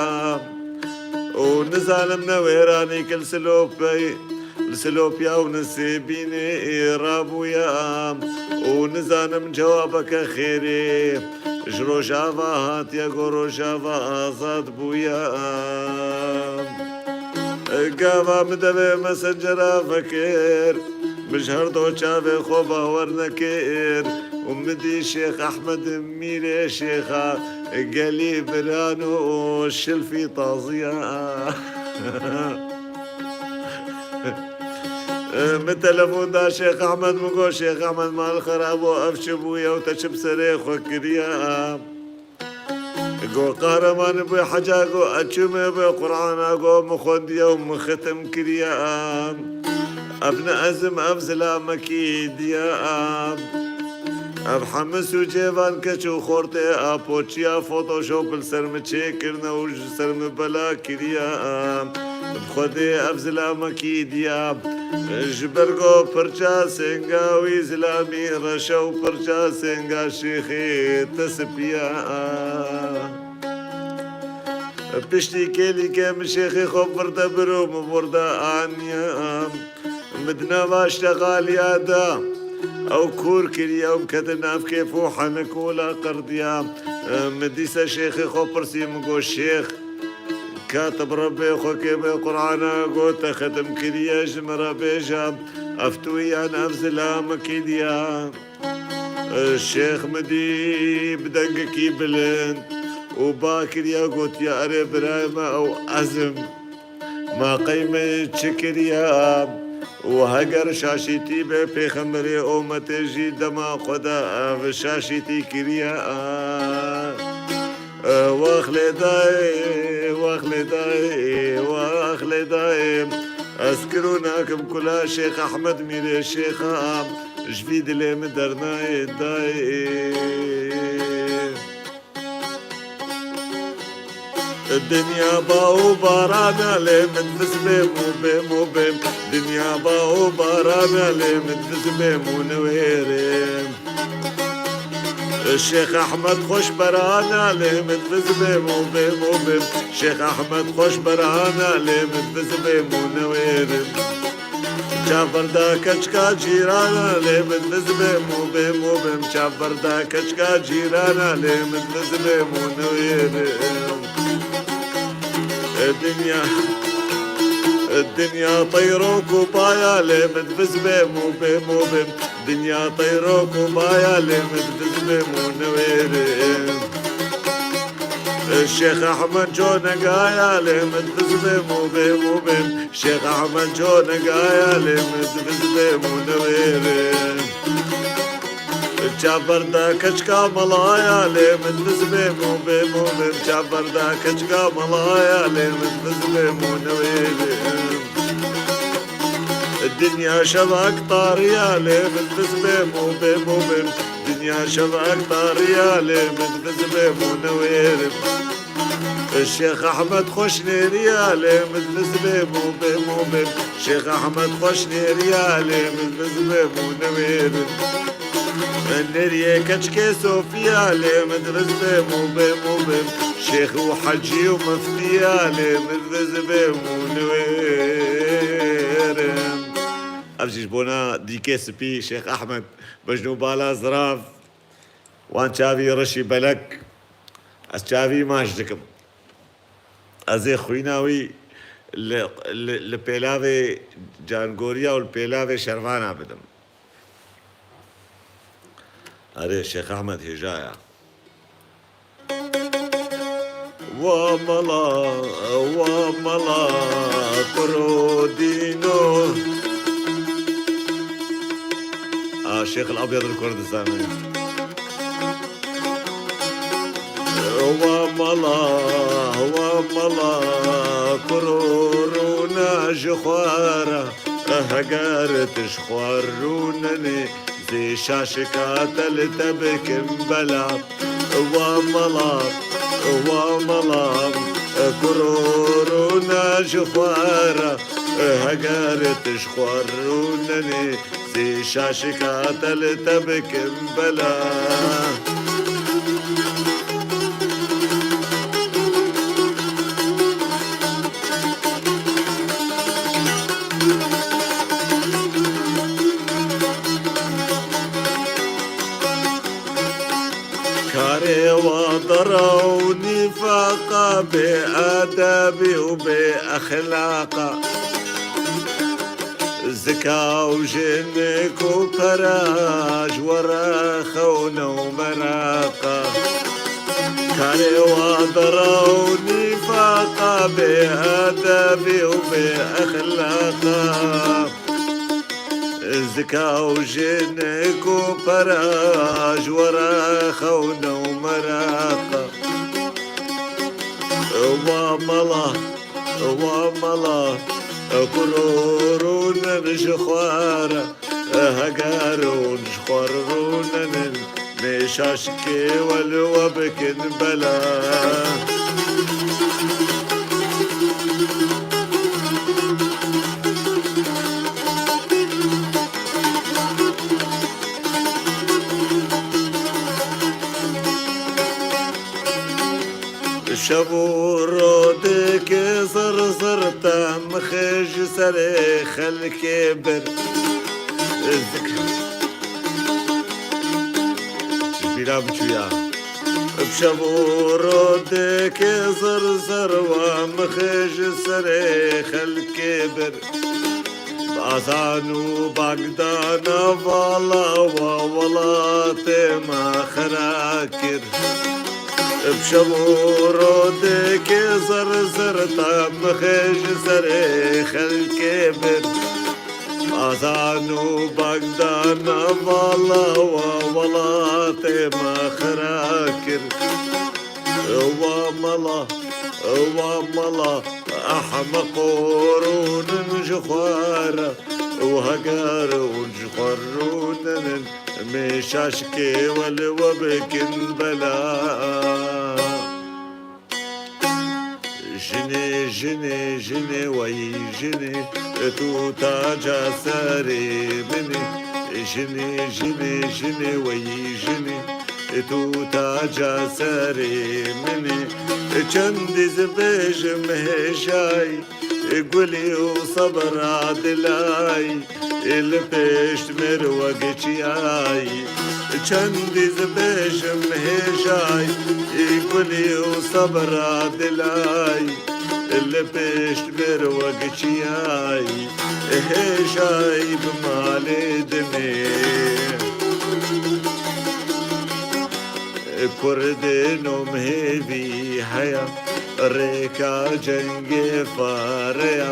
û nizanim ne wêranî ki li Silopey, li Silopya û Nisêbînê rabûye û nizanim cewabeke xêrê ji Rojava hatiye ku Rojava azad bûye. Gava min devê Messengera vekir, min ji her do çavê xwe bawer nekir û min dî Şêx Ehmed Mîrê Şêxa gelî biran û şilfî taziya. Min telefon da Şêx Ehmed, min got, Şêx Ehmed, mal xerab û ev çi bûye û te çi bi serê xwe kiriye? Go, Qehreman, bû heca, go, ez çûme bê Qur'ana, go, min xwendiye û min xitim kiriye. Ev ne ezim, ev zilamekî diye. Ev hemû sûcê van keç û xortê a poçiya Photoshop li ser min çêkirine û ji ser min bela kiriye. Bi Xwedê ev zilamekî diya. Ji ber ku pirça sênga wî zilamî reş e û pirça sênga şêxê te sipî ye. Piştî kêlîkê min şêxê xwe vir de bir û min vir de aniye. Min di nava ştexaliya de ew kûr kiriye û min kete nav kêf û henik û laqirdiya. Min dîsa şêxê xwe pirsî, min got, Şêx, Katib Rebbê xwe kê bê Qur'ana got te xetim kiriye, ji min re bêje, ev tu yan ev zilamekî diye. Şêx min dî bi dengekî bilind û ba kiriye, gotiye, Erê birayê me, ew ez im. Ma qey me çi kiriye? Û heger şaşîtî be, Pêxemberê ometê jî dema xwe de ev şaşîtî kiriye. Wax lê dayê, wax lê dayê, wax lê dayê. Ez kir û nakim kula Şêx Ehmed Mîrê Şêxa, ji vî dilê min dernayê dayê. Dinya ba û barana lê min diz bêm û bêm û bêm. Dinya ba û barana lê min diz bêm û newêrêm. Şêx Ehmed xweş berana lê min diz bêm û bêm û bêm. Şêx Ehmed xweş berana lê min diz bêm û newêrêm. Çaverda keçika cîrana lê min diz bêm û bêm û bêm. Çaverda keçika cîrana lê min diz bêm û newêrêm. Dinya, dinya teyrok û baya lê min diz bêm û bêm û bêm. Dinya teyrok û baya lê min diz bêm û newêrêm. Şêx Ehmed conegaya lê min diz bêm û bêm û bêm. Şêx Ehmed conegaya lê min diz bêm û newêrêm. Çaverda keçika melaya lê min diz bêm û bêm û bêm. Çaverda keçika melaya lê min diz bêm û newêrêm. Dinya şevak tariya lê min diz bêm û bêm û bêm. Dinya şevak tariya lê min diz bêm û newêrêm. Şêx Ehmed xweş nêriya lê min diz bêm û bêm û bêm. Şêx Ehmed xweş nêriya lê min diz bêm û newêrêm. Nêriyê keçikê Sofiya lê min diz bêm û bêm û bêm. Şêx û hecî û miftiya lê min diz bêm û newêrêm. Ev jî ji bona dîkê spî Şêx Ehmed, Mecnû Bala Zirav, wan çavî reşî belek. Ez çavî maç dikim. Ez ê xwîna wî li, li, li pêlavê cangoriya û li pêlavê şervana bidim. Erê, Şêx Ehmed hêja ya. Wa mala, wa mala, kuro dîno. A, Şêx el Abyad el Kurdistanê. Wa mala, wa mala, kuro rûne ji xwe re, heger tu ji xwe rûnenê, zê şaşika te li te bikim bela. Wa mala, wa mala, kuro rûne ji xwe re, heger tu ji xwe rûnenê, zê şaşika te li te bikim bela. Karê wa dara û nîfaqa, bê edebî û bê exlaqa. Zika û jinik û pera ji we re xewne û meraqa. Karê wa dara û nîfaqa, bê edebî û bê exlaqa. Zika û jinik û pera ji we re xewne û meraqa. Wa mala, wa mala, kuro rûnin ji xwe re, heger hûn ji xwe rûninin, nê şaşikê we li we bikin bela. Şev û ro dike zir zir te mixê ji serê xelkê bir. Ji bîra min çûya. Bi şev û ro dike zir zir wa mixê ji serê xelkê bir. Bi azan û bagdana vala wa welatê me xera kir. Bi şev û ro dike zir zir te mixê ji serê xelkê bir. Azan û bagdana vala wa welatê me xera kir. Wa mala, wa mala, ehmeq rûnin ji xwe re, û heger hûn ji xwe rûdinin, mêşaşkê we li we bikin bela. Jinê, jinê, jinê, weyî jinê, tu taca serê min î. Jinê, jinê, jinê, weyî jinê, tu taca serê min î. Çendî zibêjim hêjayî, gulî û sebra dilayî, li pêşt mir we giçiyayî. Çendî zibêjim hêjayî, gulî û sebra dilayî, li pêşt mir we giçiyayî. Hêjayî bi malê dinê. Kurdê nom hêvî heya, rêka cengê fareya.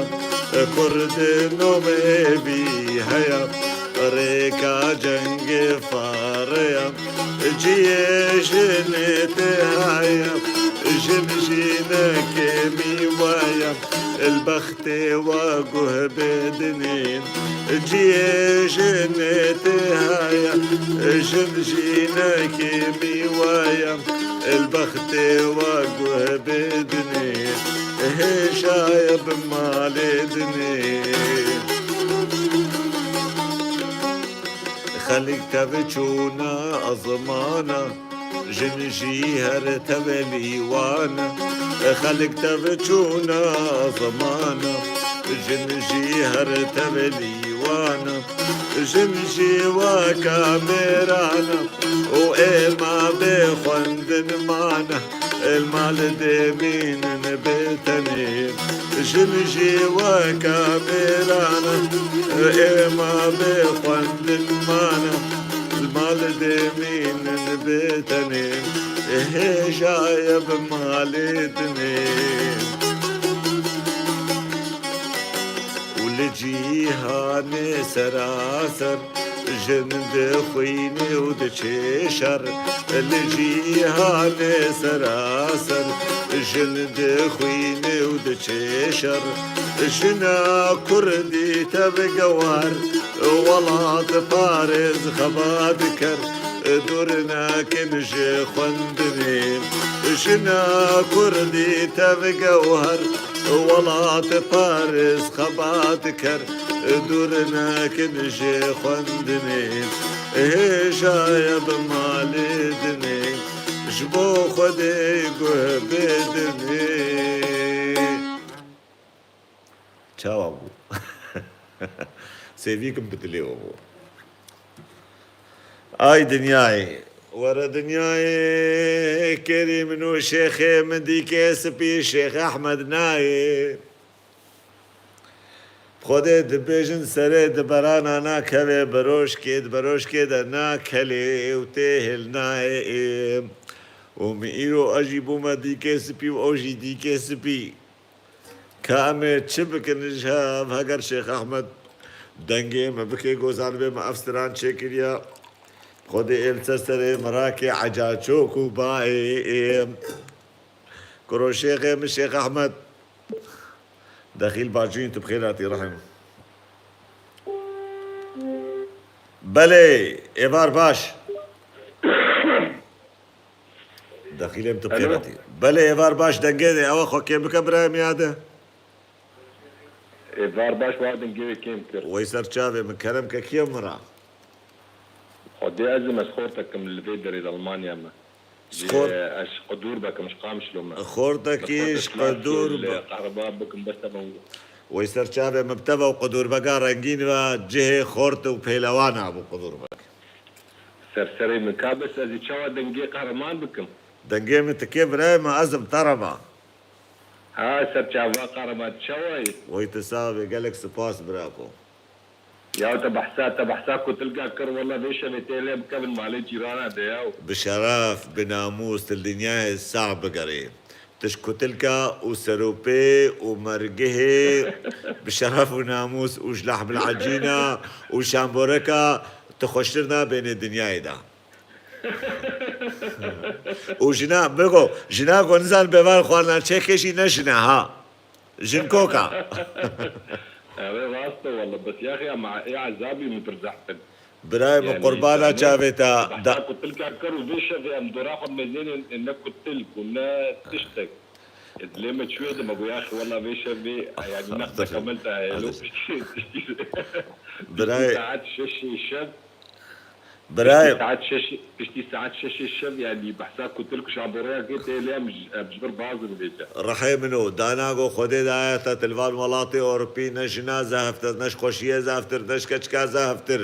Kurdê nom hêvî heya, rêka cengê fareya. Ciyê jinê tê heya, jin jî ne kêmî we ye. Li bex Tê we guh bidinîn, ciyê jinê tê heye, jin jî ne kêmî we ye, li bextê we guh bidinîn, hêja ye bi malê dinê. Xelk tev çûna ezmana, jin jî her tevelî wan e. Xelk tev çûna ezmana, jin jî her tevelî wan e. Jin jî weka mêran e û êma bê xwendin mane. Li mal dê mînin bê tenê. Jin jî weka mêran e, êma bê xwendin mane. Li mal dê mînin bê tenê, hêja ye bi malê dinê. Û li cîhanê seraser, jin dixwîne û diçê şer. Li cîhanê seraser, jin dixwîne û diçê şer. Jina kurdî tev gewher, welat parêz xebat ker, dûr nekin ji xwendinê. Jina kurdî tev gewher, welat parêz xebat ker, dûr nekin ji xwendinê. Hêja ye bi malê dinê, ji bo Xwedê guh bidinê. Çawa bû? Sêvîkim bi dilê we bû. Ay dinyayê, were dinyayê, kerî min û şêxê min dîkê spî Şêx Ehmed nayê. Xwedê dibêjin serê di berana nakeve, beroşkê di beroşkê de nakelê û tê hêl nayê. Û min îro ez jî bûme dîkê spî û ew jî dîkê spî. Ka em ê çi bikin ji hev? Heger Şêx Ehmed dengê me bike, ku zanibê me ev stran çêkiriya. Xwedê ê li ser serê mirakê eca çok û bayê ê. Kuro Şêxê min Şêx Ehmed. Dexîl bacûyîn tu bi xêr hatî rehim. Belê, êvar baş. Dexîlê min tu bi xêr Alo. Hatî. Belê, êvar baş, dengê de ewa xwe kêm bike birayê min ya de. Êvar baş, wa dengê wê kêm kir. Wey ser çavê min, kerem ke kî ye min ra? Xwedê ez im, ez xortek im li vê derê li Almanya me. Xort- Ji, ez ji Qedûrbek im, ji Qamişlo me. Xortekî ji Qedûrbek. Qehreba bikim, bes te ben. Wey ser çavê min bi te ve û Qedûrbeka rengîn ve cihê xort û pêlewana bû Qedûrbek. Ser serê min ka, bes ez ê çawa dengê qehreman bikim? Dengê min tikê birayê min, ez im te re me. Ha, ser çava qehreman, çawa yî? Wey tu sax bî, gelek spas birako. Ya te behsa, te behsa kutilka kir, wela vê şevê tê lê bikevin malê cîrana de ya. Bi şeref, bi namûs, tu li dinyayê sax bigerê. Tu ji kutilka û seropê û mergihê bi şeref û namûs û ji lehmil ecîna û şamboreka tu xweştir nabênê dinyayê de. Û jina, bigo, jina ku nizan bevan xwarina çekê jî ne jine ha. Jin koka. Evet, rast e valla. Bes ya axi ama ê ezabî min pir zehf in. Birayê min, qurbana çavê te. Da- Kutilka kir û vê şevê em dora xwe mezênin, ne kutilk û ne tiştek. Dilê me çûyê de me got, ya axi valla vê şevê, yani nexta kamel te heye lo. Birayê. Saet şeşê şev. Birayê. Saet şeş, piştî saet şeşê şev, yani behsa kutilk û şamboreya kê tê lê em ji, em ji vir bazin vêca. Rihê min o, dana go Xwedê daye te, ti li van welatê Ewropî ne jina zehftir, ne ji xweşiyê zehftir, ne ji keçika zehftir.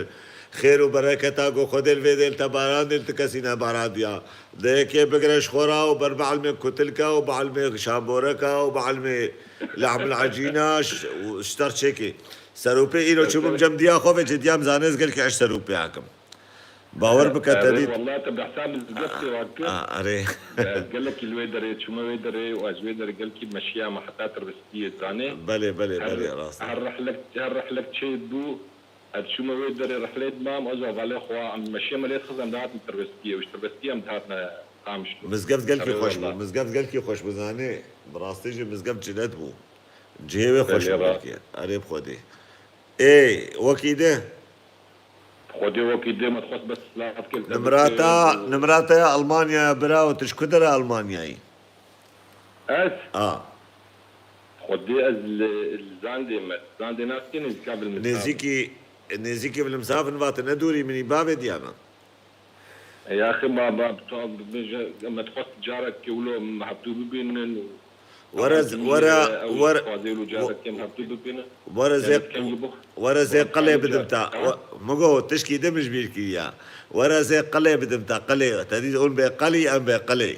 Xêr û bereketa go Xwedê li vê dê li te barandî, li ti kesî nebarandiya. De yekê bigire ji xwe ra û ber bielmê kutilka û bielmê şamboreka û bielmê lehmil ecîna ş-, û ji ter çêkê. Serûpê îro çûbûm cem diya xwe vê cê diya em zanê ez gelkî eş serûpê hakim. Bawer bike te dît. Walla te behsa mizgeftê wan kir. A, erê. Ez gelekî li wê derê çûme wê derê û ez wê derê gelkî meşiya me heta Tirbistiyê zanê. Belê, belê, belê, rast e. Her rihlek, her rihlek çê bû, ez çûme wê derê rihlê dimam, ez hevalê xwe, em meşiya me lê dixist, em dihatin Tirbistiyê û ji Tirbistiyê em dihatine Qamişlo. Mizgeft gelkî xweş bû, mizgeft gelkî xweş bû, zanê. Bi rastî jî mizgeft cinet bû. Cihê wê xweş bû gelkî. Erê bi Xwedê. Ê, wekî de. Xwedê wekî de me dixwest bes silav kir. Nimrata, nimrata ya Almanya bira û tu ji ku dera Almanyayî? Ez? A. Xwedê ez li, li Zandê me. Zandê nas kî nêzîka Vilmsav. Nêzîkî, nêzîkî Vilmsav in, vate ne dûrî min î bavê diya me. Yaxi ma, ma, tu bêje, me dixwest carek wilo em hevdû bibînin û Were, were, were, were zê qelê bidim te. Wa-, Mugo, tişkî din ji bîr kiriya. Were zê qelê bidim te, qelê. Te dît hûn bê qelî, em bê qelê.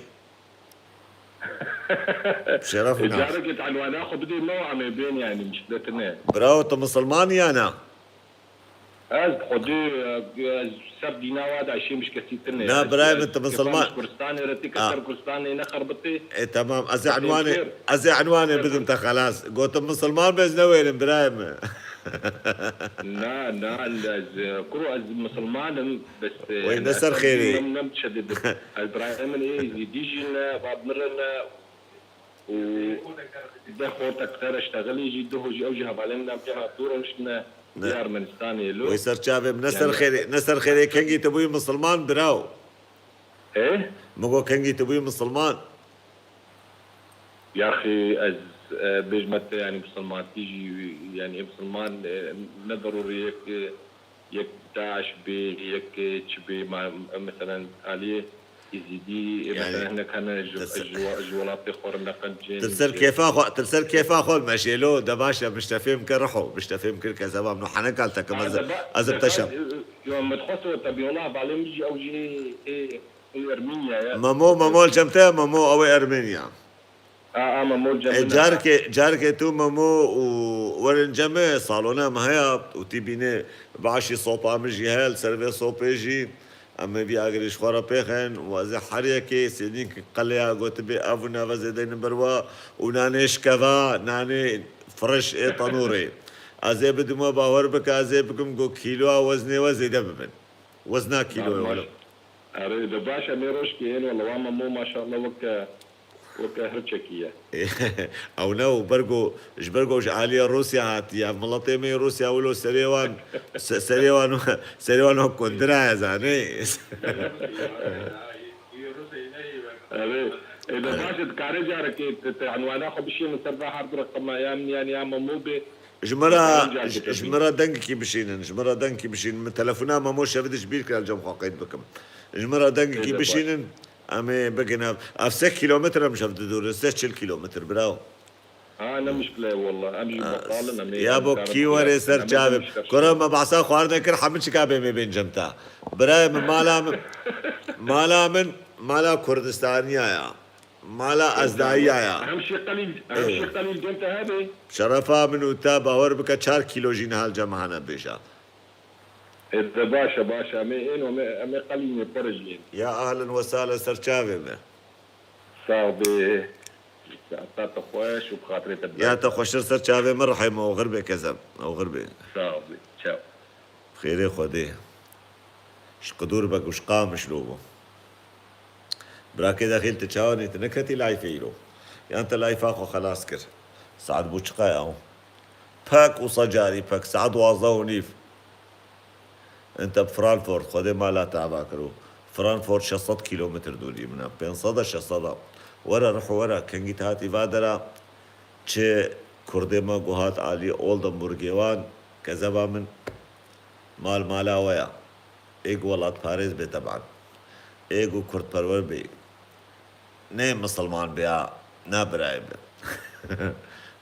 Şeref nas. Carekê te enwana xwe bidê me û em ê bên, yani, muşkile tune. Bravo, tu misilman î ya na? Ez xwedê, e, ez ser dîna wa de şêm ji kesî tune. Na, birayê min, tu misilman. Ji Kurdistanê re tê, ke ser Kurdistanê nexerbitê. E, temam. Ez ê enwanê, ez ê enwanê bidim te, xelas. Gotim misilman be, ez newêrim, birayê min. Na, na, ez, e, kuro ez misilman im, bes, e, Wey, ne ser xêrî. Nem, nem çi dedim. Ez birayê min ê Êzîdî jî ne, va mirin ne. Û de xortek te re ştexilî jî, duho jî, ew jî hevalên min em pê re dûr rûniştine, ne, vê Ermenistanê lo. Wê ser çavê min, ne ser xêrê, ne ser xêrê, kengî tu bûyî misilman, biraw? Ê? Min got, kengî tu bûyî misilman? Yaxî ez, e, bêjme te, yanî misilmantî jî, yanî misilman, e, ne derûrî yek, e, Yek DAIŞ bê, yek çi bê, ma, meselen, aliyê Êzîdî, yanî, meselen, hinek hene ji, te se- ji, ji welatê xwe re neqencên, tu ser ji kêfa xwe, tu ser kêfa xwe meşê lo, de baş e, min ji te fêm kir, riho, min ji te fêm kir, ke zeba min û heneka li te kim, ez, ez bi te şem. Yo, min dixwest we te bî, wela hevalê min jî ew jî ê, ê Ermînya ye. Memo, Memo li cem te ye, Memo, ew ê Ermêniya. A, a, Memo li cem min e. E, carkê, carkê tu Memo û werin cem min, salona min heye û tî bînê başî sopa min jî heye, li ser vê sopê jî em ê vî agirî ji xwe re pêxin û ez ê her yekê sênîk qeleya gotibê ev û nave zêde nin ber we û nanê şikeva, nanê firiş ê tenûrê. Ez ê bidim we, bawer bike, ez ê bikim ku kîloya weznê we zêde bibin. Wezna kîloya we. Erê, de baş e, em ê rojkê hên, wela wa Memo maşallah weke, weke hirçekî ye. Ew ne û bergo, ji bergo ji aliyê Rûsya hatiye. Miletê me yê Rûsya wilo serê wan, se-, serê wan, serê wan wek kundira ye, zanî. Erê, ê, de baş e, dikare carekê te, te enwana xwe bişîne ser va her du reqema, ya min, yanî ya Memo bê. Ji min re, ji, ji min re dengekî bişînin, ji min re dengekî bişînin. Min telefona Memo şevê de ji bîr kir, ez cem xwe qeyd bikim. Ji min re dengekî bişînin, em ê bigin ev. Ev sê kilometre em ji hev didûrin, sê çil kilometre, bravo. Ha, ne muşkile ye, wallah. Em jî betal in, em ê. Ya bo kî were ser çavê. Kuro me behsa xwarinê kir, hemî çika bê me bên cem te. Birayê min, mala min, mala min, mala Kurdistaniya ya. Mala Ezdayiya ya. Hem şêqelî, hem şêqelî li cem te hebe. Şerefa min û te, bawer bike, çar kîlo jî niha li cem me hene bêje. Ê, de baş e, baş e. Em ê ên, em ê, em ê qelînê xwe re jî ên. Ya ahlen we sahlen, ser çavê me. Sax bê. Saeta te xweş û bi xatirê te. Ya te xweştir, ser çavê min, rihê me oxir bê kezem. Oxir bê. Sax bê. Çaw. Xêrê Xwedê. Ji Qidûrbek û ji Qamişlo bû. Birakê Dexîl, tu çawa nî, tu neketî layfê îro? Yan te layfa xwe xelas kir? Saet bû çiqa ya? Pek wisa carî pek, saet duwazdeh û nîv. Ente bi Frankfurt, Xwedê mala te ava kir û Frankfurt şeş sed kîlometr dûrî min e, pênc sed e, şeş sed e. Were rih û were, kengî te hatî va dera, çi kurdê me ku hat alî Oldenburgê wan, kezeba min, mal mala we ya. Ê ku welatparêz bê teban. Ê ku kurdperwer bê. Ne misilman bê ya, ne birayê min.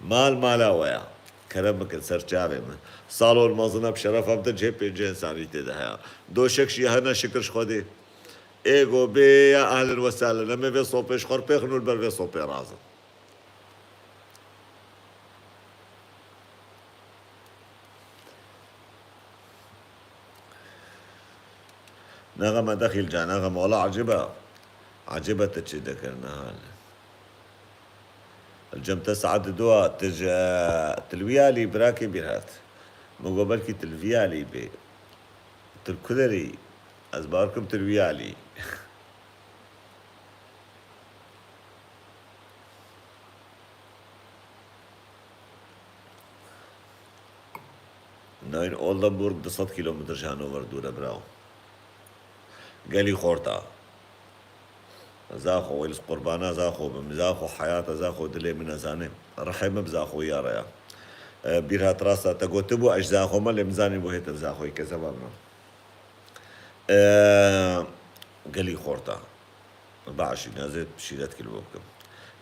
Mal mala we ya. Kerem bikin ser çavê min. Salon mezin e, bi şerefa min te cihê pêncî însanî tê de heye. Doşek jî hene, şikir ji Xwedê. Ê ku bê ya ehlen we sehlen. Em ê vê sopê ji xwe re pêxin û li ber vê sopê razin. Nexeme Dexîl can, nexeme, wala ecib e. Ecib e tu çi dikir niha. Li cem te saet du a, tu ji, tu li wî alî birakê bîr hat. Min got belkî tu li vî alî bê. Tu li ku derî? Ez bawer kim tu li wî alî. Nayên Oldenburg du sed kîlometr ji Hanover dûr e, birawo. Gelî xort a. Zaxo, wêlis qurbana Zaxo bim. Zaxo heyat e, Zaxo dilê min e, zanê. Rihê min bi Zaxoyiya re ya. E, bîr hat rast e, te gotibû ez ji Zaxo me, lê min zanîbû hê te bi Zaxoyî, kezeba min e. E, gelî xort a. Biaşîne, ez ê şîretkî li bo bikim.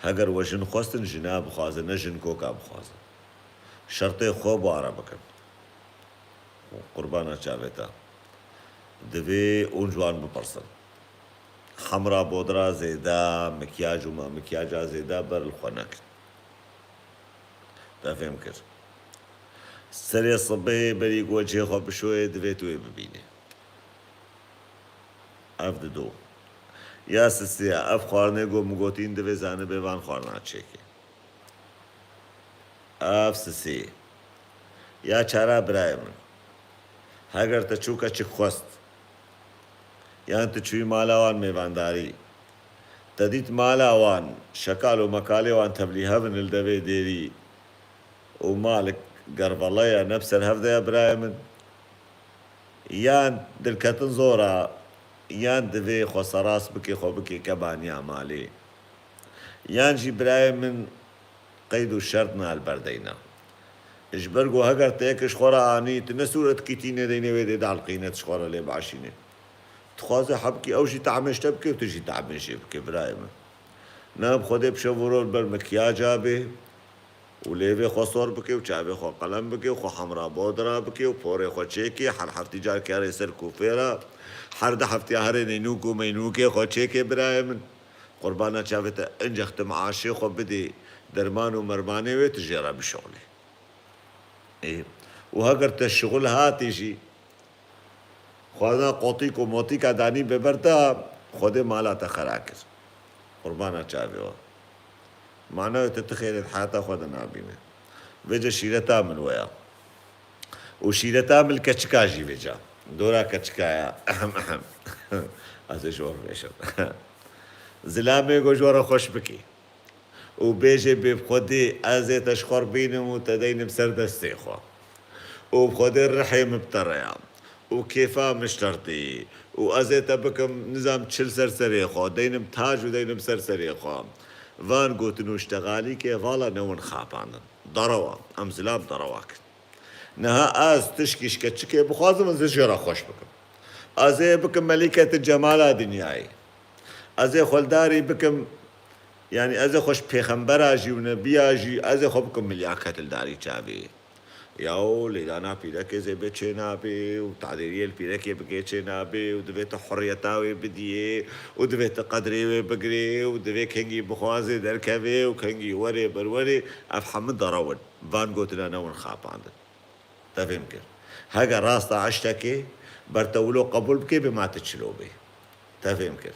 Heger we jin xwestin, jina bixwazin, ne jin koka bixwazin. Şertê xwe bi ara bikin. Qurbana çavê te. Divê hûn ji wan bipirsin. Hemra bodra zêde, mikyaj û ma mikyaja zêde ber li xwe nekin. Te fêm kir. Serê sibê berî ku cihê xwe bişoyê, divê tu wê bibînî. Ev dido. Ya sisê ya, ev xwarinê ku min gotîn divê zanibê van xwarina çêkê. Ev sisê. Ya çara birayê min. Heger te çû keçik xwest, yan tu çûyî mala wan mêvandarî, te dît mala wan, şekal û mekalê wan tevlîhev in li devê dêrî û malik gervele ye, ne bi ser hev de ye birayê min. Yan dilketin zor a, yan divê xwe serast bikê, xwe bikê kebaniya malê. Yan jî birayê min qeyd û şert na li ber deyna. Ji ber ku heger te yek ji xwe re anî, tu ne sûretkî tîne deynê wê dê dielqîne, tu ji xwe re lê biaşînê. Dixwaze hebkî ew jî tehmê ji te bike û tu jî tehmê jê bike, birayê min. Na bi Xwedê bi şev û roj ber mikiyaca bê û lêvê xwe sor bike û çavê xwe qelem bike û xwe hemra bodra bike û porê xwe çêkê, her heftî carkê herê ser kûfê re, her du heftiya herê nînûk û meynûkê xwe çêkê, birayê min. Qurbana çavê te, incex tu meaşê xwe bidê derman û mermanê wê, tu jê re bişuxlê. Ê, û heger te şixul hatî jî, xwarina qotîk û motîka danî bê ber te, Xwedê mala te xera kir. Qurbana çavê we. Manayê te tu xêrê di heyata xwe de nabîne. Vêca şîreta min we ya. Û şîreta min li keçika jî vêca. Dora keçika ya. Ehem, ehem. Ez ê ji we re bêjim. Zilamê ku ji we re xweş bikî. Û bêjê bê bi Xwedê, ez ê te ji xwe re bînim û te deynim ser destê xwe. Û bi Xwedê rihê min bi te re ya. Û kêfa min ji te re tê. Û ez ê te bikim, nizam çil ser serê xwe, deynim tac û deynim ser serê xwe. Van gotin û ji te xalîkê vala newin xapandin. Derewa, em zilam derewa kin. Niha ez tişkî ji keçikê bixwazim, ez ê jê re xweş bikim. Ez ê bikim melîketi cemala dinyayê. Ez ê xwe li darî bikim, yanî ez ê xwe ji pêxembera jî û nebiya jî, ez ê xwe bikim milyaket li darî çavê. Yaw, lêdana pîrekê zêbê çênabê û tadêriyê li pîrekê bikê çênabê û divê tu hurriyeta wê bidiyê û divê tu qedrê wê bigirê û divê kengî bixwazê derkevê û kengî werê berwerê, ev hemû derew in. Van gotina newin xapandin. Te fêm kir. Heger rasta eştekê ber te wilo qebûl bikê, bê ma tu çilo bê. Te fêm kir.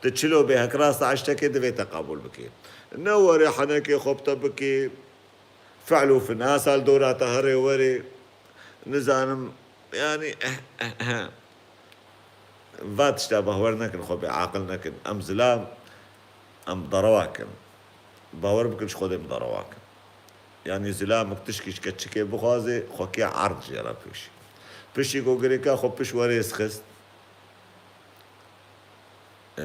Tu çilo bê, hek rasta eştekê divê te qebûl bikê. Ne werê henekê xwe bi te bikê, fe'l û finasa li dora te herê werê. Nizanim, yanî, eh, eh, eh. va tişta bahwer nekin, xwe bê aqil nekin. Em zilam, em derewa kin. Bawer bikin, ji Xwedê em derewa kin. Yanî zilamik tişkî ji keçikê bixwaze, xwe kê erd jê re pêşî. Piştî ku girêka xwe piş werêz xist, e,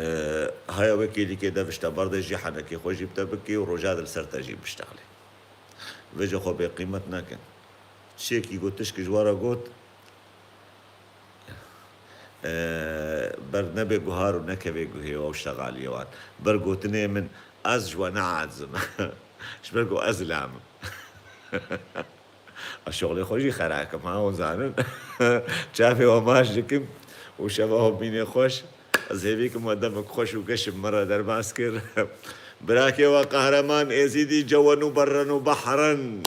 haya wekî dîkê devişte berdê jî henekê xwe jî bi te bikî û roja di li ser te jî biştexlê. Vêca xwe bêqîmet nekin. Çiyekî ku tişkî ji we re got, e, ber nebe guhar û nekeve guhê we û şexaliyê wan. Ber gotinê min, ez ji we neaciz im. Ji ber ku ez zilam im. Ez şoxlê xwe jî xera kim, ha, hûn zanin. Çavê we maç dikim û şeva we bînê xweş. Ez hêvî kim we demek xweş û geş bi min re derbas kir. Birakê we qehreman Êzîdî cewen û berren û behrin.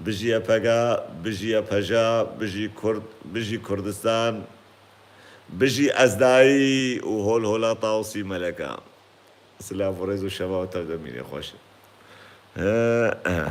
Bijî YPG, bijî YPJ, bijî Kurd, bijî Kurdistan, bijî Ezdayî û hol hola Tawsî Meleka. Silav û rêz û şeva we tev de mînê xweş. He, he.